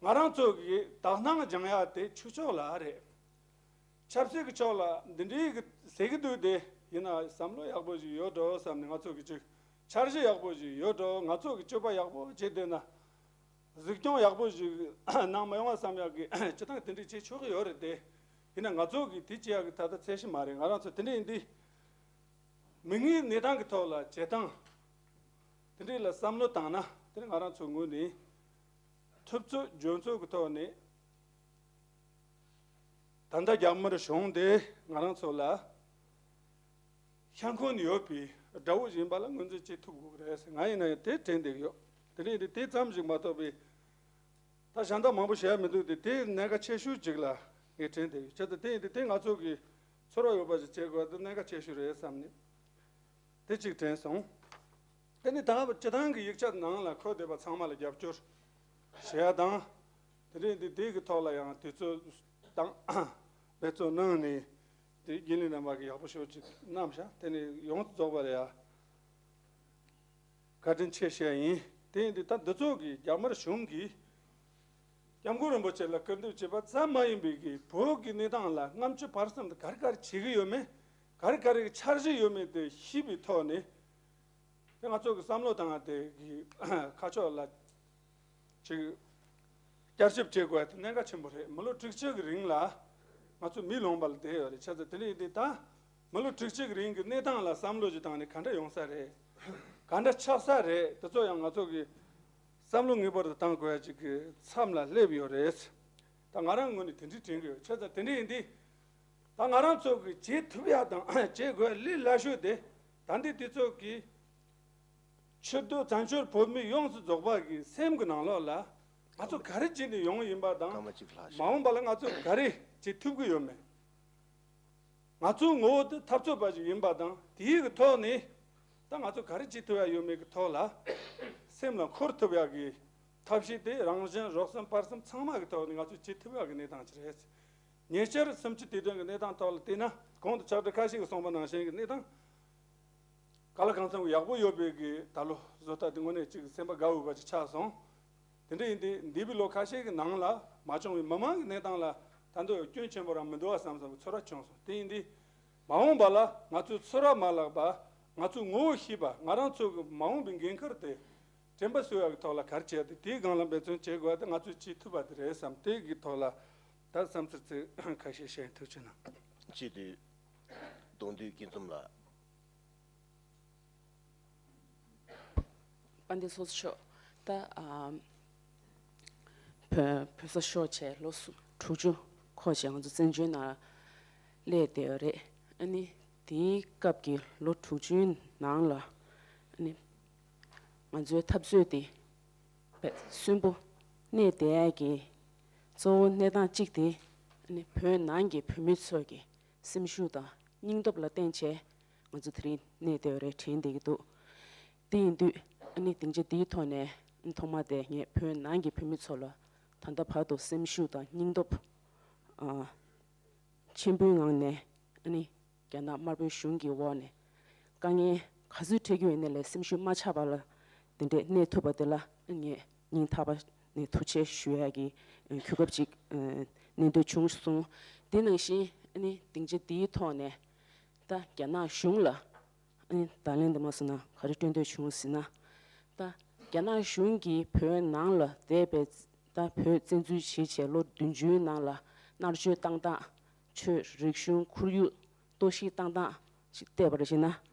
ང་རང་ཚོ་གི་དག་སྣང་སྦྱང་ཡ་དེ་ཆོས་ཕྱོགས་ལ་རེད། ཆབ་སྲིད་ཀྱི་ཕྱོགས་ལ་འདི་འདྲའི་གི་ཟེར་གི་འདུག་དེ་ཡིན་ན་བསམ་བློ་ཡག་པོ་ཞིག་ཡོད་འགྲོ་བསམ་ནས། ང་ཚོ་གི་ཅིག་འཆར་གཞི་ཡག་པོ་ཞིག་ཡོད་འགྲོ། ང་ཚོ་གི་སྤྱོད་པ་ཡག་པོ་བྱས་བསྡད་ན་གཟིགས་སྐྱོང་ཡག་པོ་ཞིག་གནང་མི་ཡོང་བ་བསམ་ཡག་གི་སྤྱི་བཏང་དེ་འདྲ་བྱེད་ཆོག་གི་ཡོད་རེད་དེ། ཡིན་ན་ང་ཚོ་གི་དེ་བྱེད་ཡག་གི་ད་ལྟ་ཚད་གཞི་མ་རེད། ང་རང་ཚོ་དེ་འདྲ་ཡིན་དུས། མིག་སྔའི་གནས་སྟངས་ཀྱི་ཐོག་ལ་བྱེད་སྟངས་དེ་འདྲ་ལ་བསམ་བློ་བཏང་ན། དེ་ནི་ང་རང་ཚོ་ངོས་ནས་ཐུབ་ཚོད་འཇོན་ཚོད་ཀྱི་ཐོག་ནས་ད་ལྟ་རྒྱ་དམར་གཞུང་དེ་ང་རང་ཚོ་ལ་ཤ་འཁོན་ཡོད་པའི་དགྲ་བོ་ཞིག་ཡིན་པ་ལ་ངོས་འཛིན་བྱེད་ཐུབ་དགོས་ཀྱི་རེད་ཟེར། ང་ཡིན་ན་ཡང་དེ་དྲན་བསྡད་ཀྱི་ཡོད། དེ་འདྲ་ཡིན་དུས་དེ་ཙམ་ཞིག་མ་གཏོགས་པའི། ད་གཞན་དག་མང་པོ་བཤད་ཡ་མི་འདུག་སྟེ། དེ་གནད་འགག་ཆེ་ཤོས་ཅིག་ལ་ངས་དྲན་བསྡད་ཡོད། བྱས་ཙང་དེ་ཡིན་དུས་དེ་ང་ཚོ་གི་ཚོར་བ་ཡོད་པ་ཞིག་བྱེད་དགོས་པ་དེ་གནད་འགག་ཆེ་ཤོས་རེད་བསམ་ནས་དེ་གཅིག་དྲན་སོང་། དེ་ནས་ད་སྤྱི་བཏང་གི་ཡིག་ཆ་ནང་ལ་འཁོད་བསྡད་པ་ཚང་མ་ལ་རྒྱབ་སྐྱོར་བྱེད་ཡ་དང་། དེ་འདྲ་ཡིན་དུས་དེ་གི་ཐོག་ལ་ཡང་དུས་ཚོད་དང་འབད་བརྩོན་གནང་ནས་དེ་རྒྱུན་ལས་རྣམ་པ་གིས་ཡག་པོ་ཞེ་པོ་ཅིག་གནང་བཞག་དེ་ནས་ཡོངས་སུ་རྫོགས་པ་ལ་ཡ། བཀའ་དྲིན་ཆེ་ཞུ་ཡ་ཡིན། དེ་ཡིན་དུས་ད་འདི་ཚོ་གིས་རྒྱ་དམར་གཞུང་གིས་སྐྱབས་མགོན་རིན་པོ་ཆེ་ལ་སྐུར་འདེབས་བྱས་པ་ཙམ་མ་ཡིན་པའི་གི་བོད་ཀྱི་གནས་སྟངས་ལ་སྔ་ཕྱི་བར་གསུམ་དུ་ག་རེ་ག་རེ་བྱེད་ཀྱི་ཡོད་མེད། ག་རེ་ག་རེ་གི་འཆར་གཞི་ཡོད་མེད་དེ་ཤེས་པའི་ཐོག་ནས། དེ་ང་ཚོ་གི་བསམ་བློ་བཏང་ཡ་དེ་གི་ཁ་ཕྱོགས་ལ་ཅིག་བསྐྱར་ཞིབ་བྱེད་དགོས་ཡ་དེ་གནད་འགག་ཆེན་པོ་རེད། མི་ལོ་དྲུག་ཅུ་གི་རིང་ལ་ང་ཚོ་མི་ལོངས་པ་ལ་བསྡད་ཡོད་རེད། བྱས་ཙང་དེ་འདྲ་ཡིན་དུས་ད་མི་ལོ་དྲུག་ཅུ་གི་རིང་གི་གནས་སྟངས་ལ་བསམ་བློ་ཞིག་བཏང་ནས་ག་འདྲ་ཡོང་ས་རེད། ག་འདྲ་ཆགས་ས་རེད། དེ་ཚོ་ཡང་ང་ཚོ་གི་བསམ་བློ་ངེས་པར་དུ་བཏང་དགོས་ཡ་ཅིག་གི་མཚམས་ལ་སླེབས་ཡོད་རེད། ད་ང་རང་ངོས་ནས་དེ་འདྲའི་དྲན་གི་ཡོད། བྱས་ཙང་དེ་འདྲ་ཡིན་དུས། ད་ང་རང་ཚོ་གིས་བྱེད་ཐུབ་ཡ་དང་བྱེད་དགོས་ལས་སླ་ཤོས་དེ། ད་འདི་དུས་ཚོད་ཀྱི་ཕྱིར་སྡོད་བཙན་བྱོལ་བོད་མི་ཡོངས་སུ་རྫོགས་པ་གི་སེམས་ཀྱི་ནང་ལོགས་ལ་ང་ཚོ་ག་རེ་བྱས་ནས་ཡོང་གི་ཡིན་པ་དང་། སྐར་མ་གཅིག་ལྷག་ཞིག་མ་འོངས་པ་ལ་ང་ཚོ་ག་རེ་བྱེད་ཐུབ་ཀྱི་ཡོད་མེད། ང་ཚོའི་ངོ་བོ་དེ་འཐབ་རྩོད་པ་ཞིག་ཡིན་པ་དང་། དེའི་གི་ཐོག་ནས་ད་ང་ཚོ་ག་རེ་བྱེད་ཐུབ་ཡ་ཡོད་མེད་ཀྱི་ཐོག་ལ་སེམས་ལ་འཁོར་ཐུབ་ཡ་གི་ཐབས་ཤེས་དེ་རང་གཞན་རོགས་གསུམ་བར་གསུམ་ཚང་མ་གི་ཐོག་ནས་ང་ཚོས་བྱེད་ཐུབ་ཡ་གི་གནས་སྟངས་ཅིག་རེད། ཉེ་ཆར་གསུམ་བཅུའི་དུས་སྟོན་གྱི་གནས་སྟངས་ཐོག་ལ་བལྟས་ན། གོང་དུ་ཕྱག་སྦྲེལ་ཁ་ཤས་ཀྱིས་གསུངས་པ་ནང་བཞིན་གྱི་གནས་སྟངས་ག་ལ་གང་འཚམ་གྱི་ཡག་པོ་ཡོད་པའི་གི་ད་ལོ་བཟོ་ལྟ་འདི་དངོས་གནས་ཅིག་སེམས་པ་དགའ་འོས་པ་ཅིག་ཆགས་སོང་། དེ་འདྲ་ཡིན་དུས་འདས་པའི་ལོ་ཁ་ཤས་ཀྱི་ནང་ལ་མ་བྱུང་བའི་མི་མང་གི་གནས་སྟངས་ལ་ད་དུང་སྐྱོན་ཆེན་པོ་རང་མི་འདུག་བསམ་བསམ་གྱི་ཚོར་བ་བྱུང་སོང་། དེ་ཡིན་དུས་མ་འོངས་པ་ལ་ང་ཚོས་ཚོར་བ་མ་བརླག་པ། ང་ཚོའི་ངོ་བོ་ཤེས་པ། ང་རང་ཚོ་གི་མ་འོངས་པའི་འགན་ཁུར་དེ་དྲན་པ་གསོ་ཡག་གི་ཐོག་ལ་ག་རེ་བྱས་ཏེ་དེའི་སྒང་ལ་འབད་བརྩོན་བྱེད་དགོས་ཏེ། ང་ཚོས་བྱེད་ཐུབ་པ་དེ་རེད་བསམ། དེ་གི་ཐོག་ལ་ད་བསམ་ཚུལ་ཚིག་ཁ་ཤས་བཤད། ཐུགས་རྗེ་གནང་། སྤྱི་འཐུས་གདོང་འདུས་སྐྱིད་འཛོམས་ལགས། དཔལ་ལྡན་ཚོགས་གཙོ་མཆོག་ད་ཨ་བོད་བོད་ས་ཤོར་བྱས་ལོ་སུ་དྲུག་ཅུ་འཁོར་བྱས་ང་ཚོ་བཙན་བྱོལ་ནང་སླེབས་བསྡད་ཡོད་རེད། ཨ་ནི་དེའི་སྐབས་ཀྱི་ལོ་དྲུག་ཅུའི་ནང་ལ་ཨ་ནི་ང་ཚོའི་འཐབ་རྩོད་དེ་བས་གསོན་པོ་གནས་བསྡད་ཡག་གི་ གཙོ་བོ་གནས་སྟངས་གཅིག་དེ་ཨ་ནི་བོད་ནང་གི་བོད་མི་ཚོ་གི་སེམས་ཤུགས་དང་སྙིང་སྟོབས་ལ་བརྟེན་བྱས་ང་ཚོ་དེ་རིང་གནས་བསྡད་ཡོད་རེད། དྲན་བསྡད་ཀྱི་འདུག་དེ་ཡིན་དུས་ཨ་ནི་སྡིངས་ཆ་འདིའི་ཐོག་ནས་ཐོག་མ་དེ་ངས་བོད་ནང་གི་བོད་མི་ཚོ་ལ་ད་ལྟ་བར་དུ་སེམས་ཤུགས་དང་སྙིང་སྟོབས་ཨ་ཆེན་པོའི་ངང་ནས་ཨ་ནི་རྒྱ་ནག་དམར་པོའི་གཞུང་གི་འོག་ནས་དཀའ་ངལ་ག་ཚོད་འཕྲད་ཀྱི་ཡོད་ནའི་ལས་སེམས་ཤུགས་མ་ཆག་པ་ལ་དེ་འདྲས་གནས་ཐུབ་པ་དེ་ལ་ངས་སྙིང་ཐག་པ་ནས་ཐུགས་རྗེ་ཆེ་ཞུ་ཡག་གི་གོ་སྐབས་ཅིག་གནས་འདོད་བྱུང་སོང་། དེ་ནང་བཞིན་ཨ་ནི་སྡིངས་ཆ་འདིའི་ཐོག་ནས་ད་རྒྱ་ནག་གཞུང་ལ་ཨ་ནི་བརྡ་ལན་འདི་མ་སོང་ན་ག་རེ་སྤྲོད་འདོད་བྱུང་ཟེར་ན། ད་རྒྱ་ནག་གཞུང་གིས་བོད་ནང་ལ་བསྡད་པའི་ད་བོད་བཙན་འཛུལ་བྱས་བྱས་ལོ་བདུན་ཅུའི་ནང་ལ་མནར་གཅོད་བཏང་སྟངས། ཆོས་རིག་གཞུང་ཁོར་ཡུག་གཏོར་བཤིག་བཏང་སྟངས་ཤིག་བལྟས་པར་བྱས་ན།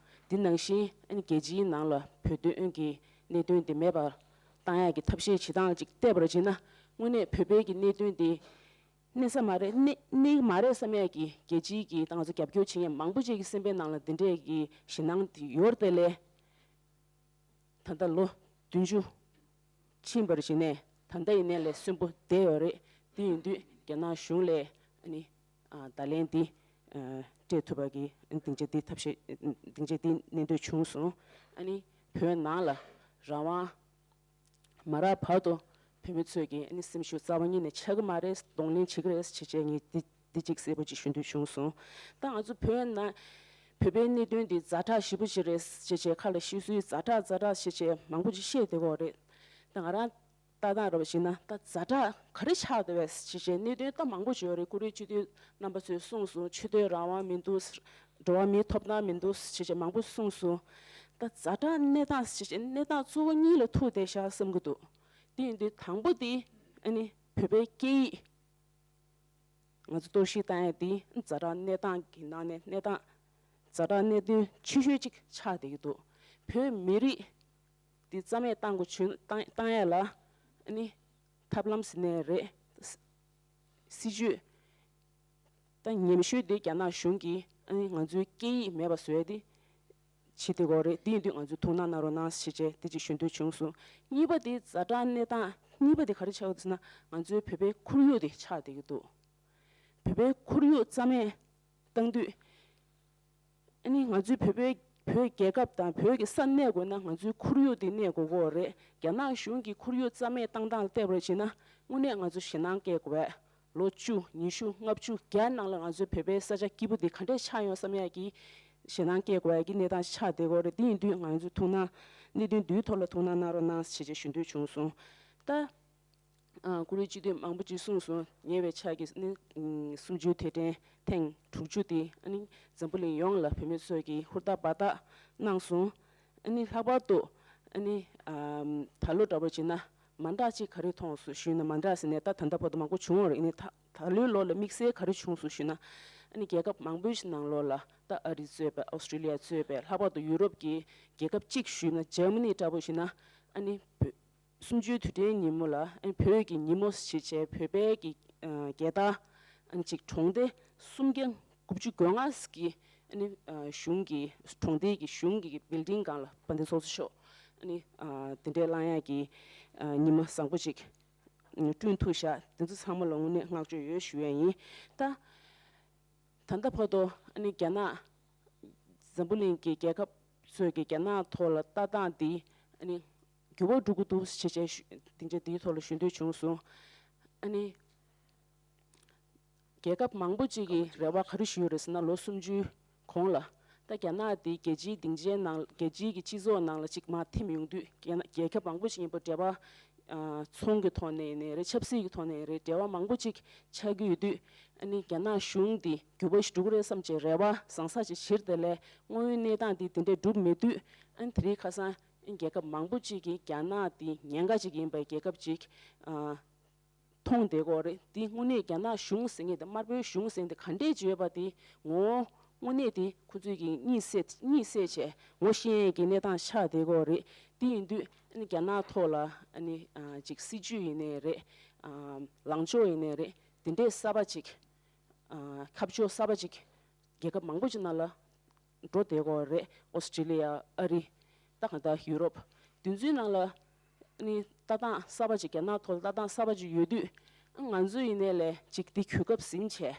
འདི་ནང་བཞིན་ཨ་ནི་རྒྱལ་སྤྱིའི་ནང་ལ་བོད་དོན་གྱི་གནད་དོན་འདི་མེད་པར་བཏང་ཡག་གི་ཐབས་ཤེས་བྱེད་སྟངས་ཅིག་བལྟས་པར་བྱས་ན། དངོས་གནས་བོད་པའི་གི་གནད་དོན་འདི་གནས་ས་མ་རེད། གནས་གནས་མ་རེད་བསམ་ཡས་ཀྱི་རྒྱལ་སྤྱིའི་གི་ད་ང་ཚོ་རྒྱབ་སྐྱོར་བྱེད་མཁན་མང་པོ་ཅིག་གི་སེམས་པའི་ནང་ལ་འདི་འདྲས་ཀྱི་ཞེད་སྣང་དེ་ཡོད་རེད་དེ་ལས། ད་ལྟ་ལོ་བདུན་ཅུ་ཕྱིན་པར་བྱས་ནས་ད་ལྟ་ཡིན་ནའི་ལས་གསོན་པོ་བསྡད་ཡོད་རེད། དེ་ཡིན་དུས་རྒྱ་ནག་གཞུང་ལས་ཨ་ནི་ཨ་བརྡ་ལན་འདི་ཨ་སྤྲད་ཐུབ་པ་གི་སྡིངས་ཆ་འདི་ཐབས་ཤེས་སྡིངས་ཆ་འདི་གནས་འདོད་བྱུང་སོང་། ཨ་ནི་བོད་ནང་ལ་རང་དབང་མ་རག་བར་དུ་བོད་མི་ཚོས་ཀྱི་ཨ་ནི་སེམས་ཤུགས་རྩ་བ་ཉིད་ནས་ཆག་གི་མ་རེད། གདོང་ལེན་བྱེད་ཀྱི་རེད་ཞེས་བྱས་ངས་འདི་འདི་གཅིག་གསལ་པོ་ཅིག་ཞུ་འདོད་བྱུང་སོང་། ད་ང་ཚོ་བོད་ནང་བོད་པའི་གནད་དོན་འདི་ཛ་དྲག་ཞེ་པོ་ཅིག་རེད་ཞེས་བྱས་ཁ་ལ་ཤི་གསོའི་ཛ་དྲག་ཛ་དྲག་ཞེས་བྱས་མང་པོ་ཅིག་བཤད་བསྡད་ཀྱི་ཡོད་རེད། ད་ང་རང་ལྟ་སྟངས་རེ་བ་ཞིག་ན་ད་ཛ་དྲག་ག་རེ་ཆགས་བསྡད་པས་ཞེས་བྱས་གནད་དོན་ད་མང་པོ་ཅིག་ཡོད་རེད། སྐུ་རིམ་སྤྱི་འཐུས་རྣམ་པ་ཚོས་གསུངས་སོང་། ཆོས་དད་རང་དབང་མི་འདུག་འགྲོ་བ་མིའི་ཐོབ་ཐང་མི་འདུག་ཞེས་བྱས་མང་པོ་གསུངས་སོང་། ད་ཛ་དྲག་གནས་སྟངས་ཞེས་བྱས་གནས་སྟངས་གཙོ་བོ་གཉིས་ལ་ཐུག་བསྡད་ཤག་བསམ་གྱི་འདུག་དེ་ཡིན་དུས་དང་པོ་དེ་ཨ་ནི་བོད་པའི་སྐད་ཡིག་ང་ཚོ་གཏོར་བཤིག་བཏང་ཡ་དེ་ཛ་དྲག་གནས་སྟངས་ཀྱི་ནང་ནས་གནས་སྟངས་ཛ་དྲག་གནད་དོན་ཆེ་ཤོས་གཅིག་ཆགས་བསྡད་ཀྱི་འདུག་བོད་མི་རིགས་འདི་རྩ་མེད་བཏང་དགོས་བྱུང་བཏང་བཏང་ཡ་ལ་ཨ་ནི་ཐབས་ལམ་ཟེར་ནའི་རེད། སྲིད་ཇུས་ད་ཉམས་ཞུ་འདི་རྒྱ་ནག་གཞུང་གིས་ཨ་ནི་ང་ཚོའི་སྐད་ཡིག་མེད་པ་བཟོ་ཡ་དེ་བྱེད་བསྡད་ཀྱི་ཡོད་རེད། དེ་ཡིན་དུས་ང་ཚོས་ཐུགས་སྣང་གནང་རོགས་གནང་ཞེས་བྱས་དེ་ཅིག་ཞུ་འདོད་བྱུང་སོང་། གཉིས་པ་དེ་ཛ་དྲག་གནས་སྟངས་གཉིས་པ་དེ་ག་རེ་ཆགས་ཡོད་ཟེར་ན་ང་ཚོའི་བོད་པའི་ཁོར་ཡུག་དེ་ཆགས་བསྡད་ཀྱི་འདུག་བོད་པའི་ཁོར་ཡུག་རྩ་མེད་བཏང་དུས། ཨ་ནི་ང་ཚོའི་བོད་པའི་བོད་རྒྱལ་ཁབ་དང་བོད་ཀྱི་ས་གནས་དགོས་ན་ང་ཚོའི་ཁོར་ཡུག་དེ་གནས་དགོས་ཀྱི་ཡོད་རེད། རྒྱ་ནག་གཞུང་གིས་ཁོར་ཡུག་རྩ་མེད་བཏང་སྟངས་ལ་བལྟས་པར་བྱས་ན་དངོས་གནས་ང་ཚོ་ཞེད་སྣང་སྐྱེ་དགོས་པས། ལོ་བཅུ་ཉི་ཤུ་ལྔ་བཅུ་བརྒྱ་ནང་ལ་ང་ཚོའི་བོད་པའི་ས་ཆ་སྐྱིད་པོ་འདི་ག་འདྲས་ཆགས་ཡོང་བསམ་ཡག་གི་ཞེད་སྣང་སྐྱེ་དགོས་ཡག་གི་གནས་སྟངས་ཤིག་ཆགས་བསྡད་ཀྱི་ཡོད་རེད། དེ་ཡིན་དུས་ང་ཚོས་ཐུགས་སྣང་གནད་དོན་འདིའི་ཐོག་ལ་ཐུགས་སྣང་གནང་རོགས་གནང་ཞེས་བྱས་ཞུ་འདོད་བྱུང་སོང་། ད། ཨ་ཀུ་རེ་སྤྱི་འཐུས་མང་པོ་ཅིག་གསུངས་སོང་། ཉེ་བའི་ཆར་གྱི་ནི་གསུམ་བཅུའི་དུས་དྲན་ཐེངས་དྲུག་ཅུ་དེ་ཨ་ནི་འཛམ་བུ་གླིང་ཡོངས་ལ་བོད་མི་ཚོས་ཀྱི་ཧུར་ཐག་འབད་ཐག་གནང་སོང་། ཨ་ནི་ལྷག་པར་དུ་ཨ་ནི་ཨམ་ད་ལོ་འདྲ་པོ་བྱས་ན་མ་འདྲ་ཅིག་ག་རེ་མཐོང་སོང་ཞུས་ན། མ་འདྲ་ཟེར་ནས་ད་ད་ལྟ་བར་དུ་མང་པོ་བྱུང་བ་རེད། ཨ་ནི་ད་ད་ལོའི་ལོ་ལ་དམིགས་བསལ་ག་རེ་བྱུང་སོང་ཞུས་ན། ཨ་ནི་རྒྱལ་ཁབ་མང་པོའི་ནང་ལོགས་ལ་ད་ཨ་རི་གཙོས་པའི་ཨོ་སི་ཀྲི་ལི་ཡ་གཙོས་པའི་ལྷག་པར་དུ་ཡུ་རོབ་ཀྱི་རྒྱལ་ཁབ་གཅིག་ཞུས་ན་འཇར་མ་ནི་འདྲ་པོ་བྱས་ན་ཨ་ནི་བོད། གསུམ་བཅུའི་དུས་དྲན་ཉིན་མོ་ལ་ཨ་ནི་བོད་ཀྱི་ཉིན་མོ་ཞེས་བྱས་བོད་པའི་གི་ཨ་རྒྱལ་དར་ཨ་ནི་ཅིག་གྲོང་སྡེ་སུམ་བརྒྱ་དགུ་བཅུ་གོ་ལྔ་གི་ཨ་ནི་ཨ་གཞུང་གི་གྲོང་སྡེ་གི་གཞུང་གི་བིལ་ཌིང་སྒང་ལ་དཔལ་ལྡན་ཚོགས་གཙོ་མཆོག་ཨ་ནི་ཨ་དེ་འདྲའི་བླང་ཡག་གི་ཨ་ཉི་མ་བཟང་པོ་ཅིག་བསྐྲུན་ཐུབ་ཤག་དེ་ཚོ་ཚང་མ་ལ་དངོས་གནས་བསྔགས་བརྗོད་ཡོད་ཞུ་ཡ་ཡིན། ད། ད་ལྟ་བར་དུ་ཨ་ནི་རྒྱ་ནག་འཛམ་བུ་གླིང་གི་རྒྱལ་ཁབ་ཚོས་ཀྱི་རྒྱ་ནག་ཐོག་ལ་ལྟ་སྟངས་འདི་ཨ་ནི་འགྱུར་བ་འགྲོ་གི་འདུག་ཞེས་བྱས་ཞུ་སྡིངས་ཆ་འདིའི་ཐོག་ལ་ཞུ་འདོད་བྱུང་སོང་། ཨ་ནི་རྒྱལ་ཁབ་མང་པོ་ཅིག་གིས་རེ་བ་ག་རེ་ཞུས་ཡོད་རེད་ཟེར་ན་ལོ་སུམ་ཅུའི་གོང་ལ་ད་རྒྱ་ནག་འདི་རྒྱལ་སྤྱིའི་སྡིངས་ཆའི་ནང་རྒྱལ་སྤྱིའི་གི་སྤྱི་ཚོགས་ནང་ལ་ཅིག་མར་ཐིམ་ཡོང་དུས་རྒྱ་ནག་རྒྱལ་ཁབ་མང་པོ་ཅིག་ཡིན་པ་འབྲེལ་བ། ཨ་ཚོང་གི་ཐོག་ནས་ཡིན་ནའི་རེད། ཆབ་སྲིད་ཀྱི་ཐོག་ནས་ཡིན་རེད། འབྲེལ་བ་མང་པོ་ཅིག་ཆགས་ཀྱི་ཡོད་དུས་ཨ་ནི་རྒྱ་ནག་གཞུང་འདི་འགྱུར་བ་ཞིག་འགྲོ་གི་རེད་བསམ་བྱས་རེ་བ་བཟང་ས་ཅིག་བྱེད་དེ་ལས་དངོས་ཡོད་གནས་སྟངས་འདི་དེ་འདྲས་འགྲུབ་མེད་དུས་ཨ་ནི་དེ་རིང་ཁ་སང་རྒྱལ་ཁབ་མང་པོ་ཅིག་གིས་རྒྱ་ནག་འདི་ཉེན་ཁ་ཅིག་ཡིན་པའི་རྒྱལ་ཁབ་ཅིག་ཨ་མཐོང་བསྡད་ཀྱི་ཡོད་རེད། འདི་དངོས་གནས་རྒྱ་ནག་གཞུང་ཟེར་མཁན་དེ་དམར་པོའི་གཞུང་ཟེར་མཁན་དེ་ག་འདྲས་ཅིག་ཡོད་པ་དེ་ངོ་། དངོས་གནས་དེ་ཁོ་ཚོས་ཀྱིས་གཉིད་སད་གཉིད་སད་བྱས་ངོ་ཤེས་ཡས་ཀྱི་གནས་སྟངས་ཆགས་བསྡད་ཀྱི་ཡོད་རེད། དེ་ཡིན་དུས་ཨ་ནི་རྒྱ་ནག་ཐོག་ལ་ཨ་ནི་ཨ་ཅིག་སྲིད་ཇུས་ཡིན་ནའི་རེད། ཨ་ལངས་ཕྱོགས་ཡིན་ནའི་རེད། དེ་འདྲའི་གསར་པ་ཅིག་ཨ་ཁ་ཕྱོགས་གསར་པ་ཅིག་རྒྱལ་ཁབ་མང་པོ་ཅིག་ནང་ལ་འགྲོ་བསྡད་ཀྱི་ཡོད་རེད། ཨོ་སི་ཀྲི་ལི་ཡ། ཨ་རི། ད་གང་ལྟར་ཡུ་རོབ། དེ་ཚོའི་ནང་ལ་ཨ་ནི་ལྟ་སྟངས་གསར་པ་ཅིག་རྒྱ་ནག་ཐོག་ལ་ལྟ་སྟངས་གསར་པ་ཅིག་ཡོད་དུས་ ང་ཚོ་ཡིན་ནའི་ལས་ཅིག་འདི་གོ་སྐབས་ཟིན་བྱས།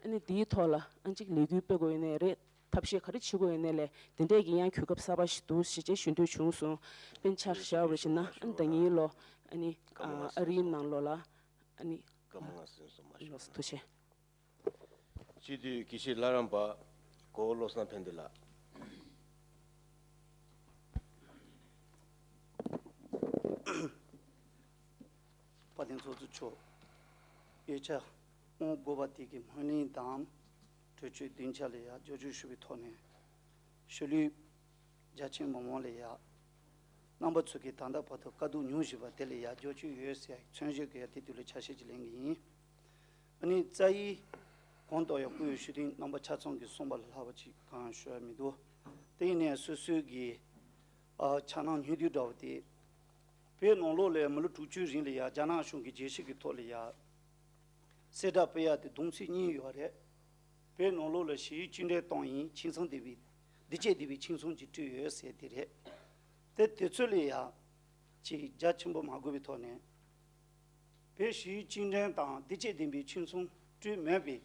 ཨ་ནི་འདིའི་ཐོག་ལ་ཨ་ཅིག་ལས་འགུལ་སྤེལ་དགོས་ཡོད་ནའི་རེད། ཐབས་ཤེས་ག་རེ་བྱེད་དགོས་ཡོད་ནའི་ལས་དེ་འདྲས་ཀྱི་ཡང་གོ་སྐབས་གསར་པ་ཞིག་འདུག་ཞེས་བྱས་ཞུ་འདོད་བྱུང་སོང་། དཔེར་ན་ཆ་བཞག་པ་ཡིན་ན་ཨ་ནི་ཟླ་ཉིན་ལོ་ཨ་ནི་ཨ་རིའི་ནང་ལོགས་ལ་ཨ་ནི་སྐར་མ་ལྔ་ཟིན་སོང་མ་ལགས་སོ་ཐུགས་རྗེ་ཆེ། སྤྱི་འཐུས་དགེ་བཤེས་ལྷ་རམས་པ་གོ་བོ་བློ་བཟང་ཕན་བདེ་ལགས། དཔལ་ལྡན་ཚོགས་གཙོ་མཆོག་དབུས་ཆ་དབང་དགོས་པ་དེ་གི་སྨོན་གླིང་དང་གྲོས་ཆོད་སྡིངས་ཆ་ལ་ཡང་རྒྱབ་སྐྱོར་ཞུ་བའི་ཐོག་ནས་ཤུལ་ལུས་རྒྱ་ཆེན་མི་མང་ལ་ཡང་རྣམ་པ་ཚོ་གིས་ད་ལྟ་བར་དུ་དཀའ་སྡུག་མྱོང་བཞིན་པ་དེ་ལ་ཡང་རྒྱབ་སྐྱོར་ཡོད་ཟེར་ཡ་མཚོན་བྱེད་ཀྱི་ཡ་དེ་དུས་ལ་ཆ་ཤས་ཀྱི་ལེན་གྱི་ཡིན། ཨ་ནི་རྩ་ཡི་གོང་དུ་ཡང་སྐུ་ཡོད་ཞུ་དོན་རྣམ་པ་ཆ་ཚང་གིས་གསུངས་པ་ལས་ལྷག་པ་ཅིག་གང་ཡང་ཞུ་ཡ་མི་འདུག་དེ་ཡིན་ནའི་སོ་སོའི་གི་ཨ་འཆར་སྣང་སྙིང་བསྡུས་འདྲ་བོ་དེ། བོད་ནང་ལོགས་ལ་མི་ལོ་དྲུག་ཅུའི་རིང་ལ་ཡ་རྒྱ་ནག་གཞུང་གི་རྒྱལ་སྤྱི་གི་ཐོག་ལ་ཡ་གསལ་བསྒྲགས་སྤེལ་ཡ་དེ་གདོང་ཚིག་གཉིས་ཡོད་རེད། བོད་ནང་ལོགས་ལ་ཞི་བའི་བཅིངས་འགྲོལ་བཏང་ཡིན། ཁྱིམ་ཚང་སྡེ་བའི་སྡིག་ཆད་སྡེ་བའི་ཁྱིམ་ཚང་ཅིག་བསྐྲུན་ཡོད་ཟེར་དེ་རེད། དེ་དུས་ཚོད་ལ་ཡ་ཅིག་རྒྱ་ཆེན་པོ་མ་དགོས་པའི་ཐོག་ནས། བོད་ཞི་བའི་བཅིངས་འགྲོལ་དང་སྡིག་ཆད་ལྡན་པའི་ཁྱིམ་ཚང་བསྐྲུན་མེད་པའི་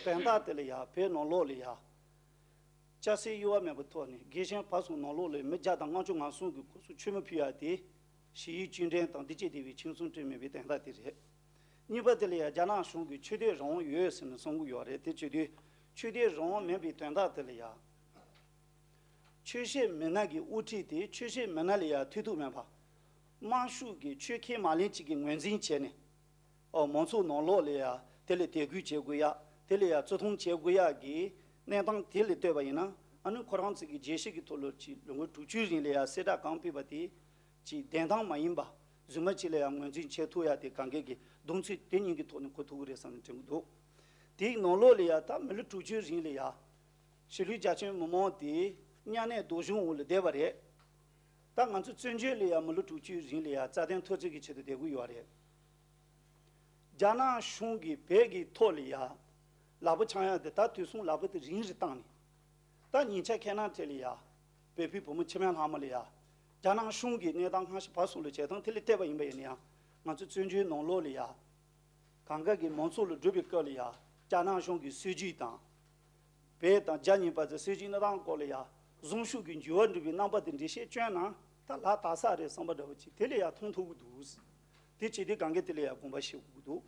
དོན་དག་དེ་ལ་ཡ་བོད་ནང་ལོགས་ལ་ཡ་སྐྱ་སེར་དབྱེ་བ་མེད་པའི་ཐོག་ནས་རྒན་གཞོན་བར་གསུམ་ནང་ལོགས་ལ་མི་བརྒྱ་དང་ལྔ་བཅུ་ང་གསུམ་གྱིས་སྐུ་གཟུགས་མཆོད་མེ་ཕུལ་ཡ་དེ་ཞི་བའི་བཅིངས་འགྲོལ་དང་སྡིག་ཆད་ལྡན་པའི་ཁྱིམ་ཚང་བསྐྲུན་མེད་པའི་དོན་དག་དེ་རེད། གཉིས་པ་དེ་ལ་ཡ་རྒྱ་ནག་གཞུང་གིས་ཆོས་དད་རང་དབང་ཡོད་ཟེར་ནས་གསུང་གི་ཡོད་རེད། དེ་བྱེད་དུས་ཆོས་དད་རང་དབང་མེད་པའི་དོན་དག་དེ་ལ་ཡ། ཆོས་བྱེད་མི་སྣ་གི་དབུ་ཁྲིད་དེ་ཆོས་བྱེད་མི་སྣ་ལ་ཡང་ཐུགས་ཐུགས་མེད་པ། དམར་ཤོག་གི་ཆོས་ཁས་མ་ལེན་ཅིག་གི་ངོས་འཛིན་བྱས་ནས། ཨོ་མང་ཚོགས་ནང་ལོགས་ལ་ཡང་དེ་ལ་དད་གུས་བྱེད་དགོས་ཡ། དེ་ལ་ཡང་བརྩི་མཐོང་བྱེད་དགོས་ཡ་གི་གནས་སྟངས་དེ་ལ་ལྟོས་པ་ཡིན་ན། ཨ་ནི་ཁོ་རང་ཚོ་གི་རྒྱལ་སྤྱི་གི་ཐོག་ལ་ཅིག་ལོ་ངོ་དྲུག་ཅུའི་རིང་ལ་ཡང་གསལ་བསྒྲགས་གང་ཕུལ་བ་དེ་ཅིག་བདེན་གཏམ་མ་ཡིན་པ། རྫུན་མ་ཅིག་ལ་ཡང་ངོས་འཛིན་བྱེད་ཐུབ་ཡ་དེ་གང་གས་ཀྱི་གདོང་ཚིག་དེ་གཉིས་ཀྱི་ཐོག་ནས་གོ་ཐུབ་ཀྱི་རེད་བསམ་ནས་དྲན་གྱི་འདུག་དེའི་ནང་ལོགས་ལ་ཡ་ད་མི་ལོ་དྲུག་ཅུའི་རིང་ལ་ཡ། གཞིས་ལུས་རྒྱ་ཆེན་མི་མང་དེ་མཉམ་གནས་སྡུག་སྦྱོང་འོག་ལ་བསྡད་པ་རེད། ད་ང་ཚོ་བཙན་བྱོལ་ལ་ཡ་མི་ལོ་དྲུག་ཅུའི་རིང་ལ་ཡ་རྩ་དོན་འཐབ་རྩོད་ཀྱི་ཆེད་དུ་བསྡད་ཀྱི་ཡོད་རེད། རྒྱ་ནག་གཞུང་གིས་བོད་ཀྱི་ཐོག་ལ་ཡ་ལག་པ་འཆང་ཡ་དེ་ད་དུས་སང་ལག་པ་དེ་རིང་རུ་བཏང་ནས། ད་ཉིན་ཆ་ཁྱེད་རང་དེ་ལ་ཡ། བོད་ཕྲུག་བུ་མོ་ཁྱིམ་ཡང་ལྷག་མ་ལ་ཡ། རྒྱ་ནག་གཞུང་གི་གནས་སྟངས་སྔ་ཕྱི་བར་གསུམ་ལ་བྱེད་སྟངས་དེ་ལ་བལྟས་པ་ཡིན་པ་ཡིན་ན་ཡང་། ང་ཚོ་བཙན་བྱོལ་ནང་ལོགས་ལ་ཡ། གང་ག་གི་མང་ཚོགས་ལ་སྒྲུབ་པའི་སྐབས་ལ་ཡ། རྒྱ་ནག་གཞུང་གི་སྲིད་ཇུས་དང་། བོད་དང་རྒྱ་གཉིས་བར་གྱི་སྲིད་ཇུས་གནས་སྟངས་སྐོར་ལ་ཡ། བཟང་ཕྱོགས་ཀྱི་འགྱུར་བ་འགྲོ་བའི་རྣམ་པ་དེ་འགྲེལ་བཤད་བསྐྱོན་ན། ད་ལག་བསྟར་ས་རེད་བསམ་པ་འདྲ་བོ་ཅིག་དེ་ལ་ཡ་མཐོང་ཐུབ་ཀྱི་འདུག་དེ་བྱེད་དུས་གང་ག་དེ་ལ་ཡ་དགོངས་པ་བཞེས་དགོས་ཀྱི་འདུག་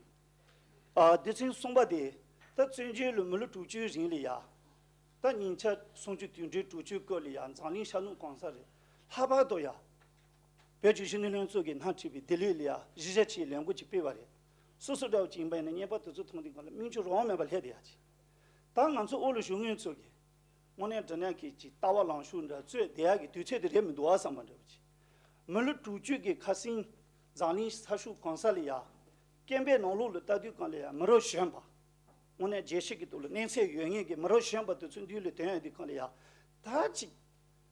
ཨ། སྡེ་ཚན་གསུམ་པ་དེ། ད་བཙན་བྱོལ་ལ་མི་ལོ་དྲུག་ཅུའི་རིང་ལ་ཡ། ད་ཉིན་ཆ་སུམ་ཅུ་དོན་ལྔ་དྲུག་ཅུའི་སྐོར་ལ་ཡ་འཛམ་གླིང་ཤར་ནུབ་གང་ས་རེད། ལྷག་པར་དུ་ཡ། བོད་ཀྱི་གཞོན་ནུ་ལྷན་ཚོགས་ཀྱིས་སྣེ་ཁྲིད་པའི་ལྡི་ལི་ལ་ཡ་གཞིས་ཆགས་ཆེད་ལས་འགུལ་ཅིག་སྤེལ་བ་རེད། སོ་སོ་འདྲ་བོ་ཅིག་ཡིན་པ་ཡིན་ན་བརྙན་པར་དེ་ཚོ་མཐོང་དུས་སྒང་ལ་སྨིན་ཅུང་རང་དབང་མེད་པ་སླེབས་བསྡད་ཡ་ཅིག་ད་ང་ཚོ་དབུ་ལ་བཞུགས་མཁན་ཚོ་གིས། དངོས་གནས་དྲང་གནས་ཀྱི་ཅིག་ལྟ་བ་ལངས་ཕྱོགས་འདྲ་རྩོད་བསྡད་ཡ་གི་དུས་ཚོད་དེ་རེད་མི་འདུག་ཨ་བསམ་པ་འདྲ་བོ་ཅིག་མི་ལོ་དྲུག་ཅུ་གི་ཁ་སང་འཛམ་གླིང་ས་ཕྱོགས་གང་ས་ལ་ཡ། སྐད་འབོད་ནང་ལོགས་ལ་ལྟ་དུས་སྒང་ལ་ཡ་མི་རབས་གཞོན་པ། དངོས་གནས་རྒྱལ་སྤྱི་གི་ཐོག་ལ་གནས་ཚད་ཡོད་མཁན་གྱི་མི་རབས་གཞོན་པ་དེ་ཚོ་མདུན་ལ་ཐོན་ཡ་དུས་སྒང་ལ་ཡ། ད་ཅིག་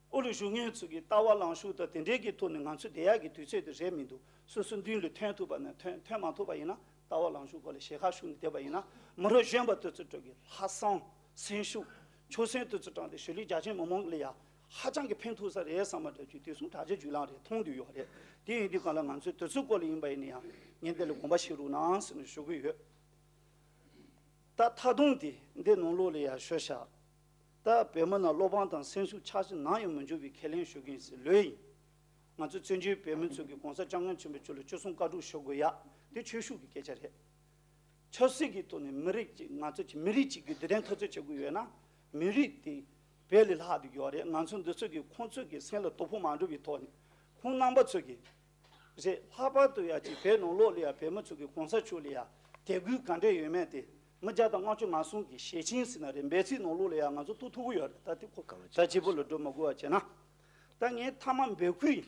དབུ་ལ་བཞུགས་མཁན་ཚོ་གི་ལྟ་བ་ལངས་ཕྱོགས་དང་དེ་འདྲའི་གི་ཐོག་ནས་ང་ཚོ་བསྡད་ཡག་གི་དུས་ཚོད་དེ་རེད་མི་འདུག་སོ་སོ་མདུན་ལ་ཐོན་ཐུབ་པ་ན་ཐོན་ཐོན་མ་ཐུབ་པ་ཡིན་ན་ལྟ་བ་ལངས་ཕྱོགས་སྐོར་ལ་ཞལ་ཁ་ཞུ་ནས་བསྡད་པ་ཡིན་ན་མི་རབས་གཞོན་པ་དེ་ཚོ་འགྲོ་གི་ལྷག་བསམ་སེམས་ཤུགས་ཆོད་སེམས་དེ་ཚོ་དྲངས་ཏེ་གཞིས་ལུས་རྒྱ་ཆེན་མི་མང་ལ་ཡ་ཧ་ཅང་གི་ཕན་ཐོགས་ས་རེད་བསམ་པ་འདྲ་ཅིག་དུས་གསུམ་དྲ་རྒྱ་རྒྱུན་ལམ་རེད་མཐོང་དུ་ཡོད་རེད། དེ་ཡིན་དུས་གང་ལ་ང་ཚོས་དེ་ཚོའི་སྐོར་ལ་ཡིན་པ་ཡིན་ན་ཡང་ངས་འདི་ལ་དགོངས་པ་བཞེས་རོགས་གནང་ཟེར་ནས་ཞུ་གི་ཡོད། ད་མཐའ་སྡོམ་དེ་འདི་ནང་ལོགས་ལ་ཡ་ཞུ་བཞག་ད་བོད་མི་རྣམས་བློ་ཕམ་དང་སེམས་ཤུགས་ཆག་སྐྱོན་ནམ་ཡང་མི་འབྱུང་བའི་ཁས་ལེན་ཞུ་གི་ཡིན་ཟེར་ལོས་ཡིན། ང་ཚོ་བཙན་བྱོལ་བོད་མི་ཚོ་གིས་གོང་ས་སྐྱབས་མགོན་ཆེན་པོ་མཆོག་ལ་སྤྱི་གསུང་བཀའ་སྒྲུབ་ཞུ་དགོས་ཡ་དེ་ཆོས་ཕྱོགས་ཀྱི་སྐད་ཆ་རེད། ཆབ་སྲིད་ཀྱི་ཐོག་ནས་མི་རིགས་གཅིག་ང་ཚོ་གི་མི་རིགས་གཅིག་གི་བདེ་དོན་འཐབ་རྩོད་བྱེད་དགོས་ཡོད་ན་མི་རིགས་དེ་བོད་ལས་ལྷག་ཏུ་ཡོད་རེད། ང་ཚོ་འདི་ཚོ་གིས་ཁོང་ཚོ་གི་སེམས་ལ་དོ་ཕོག་མ་འགྲོ་བའི་ཐོག་ནས་ཁོང་རྣམ་པ་ཚོ་གིས། རེད། ལྷག་པར་དུ་ཡ་ཅིག་བོད་ནང་ལོགས་ལ་ཡ་བོད་མི་ཚོ་གི་གོང་ས་མཆོག་ལ་ཡ་དད་གུས་ག་འདྲ་ཡོད་མེད་དེ་མི་བརྒྱ་དང་ལྔ་བཅུ་ང་གསུམ་གྱི་ཞལ་ཆེམས་ཟེར་ན་རེད་འབོད་ཚིག་ནང་ལོགས་ལ་ཡ་ང་ཚོ་གཏུག་ཐུབ་ཀྱི་ཡོད་རེད། ད་དེ་ཁོ་ད་སྤྱི་བོ་ལ་འགྲོ་མ་དགོས་པ་བྱས་ན། ད་ངས་མཐའ་མ་འབོད་སྐུལ་ཡིན།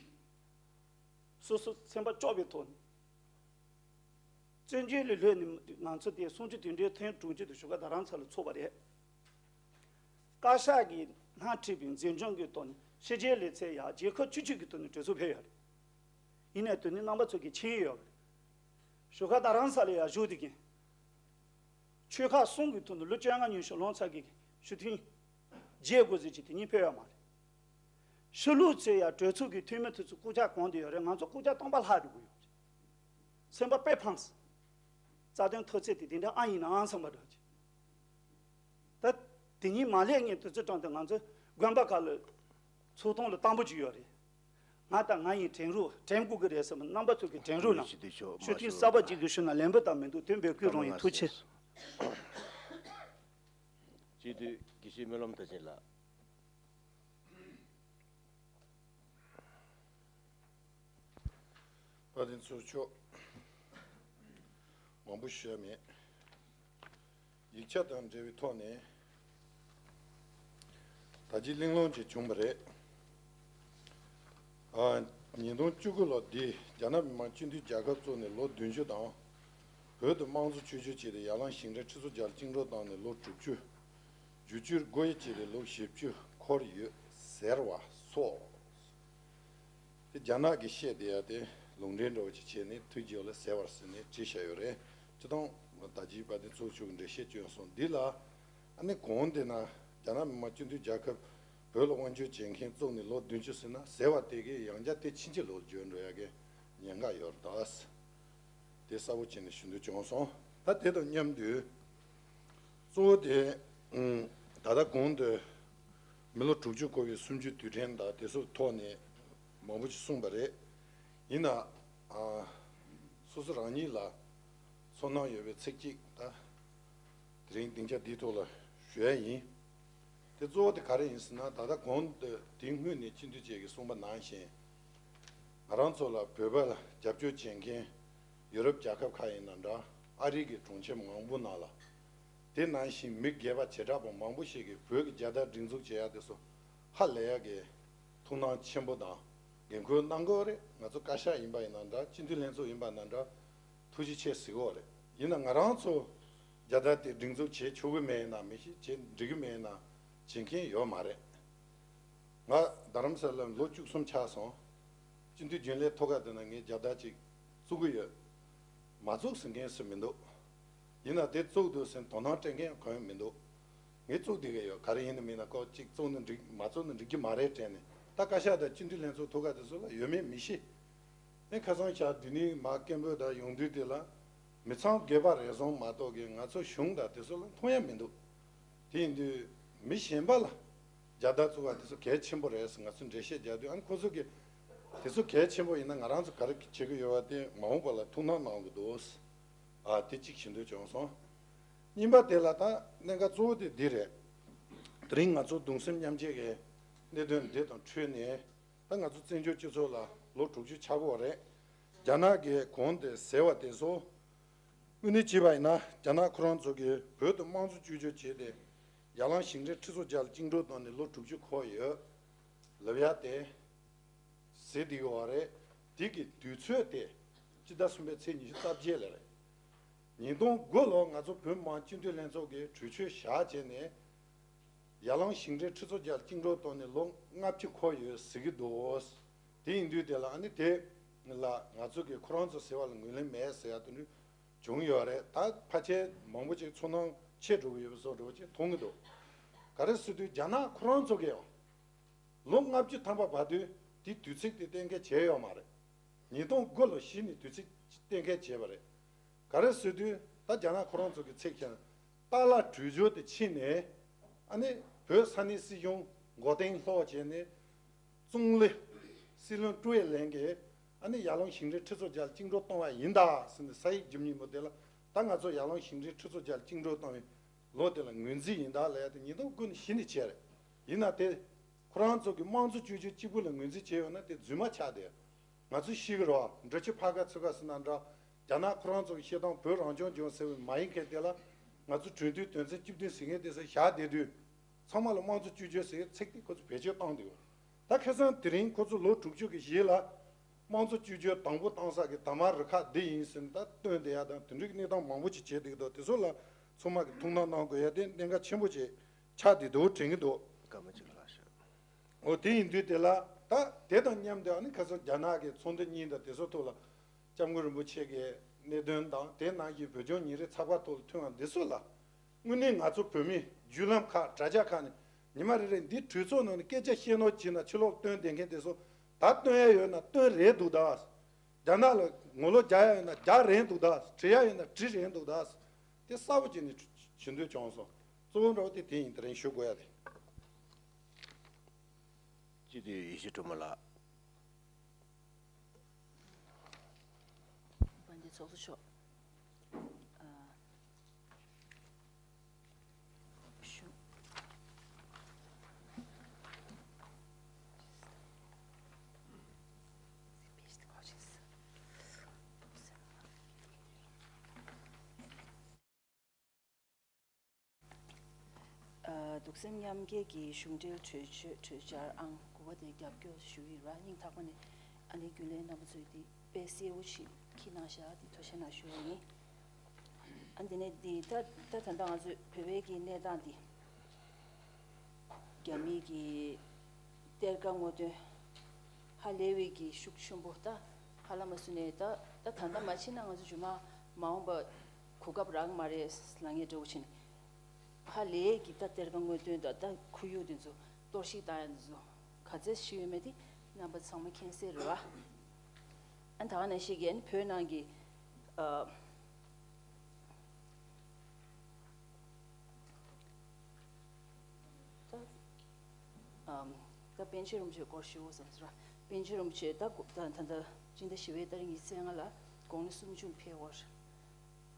སོ་སོ་སེམས་པ་སྐྱོ་བའི་ཐོག་ནས། བཙན་བྱོལ་ལ་ལྷོད་ནས་ང་ཚོ་དེ་སུམ་ཅུ་དོན་གྲངས་ཐེངས་དྲུག་ཅུ་དུ་བཞུགས་སྒར་རྡ་རམ་ས་ལ་ཚོགས་པ་རེད། བཀའ་ཤག་གིས་སྣེ་ཁྲིད་པའི་འཛིན་སྐྱོང་གི་ཐོག་ནས་ཕྱི་རྒྱལ་ལས་ཚད་ཡ་རྒྱལ་ཁབ་བཅུ་གཅིག་གི་ཐོག་ནས་གྲོས་ཚོགས་ཕེབས་ཡོད་རེད། ཡིན་ནའི་དེ་ནི་རྣམ་པ་ཚོ་གིས་མཁྱེན་ཡོད་རེད། བཞུགས་སྒར་རྡ་རམ་ས་ལ་ཡ་བཞུགས་དེ་གིན། ཆོལ་ཁ་གསུམ་གྱི་ཐོག་ནས་ལོ་བཅོ་ལྔ་ཉི་ཤུ་ལོ་ཙཱ་གི་ཞུ་མཐུན་བརྗེ་དགོས་ཟེར་གྱི་དེ་གཉིས་ཕེབས་ཡོད་མ་རེད། ཕྱི་ལོགས་ཚོས་ཡ་གྲོས་ཚོགས་ཀྱི་འཐུས་མི་དེ་ཚོ་སྐུ་ཕྱྭ་གང་དུ་ཡོད་རེད། ང་ཚོ་སྐུ་ཕྱྭ་སྟོང་པ་ལྷག་འགྲོ་གི་ཡོད་རེད། སེམས་པ་དཔེ་ཕངས། རྩ་དོན་མཐོ་ཚད་དེ་དེ་འདྲ་ཨ་ཡིན་ནའང་བསམ་པ་འདྲ་ཅིག་ད་དེ་ཉིད་མ་ལས་ངས་དུས་ཚོད་དྲངས་ཏེ་ང་ཚོའི་དགོན་པ་ཁག་ལ་ཚོགས་ཐོག་ལ་བཏང་པོ་བྱས་ཡོད་རེད། ང་དང་ང་ཡི་དྲན་རོགས་དྲན་དགོས་ཀྱི་རེད་བསམ་རྣམ་པ་ཚོ་གི་དྲན་རོགས་གནང་། ཞུ་དུས་ཤོག་ཞུ་དུས་གསར་པ་ཅིག་གི་ཞུ་ན་ལན་པོ་དང་མི་འདུག་དོན་འབེབས་སྐུལ་རང་ཡིན། ཐུགས་ཆེ། སྤྱི་འཐུས་དགེ་བཤེས་སྨོན་ལམ་མཐར་ཕྱིན་ལགས། དཔལ་ལྡན་ཚོགས་གཙོ་མཆོག་མང་པོ་ཞུ་ཡ་མེད། ཡིག་ཆ་དང་འབྲེལ་བའི་ཐོག་ནས་ད་ཅི་གླེང་སློང་ཅིག་བྱུང་བ་རེད། ཨ། ཉིས་སྟོང་བཅུ་དགུ་ལོ་འདི་རྒྱ་ནག་མི་དམངས་སྤྱི་མཐུན་རྒྱལ་ཁབ་བཙུགས་ནས་ལོ་བདུན་ཅུ་དང་། བོད་དུ་དམངས་གཙོ་བཅོས་བསྒྱུར་བྱས་ཏེ་ཡར་ལངས་ཞིང་བྲན་ཁྲི་ཚོ་བརྒྱ་ལ་བཅིངས་འགྲོལ་བཏང་ནས་ལོ་དྲུག་ཅུ། བསྒྱུར་བཅོས་སྒོ་དབྱེ་བྱས་ཏེ་ལོ་བཞི་བཅུ་འཁོར་ཡོད་ཟེར་བ་སོགས། དེ་རྒྱ་ནག་གིས་བཤད་བསྡད་ཡ་དེ་ལུང་འདྲེན་འདྲ་བོ་ཅིག་བྱས་ནས་ཐུགས་རྗེ་ལ་ཟེར་བར་ཟེར་ནས་བྲིས་བཞག་ཡོད་རེད། སྤྱིར་བཏང་ད་ཅིའི་བར་དེ་ཚོགས་ཆུང་གི་འགྲེལ་བཤད་བསྐྱོན་སོང་འདི་ལ། ཨ་ནི་གོང་དེ་ན་རྒྱ་ནག་མི་དམངས་སྤྱི་མཐུན་རྒྱལ་ཁབ་བོད་ལ་དབང་བསྒྱུར་བྱེད་མཁན་བཙུགས་ནས་ལོ་བདུན་ཅུ་ཟིན་ན་ཟེར་བ་དེ་གའི་ཡང་བསྐྱར་དེ་ཕྱིན་ཅི་ལོག་བརྗོད་འགྲོ་ཡ་གི་ཉེན་ཁ་ཡོད་རེད་ད། དེ་གསལ་པོ་བྱས་ནས་ཞུ་འདོད་བྱུང་སོང་། ད་དེ་དང་མཉམ་དུ་གཙོ་བོ་དེ་ད་ལྟ་གོང་དུ་མི་ལོ་དྲུག་ཅུ་འཁོར་བའི་གསུམ་བཅུའི་དུས་དྲན་དང་དེ་ཚོའི་ཐོག་ནས་མང་པོ་ཞིག་གསུངས་པ་རེད། ཡིན་ན་ཨ་སོ་སོ་རང་ཉིད་ལ་ཚོར་སྣང་ཡོད་པའི་ཚིག་གཅིག་ད་དེ་རིང་སྡིངས་ཆ་འདིའི་ཐོག་ལ་ཞུ་ཡ་ཡིན། དེ་གཙོ་བོ་དེ་ག་རེ་ཡིན་ཟེར་ན་ད་ལྟ་གོང་དུ་དེའི་སྔོན་ནས་སྤྱི་འཐུས་བཅས་ཀྱིས་གསུངས་པ་ནང་བཞིན། ང་རང་ཚོ་ལ་བོད་པ་ལ་རྒྱབ་སྐྱོར་བྱེད་མཁན་ཡུ་རོབ་རྒྱལ་ཁབ་ཁག་ཡིན་ན་འདྲ་ཨ་རི་གི་གྲོང་ཁྱེར་མང་པོ་ནང་ལ། དེ་ནང་བཞིན་མི་སྒེར་པ་བྱེ་བྲག་པ་མང་པོ་ཞིག་གིས་བོད་ཀྱི་རྒྱལ་དར་སྒྲེང་འཛུགས་བྱེད་ཡག་དེ་ཚོ་ཧ་ལས་ཡག་གི་ཐུགས་སྣང་ཆེན་པོ་དང་འགན་ཁུར་གནང་དགོས་རེད། ང་ཚོ་བཀའ་ཤག་ཡིན་པ་ཡིན་ན་འདྲ་སྤྱི་འཐུས་ལྷན་ཚོགས་ཡིན་པ་ན་འདྲ་ཐུགས་རྗེ་ཆེ་ཟེར་དགོས་རེད། ཡིན་ན་ང་རང་ཚོ་རྒྱལ་དར་དེ་སྒྲེང་འཛུགས་བྱེད་ཆོག་གི་མེད་ཡིན་ན་མི་ཤེས་བྱེད་འགྲིག་གི་མེད་ཡིན་ན་བྱེད་མཁན་ཡོད་མ་རེད། ང་རྡ་རམ་ས་ལར་ལོ་བཅུ་གསུམ་ཆགས་སོང་། སྤྱི་འཐུས་རྒྱུན་ལས་ཐོག་ཁ་དེ་ན་ངས་རྒྱལ་དར་ཅིག་བཙུགས་ཀྱི་ཡོད། མ་བཙུགས་ཟེར་མཁན་སུ་མི་འདུག་ཡིན་ན་དེ་བཙུགས་འདུག་ཟེར་དོ་སྣང་སྤྲད་མཁན་གང་ཡང་མི་འདུག་ངས་བཙུགས་བསྡད་ཀྱི་ཡོད། ག་རེ་ཡིན་ནི་མིན་ན་ཀོ་གཅིག་བཙུགས་ན་འགྲིག་མ་བཙུགས་ན་འགྲིག་གི་མ་རེད་དྲན་ནས་ད་བཀའ་ཤག་དང་སྤྱི་འཐུས་ལྷན་ཚོགས་ཐོག་ཁ་དེ་ཚོ་ལ་ཡོད་མེད་མི་ཤེས། ཨེ་ཁ་སང་ཞག་དེ་ནས་མ་སྐད་འབོད་དང་ཡོང་དུས་དེ་ལ་མི་ཚང་སྒེར་པ་རེ་ཟུང་མ་གཏོགས་ཀྱི་ང་ཚོ་གཞུང་དང་དེ་ཚོ་ལ་མཐོང་ཡ་མི་འདུག་དེ་ཡིན་དུས་མི་གཞན་པ་ལ་རྒྱལ་དར་བཙུགས་པ་དེ་ཚོ་གལ་ཆེན་པོ་རེད་ཟེར་ང་ཚོས་འགྲེལ་བཤད་རྒྱག་དུས་ཨ་ནི་ཁོ་ཚོ་གིས་དེ་ཚོ་གལ་ཆེན་པོ་ཡིན་ན་ང་རང་ཚོ་ག་རེ་བྱེད་ཀྱི་ཡོད་པ་དེ་མ་འོངས་པ་ལ་ཐུགས་སྣང་གནང་དགོས་འདུག་ཨ་དེ་གཅིག་ཞུ་འདོད་བྱུང་སོང་། གཉིས་པ་དེ་ལ་ད་གནད་འགག་གཙོ་བོ་དེ་འདི་རེད། དེ་རིང་ང་ཚོ་གདུང་སེམས་མཉམ་སྐྱེད་ཀྱི་གནད་དོན་འདི་དང་འཕྲོས་ནས། ད་ང་ཚོ་བཙན་བྱོལ་སྤྱི་ཚོགས་ལ་ལོ་དྲུག་ཅུ་ཆགས་ཀྱི་ཡོད་རེད། རྒྱ་ནག་གིས་གོང་དེ་ཟེར་བ་དེ་ཚོ་དངོས་གནས་བྱས་པ་ཡིན་ན་རྒྱ་ནག་ཁོ་རང་ཚོ་གིས་བོད་དུ་དམངས་གཙོ་བཅོས་བསྒྱུར་བྱས་ཏེ་ཡར་ལངས་ཞིང་བྲན་ཁྲི་ཚོ་བརྒྱ་ལ་བཅིངས་འགྲོལ་བཏང་ནས་ལོ་དྲུག་ཅུ་འཁོར་ཡོད་ལབ་ཡ་དེ་ཟེར་བསྡད་ཀྱི་ཡོད་རེད། དེ་གི་དུས་ཚོད་དེ་སྤྱི་ཟླ་གསུམ་པའི་ཚེས་ཉི་ཤུ་རྩ་བརྒྱད་ལ་རེད། ཉིས་སྟོང་དགུ་ལོ་ང་ཚོ་བོད་མི་མང་སྤྱི་འཐུས་ལྷན་ཚོགས་ཀྱིས་གྲོས་ཆོད་བཞག་བྱས་ནས། ཡར་ལངས་ཞིང་བྲན་ཁྲི་ཚོ་བརྒྱ་ལ་བཅིངས་འགྲོལ་བཏང་ནས་ལོ་ལྔ་བཅུ་འཁོར་ཡོད་ཟེར་གྱི་འདུག་དེ་ཡིན་དུས་དེ་ལ་ཨ་ནི་དེ་ལ་ང་ཚོ་གིས་ཁོ་རང་ཚོ་ཟེར་བ་ལ་ངོས་ལེན་མེད་ཟེར་ཡ་དེ་འདྲ་བྱུང་ཡོད་རེད། ད་ཕལ་ཆེར་མང་པོ་ཅིག་ཚོར་སྣང་ཆེ་འགྲོ་གི་ཡོད་པ་བཟོ་འདྲ་བོ་ཅིག་མཐོང་གི་འདུག་ག་རེ་ཟེར་དུས་རྒྱ་ནག་ཁོ་རང་ཚོ་གིས་ཡང་ལོ་ལྔ་བཅུ་ཐམ་པ་བར་དུ་དེ་དུས་ཚིགས་དེ་གཏན་འཁེལ་བྱས་ཡོད་མ་རེད། ཉིས་སྟོང་དགུ་ལོ་གཞི་ནས་དུས་ཚིགས་གཏན་འཁེལ་བྱས་པ་རེད། ག་རེ་ཟེར་དུས་ད་རྒྱ་ནག་ཁོ་རང་ཚོ་གི་ཚིག་བྱས་ན་ཏཱ་ལ་གྲོས་ཆོད་དེ་ཕྱིན་ནས་ཨ་ནི་བོད་ས་གནས་སྲིད་གཞུང་མགོ་རྟིང་སློག་བྱས་ནས་ཙུང་ལི་སྲིད་བློན་ཀྲུའུ་ཨེ་ལན་གྱིས་ཨ་ནི་ཡར་ལངས་ཞིང་བྲན་ཁྲི་ཚོ་བརྒྱ་ལ་བཅིངས་འགྲོལ་གཏོང་བ་ཡིན་ད་ཟེར་ནས་ས་ཡིག་བརྒྱུད་མྱོང་པོ་དེ་ལ་ད་ང་ཚོ་ཡར་ལངས་ཞིང་བྲན་ཁྲི་ཚོ་བརྒྱ་ལ་བཅིངས་འགྲོལ་གཏོང་བའི་ལོ་དེ་ལ་ངོས་འཛིན་ཡིན་ད་ལབ་ཡ་དེ་ཉིས་སྟོང་དགུ་ནས་གཞི་ནས་བྱས་རེད། ཡིན་ན་དེ་ཁོ་རང་ཚོ་གི་དམངས་གཙོ་བཅོས་བསྒྱུར་གཅིག་པུ་ལ་ངོས་འཛིན་བྱས་ཡོད་ན་དེ་རྫུན་མ་ཆགས་བསྡད། ང་ཚོས་ཤེས་ཀྱི་རེད་བ། འགྲོ་ཆུ་ཕར་ཁ་ཚུར་ཁ་ཟེར་ན་འདྲ། རྒྱ་ནག་ཁོ་རང་ཚོ་གི་བཤད་སྟངས་བོད་རང་སྐྱོང་ལྗོངས་ཟེར་བའི་མ་ཡིན་མཁན་དེ་ལ་ང་ཚོ་གྲོས་མཐུན་དོན་ཚན་བཅུ་བདུན་ཟེར་མཁན་དེ་ཚོ་བཞག་བསྡད་དུས་ཚང་མ་ལ་དམངས་གཙོ་བཅོས་བསྒྱུར་ཟེར་མཁན་ཚིག་དེ་ཁོ་ཚོ་བེད་སྤྱོད་བཏང་བསྡད་ཡོད། ད་ཁ་སང་དེ་རིང་ཁོ་ཚོ་ལོ་དྲུག་ཅུ་གི་རྗེས་ལ་དམངས་གཙོ་བཅོས་བསྒྱུར་དང་པོ་བཏང་ས་གི་དར་མ་རུ་ཁག་འདི་ཡིན་ཟེར་ནས་ད་སྟོན་བསྡད་ཡ་དང་དེ་འདྲའི་གནས་སྟངས་མང་པོ་ཅིག་བྱས་བསྡད་ཀྱི་འདུག་དེ་ཚོ་ལ་ཚང་མ་གི་ཐུགས་སྣང་གནང་དགོས་ཡ་དེ་གནད་འགག་ཆེན་པོ་ཅིག་ཆགས་བསྡད་འདུག་དྲན་གྱི་འདུག་སྐར་མ་གཅིག་ལྷག་ཤག་འོ་དེ་ཡིན་དུས་དེ་ལ་ད་དེ་དང་མཉམ་དུ་ཨ་ནི་ཁ་སང་རྒྱ་ནག་གི་ཚོགས་འདུ་གཉིས་དང་དེ་ཚོ་ཐོག་ལ་སྐྱབས་མགོན་རིན་པོ་ཆེ་གི་གནད་དོན་དང་དེ་ནང་བཞིན་བོད་ལྗོངས་ཉིན་རེའི་ཚགས་པར་ཐོག་ལ་ཐོན་པ་འདི་ཚོ་ལ་དངོས་གནས་ང་ཚོ་བོད་མི་བརྒྱུད་ལམ་ཁག་དྲ་རྒྱ་ཁག་ནས་ཉི་མ་རེ་རེ་འདི་གྲོས་ཚོགས་ནང་ནས་སྐད་ཆ་བཤད་ནོར་བྱས་ན་ཕྱི་ལོགས་སྟོན་བསྡད་མཁན་དེ་ཚོ་ད་སྟོན་ཡ་ཡོད་ན་སྟོན་རེད་འདུག་ད། རྒྱ་ནག་ལ་ངོ་ལོག་རྒྱག་ཡ་ཡོད་ན་རྒྱག་རན་འདུག་ད། བྲི་ཡ་ཡོད་ན་བྲི་རན་འདུག་ད། དེ་གསལ་པོ་བྱས་ནས་ཞུ་འདོད་བྱུང་སོང་། གཙོ་བོ་འདྲ་བོ་དེ་དེ་ཡིན། དེ་རིང་ཞུ་དགོས་ཡ་དེ། སྤྱི་འཐུས་ཡེ་ཤེས་སྒྲོལ་མ་ལགས། དཔལ་ལྡན་ཚོགས་གཙོ་མཆོག་ཨ། ཞུ། ཨ། གདུག་སེམས་མཉམ་སྐྱེད་ཀྱི་གཞུང་འབྲེལ་གྲོས་ཆོད་གྲོས་འཆར་ཨང་དགུ་པ་དེ་རྒྱབ་སྐྱོར་ཞུ་ཡི་ར། སྙིང་ཐག་པ་ནས་ཨ་ནི་རྒྱུན་ལས་རྣམ་པ་ཚོས་དེ་དཔེ་གསལ་བོ་ཞིག་འཁྱེར་གནང་བཞག་དེ་ཐུགས་རྗེ་གནང་ཞུ་བ་ཡིན། ཨ། དེ་ནས་དེ་ད་ད་ད་ལྟ་ང་ཚོས་བོད་པའི་གི་གནས་སྟངས་དེ། རྒྱ་མིའི་གི་གཏེར་ཁ་སྔོག་འདོན་ཧ་ལས་པའི་གི་ཤུགས་ཆེན་པོ། ད་ཧ་ལམ་སུ་ནས་ད་ད་ད་ལྟ་མ་ཕྱིན་ན་ང་ཚོ་རྗེས་མ་མ་འོངས་པ་གོ་སྐབས་རག་གི་མ་རེད་ལབ་མཁན་འདྲ་བོ་ཕྱིན། ཧ་ལས་ཀྱི་ད་གཏེར་ཁ་སྔོག་འདོན་དང་ད་ཁོར་ཡུག་དེ་ཚོ་གཏོར་བཤིག་བཏང་ཡ་དེ་ཚོ་ག་ཚད་ཞིག་ཡོད་མེད་དེ་རྣམ་པ་ཚང་མ་མཁྱེན་གསལ་རེད་བ། ཨ། ད་ག་ནང་བཞིན་གྱི་ཨ་ནི་བོད་ནང་གི་ཨ། ད་ཨམ། ད་པཎ་ཆེན་རིན་པོ་ཆེའི་སྐོར་ཞུ་བསམ་ཟེར་བ། པཎ་ཆེན་རིན་པོ་ཆེ་ད་གོ་ད་ད་ད་སྤྱི་ཟླ་བཞི་པའི་ཏ་རིག་ཉི་ཤུ་རྩ་ལྔ་ལ་དགུང་ལོ་སུམ་ཅུ་ལ་ཕེབས་ཡོད་རེད།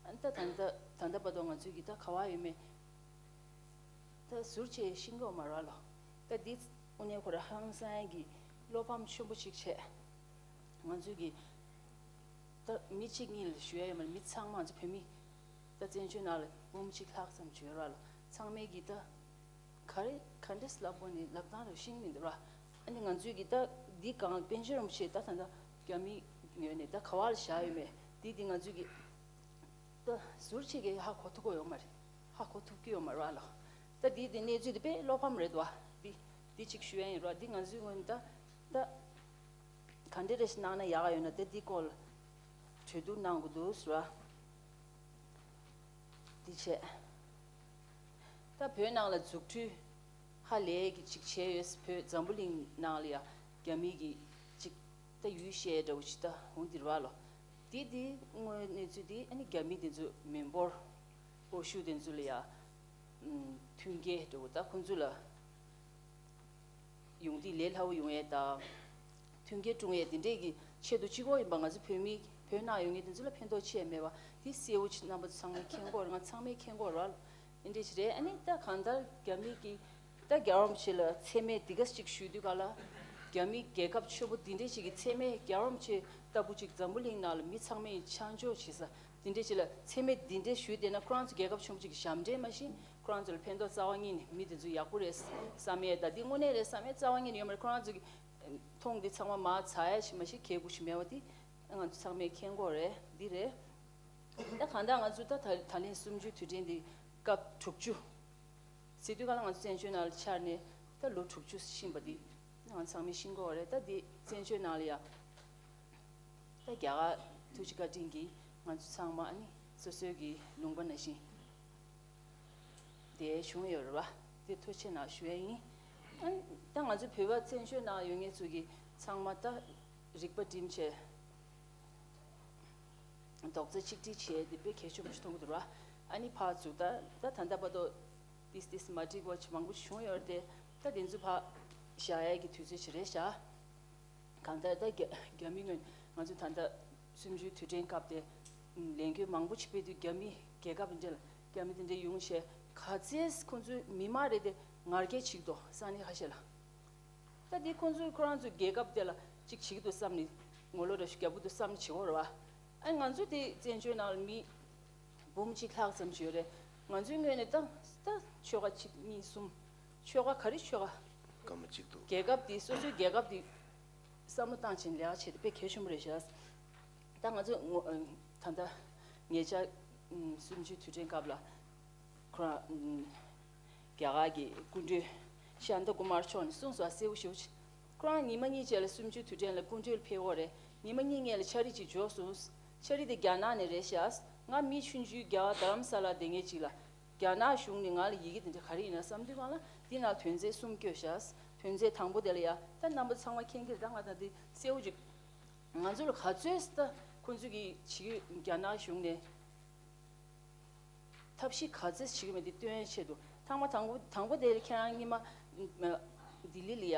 ཨ་ནི་ད་ད་ད་ད་ལྟ་བར་དུ་ང་ཚོས་ཀྱི་ད་ག་བ་ཡོད་མེད་ད་ཟུར་བཅད་ཤེས་ཀྱི་ཡོད་མ་རེད་ལོ། ད་འདི་དངོས་གནས་ཁོ་རང་ཧང་སང་གི་བློ་ཕམ་ཆེན་པོ་ཅིག་བྱས། ང་ཚོས་ཀྱི་ད་མི་གཅིག་གཉིས་ལ་ཞུ་ཡ་ཡོད་མ་རེད། མི་ཚང་མ་ང་ཚོ་བོད་མི་ད་བཙན་བྱོལ་ནང་ལ་འབུམ་གཅིག་ལྷག་ཙམ་བྱོས་ར་ལ། ཚང་མས་ཀྱི་ད་ག་རེ་ག་འདྲས་ལབ་དགོས་ནི་ལབ་སྟངས་རེ་ཤེས་ཀྱི་མི་འདུག་ར། ཨ་ནི་ང་ཚོས་ཀྱི་ད་འདི་གང་པཎ་ཆེན་རིན་པོ་ཆེ་ད་ད་ད་རྒྱ་མི་ངོས་ནས་ད་ག་བ་ལ་བཞག་ཡོད་མེད་འདི་འདི་ང་ཚོས་ཀྱི་ད་ཟུར་ཕྱེད་ཀྱིས་ཧ་གོ་ཐུབ་ཀྱི་ཡོད་མ་རེད། ཧ་གོ་ཐུབ་ཀྱི་ཡོད་མ་རེད་བ་ལགས། ད་འདི་འདི་གནས་ཚུལ་འདི་དཔེ་བློ་ཕམ་རེད་བ། འདི་འདི་གཅིག་ཞུ་ཡ་ཡིན་ར། འདི་ང་ཚོའི་ངོས་ནས་ད་ད་ག་འདྲ་རེ་ཞིག་གནང་ན་ཡག་ཡོད་ན་ད་འདི་སྐོར་ལ་གྲོས་བསྡུར་གནང་དགོས་འདུག་ཟེར་བ། འདི་བྱས། ད་བོད་ནང་ལ་འཛུགས་སྐྲུན་ཧ་ལས་ཀྱི་ཅིག་བྱས་ཡོད། བོད་འཛམ་བུ་གླིང་ནང་ལ་ཡ་རྒྱ་མི་གི་ཅིག་ད་ཡུལ་བཤད་འདྲ་བོ་ཅིག་ད་འོང་འདིར་བ་ལོ། དེ་དེ་དངོས་གནས་ཚུལ་དེ་ཨ་ནི་རྒྱ་མི་དེ་ཚོ་མི་འབོར་ཨོ་ཤུ་དེ་ཚོ་ལ་ཡ་མཐུན་རྐྱེན་འདྲ་བོ་ད་ཁོང་ཚོ་ལ། ཡོང་དུས་ལས་སླ་བོ་ཡོང་ཡས་དང་། མཐུན་རྐྱེན་སྲུང་ཡས་དེ་འདྲས་ཀྱི་ཆེད་དུ་གཅིག་པོ་ཡིན་པ། ང་ཚོ་བོད་མི་བོད་ནང་ཡོད་མཁན་དེ་ཚོ་ལ་ཕན་ཐོགས་ཆེ་མེད་པ་དེ་གསལ་བོ་ཆེ་རྣམ་པ་ཚོ་ཚང་མས་མཁྱེན་གྱི་ཡོད་རེད། ང་ཚང་མས་མཁྱེན་གྱི་ཡོད་རེད། འདི་འདྲས་ཞིག་རེད། ཨ་ནི་ད་གང་ལྟར་རྒྱ་མི་གི་ད་རྒྱལ་བ་རིན་པོ་ཆེ་ལ་མཚན་སྨད་འདི་ག་ཅིག་ཞུ་དུས་ག་ལ། རྒྱ་མི་རྒྱལ་ཁབ་ཆེན་པོ་འདི་འདྲས་ཞིག་གི་མཚན་སྨད་རྒྱལ་བ་རིན་པོ་ཆེ་ལྟ་བུ་ཅིག་འཛམ་བུ་གླིང་ནང་ལ་མི་ཚང་མས་ཆ་འཇོག་བྱེད་ས་འདི་འདྲས་ཞིག་ལ་མཚན་སྨད་འདི་འདྲས་ཞུས་བསྡད་ན་ཁོ་རང་ཚོ་རྒྱལ་ཁབ་ཆེན་པོ་ཅིག་གི་ཞབས་འདྲེན་མ་ཤེས། ཁོ་རང་ཚོ་ལ་ཕན་ཐོགས་རྩ་བ་ཉིད་ནས་མི་དེ་ཚོ་ཡག་པོ་རེད་བསམ་ཡས་ད་འདི་དངོས་གནས་རེད་བསམ་ཡས་རྩ་བ་ཉིད་ནས་ཡོད་མ་རེད། ཁོ་རང་ཚོ་གི་མཐོང་འདི་ཚང་མ་མ་ཚ་ཡས་ཤིག་མ་ཤེས་གལ་དགོས་ཤིག་མེད་པ་དེ་ང་ཚོ་ཚང་མས་མཁྱེན་གྱི་ཡོད་རེད། འདི་རེད། ད་གང་ལྟར་ང་ཚོ་ད་ད་ད་ལན་གསུམ་བཅུའི་དུས་དྲན་འདི་སྐབས་དྲུག་ཅུ་ཟེར་དུས་ག་ལ་ང་ཚོ་བཙན་བྱོལ་ནང་ལ་འཆར་ནས་ད་ལོ་དྲུག་ཅུ་ཕྱིན་པ་འདི་ང་ཚང་མས་ཤེས་ཀྱི་ཡོད་རེད། ད་འདི་བཙན་བྱོལ་ནང་ལ་ཡ་ད་རྒྱ་གར་ཐུགས་རྗེ་བཀའ་དྲིན་གྱིས་ང་ཚོ་ཚང་མ་ཨ་ནི་སོ་སོའི་གི་ལུང་པ་ནང་བཞིན་བསྡད་བྱུང་ཡོད་རེད་བ། དེ་ཐུགས་རྗེ་གནང་ཞུ་ཡས་ཡིན། ཨ་ནི་ད་ང་ཚོ་བོད་པ་བཙན་བྱོལ་ནང་ཡོད་མཁན་ཚོ་གི་ཚང་མ་ད་རིག་པ་བསྒྲིམས་བྱས་རྡོག་རྩ་གཅིག་སྒྲིལ་བྱས་དེ་དཔེ་གལ་ཆེན་པོ་ཞིག་མཐོང་གི་འདུག་ར། ཨ་ནི་ཕར་ཚུར་ད་ད་ད་ལྟ་བར་དུ་ཏིས་ཏིས་མ་འགྲིག་པ་ཅིག་མང་པོ་བྱུང་ཡོད་རེད་དེ། ད་དེ་ཚོ་ཕར་བཞག་ཡས་ཀྱི་དུས་ཚོད་ཅིག་རེད་ཤག་གང་ལྟར་ད་རྒྱ་རྒྱ་མི་ངོས་ང་ཚོ་ད་ལྟ་གསུམ་བཅུའི་དུས་དྲན་སྐབས་དེ་ལས་འགུལ་མང་པོ་ཅིག་སྤེལ་དུས་རྒྱ་མི་རྒྱལ་ཁབ་འདྲ་ལ་རྒྱ་མི་དེ་འདྲ་ཡོང་བྱས་ག་ཚད་ཁོང་ཚོའི་མི་མང་རེད་དེ་ང་རྒྱལ་ཆེ་གི་འདུག་ས་གནས་ཁ་ཤས་ལ། ད་དེ་ཁོང་ཚོས་ཁོ་རང་ཚོའི་རྒྱལ་ཁབ་དེ་ལ་ཅིག་བྱེད་ཀྱི་འདུག་བསམ་ནས་ངོ་ལོག་འདྲ་ཞིག་རྒྱབ་ཀྱི་འདུག་བསམ་ནས་བྱེད་དགོས་རེད་བ། ཨ་ང་ཚོ་དེ་བཙན་བྱོལ་ནང་ལ་མི་འབུམ་གཅིག་ལྷག་ཙམ་ཅིག་ཡོད་རེད། ང་ཚོའི་ངོས་ནས་ད་ད་ཆོལ་ཁ་གཅིག་གཉིས་གསུམ། ཆོལ་ཁ་ག་རེ་ཆོལ་ཁ། སྐར་མ་གཅིག་འདུག་རྒྱལ་ཁབ་དེ་སོ་སོའི་རྒྱལ་ཁབ་དེ་བསམ་བློ་བཏང་བྱས་ནས་ལས་ཀ་བྱེད་དེ་དཔེ་གལ་ཆེན་པོ་རེད་ཤག་ད་ང་ཚོ་ངོ་ད་ལྟ་ཉེ་ཆར་གསུམ་བཅུའི་དུས་དྲན་སྐབས་ལ་ཁོ་རང་རྒྱ་གར་གྱི་སྐུ་མགྲོན་ཤཱནྟ་ཀུ་མར་མཆོག་ནས་གསུངས་སོང་། གསལ་པོ་ཞེ་པོ་ཅིག་ཁོ་རང་ཉི་མ་གཉིས་རྗེས་ལ་གསུམ་བཅུའི་དུས་དྲན་ལ་སྐུ་མགྲོན་ལ་ཕེབས་ཡོད་རེད། ཉི་མ་གཉིས་སྔོན་ལ་ཕྱག་བྲིས་ཅིག་འབྱོར་སོང་། ཕྱག་བྲིས་དེ་རྒྱ་ནག་ནས་རེད་ཤག་ང་མི་ཆུང་ཆུང་རྒྱ་གར་རྡ་རམ་ས་ལ་བསྡད་མཁན་ཅིག་ལ་རྒྱ་ནག་གཞུང་ནས་ང་ལ་ཡི་གེ་དེ་འདྲ་ག་རེ་ཡིན་ན་བསམ་དུས་སྒང་ལ་འདི་ནང་དོན་ཚན་གསུམ་བཀོད་ཤག་དོན་ཚན་དང་པོ་དེ་ལ་ཡ་ད་རྣམ་པ་ཚང་མ་མཁྱེན་གྱི་རེད། ད་ང་ད་འདི་གསལ་པོ་ཅིག་ང་ཚོ་ལ་ག་ཚོད་ད་ཁོང་ཚོས་ཀྱི་བྱེད་ཀྱི་རྒྱ་ནག་གཞུང་ནས་ཐབས་ཤེས་ག་ཚོད་བྱེད་ཀྱི་མེད་དེ་སྟོན་ཆེད་དུ། ཐེངས་མ་དང་པོ་དང་པོ་དེ་ལ་ཁྱེད་རང་སྔོན་མ་ལྡི་ལི་ལ་ཡ་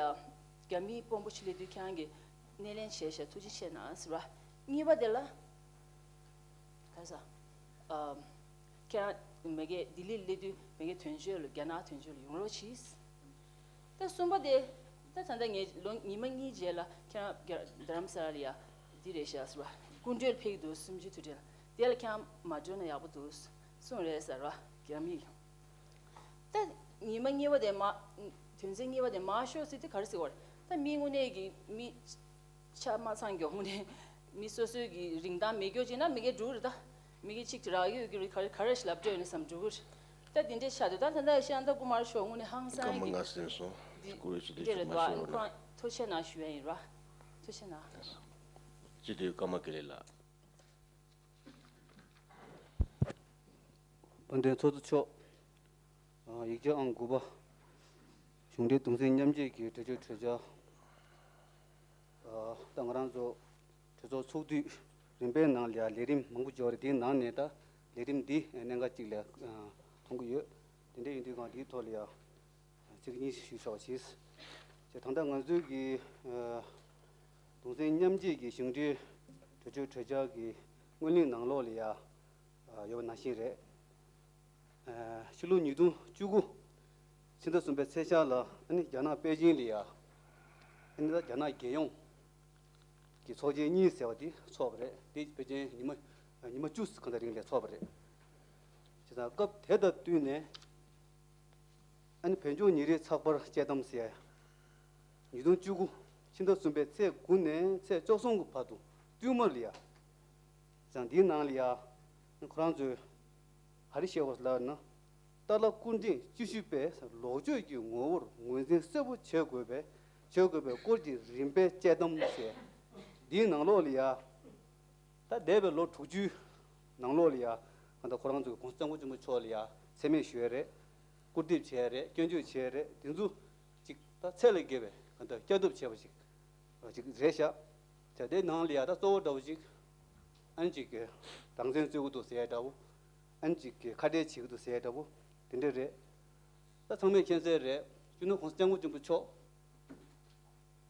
རྒྱ་མིའི་དཔོན་པོ་ཞིག་སླེབས་དུས་ཁྱེད་རང་གིས་སྣེ་ལེན་བྱས་ཤག་ཐུགས་རྗེ་ཆེ་གནང་ཟེར་བ། གཉིས་པ་དེ་ལ་ག་ས་ཨ། ཁྱེད་རང་མ་གི་ལྡི་ལི་སླེབས་དུས་མ་གི་དོན་གཅོད་ལ་རྒྱ་ནག་དོན་གཅོད་ལ་ཡོང་རོགས་གྱིས། ད་གསུམ་པ་དེ་ད་ད་ལྟ་ངས་ལོ་ཉི་མ་གཉིས་རྗེས་ལ་ཁྱེད་རང་རྡ་རམ་ས་ལ་ལ་ཡ་འདི་རེད་ཤག་ཟེར་བ། སྐུ་མགྲོན་ཕེབས་ཀྱི་འདུག་གསུམ་བཅུའི་དུས་དྲན་ལ། དེ་ལ་ཁྱེད་རང་མ་འགྲོ་ན་ཡག་པོ་འདུག་གསུངས་རེད་ཟེར་བ་རྒྱ་མིས། ད་ཉི་མ་གཉིས་པ་དེ་མ་དོན་ཚན་གཉིས་པ་དེ་མ་ཤོག་ཟེར་དུས་ག་རེ་ཟེར་བ་རེད། ད་མི་དངོས་གནས་ཀྱི་མི་ཆ་མ་ཚང་གི་ཧོང་ནས་མི་སོ་སོའི་གི་རིན་ཐང་མེད་སྐྱོ་བྱས་ན་མི་སྒེར་འགྲོ་རེད། ད་མི་སྒེར་གཅིག་དེ་རག་ཡོད་ཀྱི་རེད། ག་རེ་ག་རེ་ཞིག་ལབ་འགྲོ་ཡོད་ན་བསམ་འགྲོ་གི་རེད། ད་དེ་འདྲས་ཆགས་འདུག་ད་ད་ལྟ་ཤ་ད་སྐུ་མར་ཤོག་དངོས་གནས་ཧང་སང་སྐར་མ་གི་ལྔ་ཟིན་སོང་། འདི་སྐུ་ཡོད་ཆེད་དུ་འདི་རེད་ཞུ་མ་ད་ཤོར་ན། ཁོང་ཐུགས་རྗེ་གནང་ཞུ་ཡ་ཡིན་ར། ཐུགས་རྗེ་གནང་། སྤྱི་འཐུས་ཀརྨ་དགེ་ལེགས་ལགས། དཔལ་ལྡན་ཚོགས་གཙོ་མཆོག་ཨ། ཡིག་ཆ་ཨང་དགུ་པ། གཞུང་འབྲེལ་གདུང་སེམས་མཉམ་སྐྱེད་ཀྱི་གྲོས་ཆོད་གྲོས་འཆར། ཨ། ད་ང་རང་ཚོ་གྲོས་ཚོགས་ཚོགས་དུས་རིམ་པའི་ནང་ལ་ཡང་ལས་རིམ་མང་པོ་འབྱོར་རེད། དེའི་ནང་ནས་ད་ལས་རིམ་འདི་གནད་འགག་ཅིག་ལ་ཨ། མཐོང་གི་ཡོད། དེ་འདྲ་ཡིན་དུས་གང་དེའི་ཐོག་ལ་ཡང་ཚིག་གཉིས་ཞུ་ཆོག་ཅེས། ད་ལྟ་ང་ཚོའི་གི་ཨ། གདུང་སེམས་མཉམ་སྐྱེད་ཀྱི་གཞུང་འབྲེལ་གྲོས་ཆོད་གྲོས་འཆར་གྱི་སྔོན་གླེང་ནང་ལོགས་ལ་ཡང་ཡོད་པ་ནང་བཞིན་རེད། ཕྱི་ལོ་ཉིས་སྟོང་བཅུ་དགུ་ཕྱི་ཟླ་གསུམ་པའི་ཚེས་ཤར་ལ་ཨ་ནི་རྒྱ་ནག་པེ་ཅིང་ལ་ཡ་ཨ་ནི་ད་རྒྱ་ནག་རྒྱལ་ཡོངས་ཀྱི་ཚོགས་ཆེན་གཉིས་ཟེར་བ་དེ་ཚོགས་པ་རེད། དེ་ཕལ་ཆེར་ཉི་མ་ཉི་མ་བཅུ་གང་ལྟར་རིང་ལ་ཚོགས་པ་རེད། བྱས་ཙང་སྐབས་དེ་དང་བསྟུན་ནས་ཨ་ནི་བོད་ལྗོངས་ཉིན་རེའི་ཚགས་པར་དཔྱད་གཏམ་ཟེར་ཉིས་སྟོང་བཅུ་དགུ་ཕྱི་ཟླ་གསུམ་པའི་ཚེས་དགུ་ནས་ཚེས་བཅུ་གསུམ་གྱི་བར་དུ་བསྟུད་མར་ལ་ཡ། བྱས་ཙང་འདིའི་ནང་ལ་ཡ་ཁོ་རང་ཚོས་ག་རེ་བཤད་དགོས་ལབ་ན། ཏཱ་ལ་སྐུ་ཕྲེང་བཅུ་བཞི་པས་ལོག་སྤྱོད་ཀྱི་ངོ་བོར་ངོས་འཛིན་གསལ་པོ་བྱེད་དགོས་པའི་བྱེད་དགོས་པའི་སྐོར་གྱི་རིམ་པའི་དཔྱད་གཏམ་ཟེར། འདིའི་ནང་ལོགས་ལ་ཡ། ད་འདས་པའི་ལོ་དྲུག་ཅུའི་ནང་ལོགས་ལ་ཡ། ད་ཁོ་རང་ཚོས་༸གོང་ས་༸སྐྱབས་མགོན་ཆེན་པོ་མཆོག་ལ་ཡ་མཚན་སྨད་ཞུས་རེད། སྐུར་འདེབས་བྱས་རེད། སྐྱོན་བརྗོད་བྱས་རེད། དེ་ཚོ་ཅིག་ད་ཚད་ལས་བརྒལ་བའི་ད་བསྐྱར་ཟློས་བྱས་པ་ཞིག་ཅིག་རེད་ཤག་བྱས་དེའི་ནང་ལ་ཡ་ད་གཙོ་བོ་འདྲ་བོ་ཅིག་ཨ་ནི་ཅིག་གི་རང་བཙན་རྩོད་ཀྱི་འདུག་ཟེར་ཡ་འདྲ་བོ། ཨ་ནི་ཅིག་གི་ཁ་བྲལ་བྱེད་ཀྱི་འདུག་ཟེར་ཡ་འདྲ་བོ། དེ་འདྲ་རེད། ད་ཚང་མས་མཁྱེན་གསལ་རེད། སྤྱི་ནོར་༸གོང་ས་༸སྐྱབས་མགོན་ཆེན་པོ་མཆོག་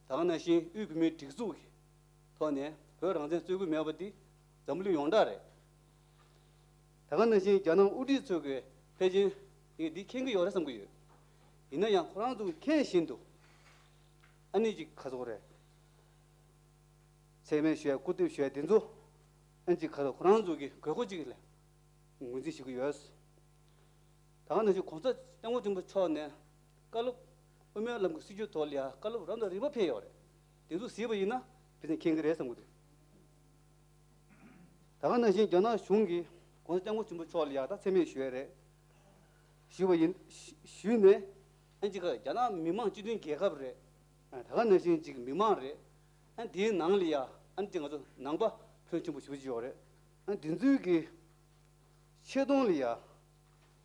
ད་ག་ནང་བཞིན་དབུས་བོད་མིའི་སྒྲིག་འཛུགས་ཀྱི་ཐོག་ནས་བོད་རང་བཙན་རྩོད་ཀྱི་མེད་པ་འདི་འཛམ་བུ་གླིང་ཡོངས་གྲགས་རེད། ད་ག་ནང་བཞིན་རྒྱ་ནག་དབུ་ཁྲིད་ཚོས་ཀྱིས་ཕལ་ཆེར་འདི་མཁྱེན་གྱི་ཡོད་རེད་བསམ་གྱི་ཡོད། ཡིན་ན་ཡང་ཁོ་རང་ཚོས་མཁྱེན་བཞིན་དུ་ཨ་ནི་ཅིག་ག་ཚོད་རེད། མཚན་སྨད་ཞུ་ཡ་སྐུར་འདེབས་ཞུ་ཡ་འདི་ཚོ་ཨ་ནི་ཅིག་ག་ཚོད་ཁོ་རང་ཚོ་གི་དགོས་མཁོ་ཅིག་ལ་ངོས་འཛིན་བྱེད་ཀྱི་ཡོད། ད་ག་ནང་བཞིན་༸གོང་ས་༸སྐྱབས་མགོན་ཆེན་པོ་མཆོག་ནས་བཀའ་སློབ་དབུ་མའི་ལམ་གྱི་སྲིད་བྱུས་ཐོག་ལ་ཡང་བཀའ་སློབ་རབ་དང་རིམ་པ་ཕེབས་ཡོད་རེད། དེ་ཚོ་གཟིགས་པ་ཡིན་ན་ཕལ་ཆེར་མཁྱེན་གྱི་རེད་བསམ་གྱི་འདུག་ད་ག་ནང་བཞིན་རྒྱ་ནག་གཞུང་གིས་༸གོང་ས་༸སྐྱབས་མགོན་ཆེན་པོ་མཆོག་ལ་ཡང་ད་མཚན་སྨད་ཞུས་རེད། ཞུས་པ་ཡིན། ཞུས་ནས་ཨ་ཅིག་རྒྱ་ནག་མི་དམངས་སྤྱི་མཐུན་རྒྱལ་ཁབ་རེད། ད་ག་ནང་བཞིན་ཅིག་མི་མང་རེད། ཨ་དེའི་ནང་ལ་ཡང་ཨ་ཅིག་ང་ཚོ་ནང་པ་ཕོན་ཆེན་པོ་ཞེ་པོ་ཅིག་ཡོད་རེད། ཨ་འདི་ཚོའི་གི་ཆེ་མཐོང་ལ་ཡ།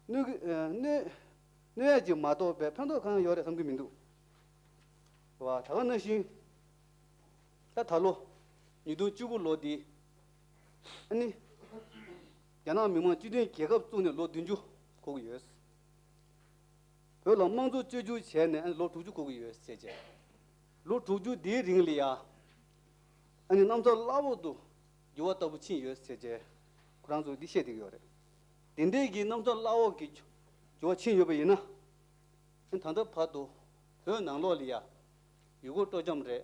གནོད་གི་ཨ་གནོད་གནོད་ཡ་ཅིག་མ་གཏོགས་པའི་ཕན་ཐོགས་གང་ཡང་ཡོད་རེད་བསམ་གྱི་མི་འདུག་བ། ད་ག་ནང་བཞིན་ད་ད་ལོ་ཉིས་སྟོང་བཅུ་དགུ་ལོ་འདི་ཨ་ནི་རྒྱ་ནག་མི་དམངས་སྤྱི་མཐུན་རྒྱལ་ཁབ་བཙུགས་ནས་ལོ་བདུན་ཅུ་འཁོར་གྱི་ཡོད། བོད་ལ་དམངས་གཙོ་བཅོས་བསྒྱུར་བྱས་ནས་ཨ་ནི་ལོ་དྲུག་ཅུ་འཁོར་གྱི་ཡོད་ཟེར་བྱས། ལོ་དྲུག་ཅུ་འདིའི་རིང་ལ་ཡ་ཨ་ནི་རྣམ་ཐར་བླ་འོག་ཏུ་འགྱུར་བ་ལྟ་བུ་ཕྱིན་ཡོད་ཟེར་བྱས་ཁོ་རང་ཚོས་འདི་བཤད་བསྡད་ཀྱི་ཡོད་རེད། དེ་འདྲའི་གི་རྣམ་ཐར་བླ་འོག་གི་འགྱུར་བ་ཕྱིན་ཡོད་པ་ཡིན་ན། ཨ་ནི་ད་ལྟ་བར་དུ་བོད་ནང་ལོགས་ལ་ཡ་ཡུལ་སྐོར་སྤྲོ་འཆམ་རེད།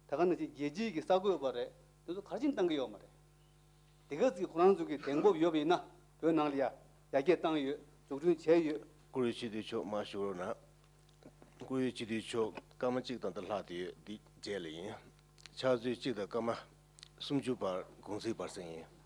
ད་ག་ནང་བཞིན་རྒྱལ་སྤྱིའི་གི་གསར་འགོད་པ་རེད། དེ་ཚོ་ག་རེ་བྱས་ནས་བཏང་གི་ཡོད་མ་རེད། དེ་ག་ཅིག་ཁོ་རང་ཚོ་གི་གདེང་སྤོབས་ཡོད་པ་ཡིན་ན་བོད་ནང་ལ་ཡ་ཡར་རྒྱས་བཏང་ཡོད། འཛུགས་སྐྲུན་བྱས་ཡོད། བཀུར་འོས་སྤྱི་འཐུས་མཆོག་མར་བཞུགས་རོགས་གནང་། བཀུར་འོས་སྤྱི་འཐུས་མཆོག་སྐར་མ་གཅིག་དང་ད་ལྷག་བསྡད་ཡོད། འདི་རྗེས་ལ་ཡིན། ཕྱག་ཚོད་གཅིག་དང་སྐར་མ་སུམ་ཅུ་བར་དགོངས་ཚིག་སྦར་ས་ཡིན།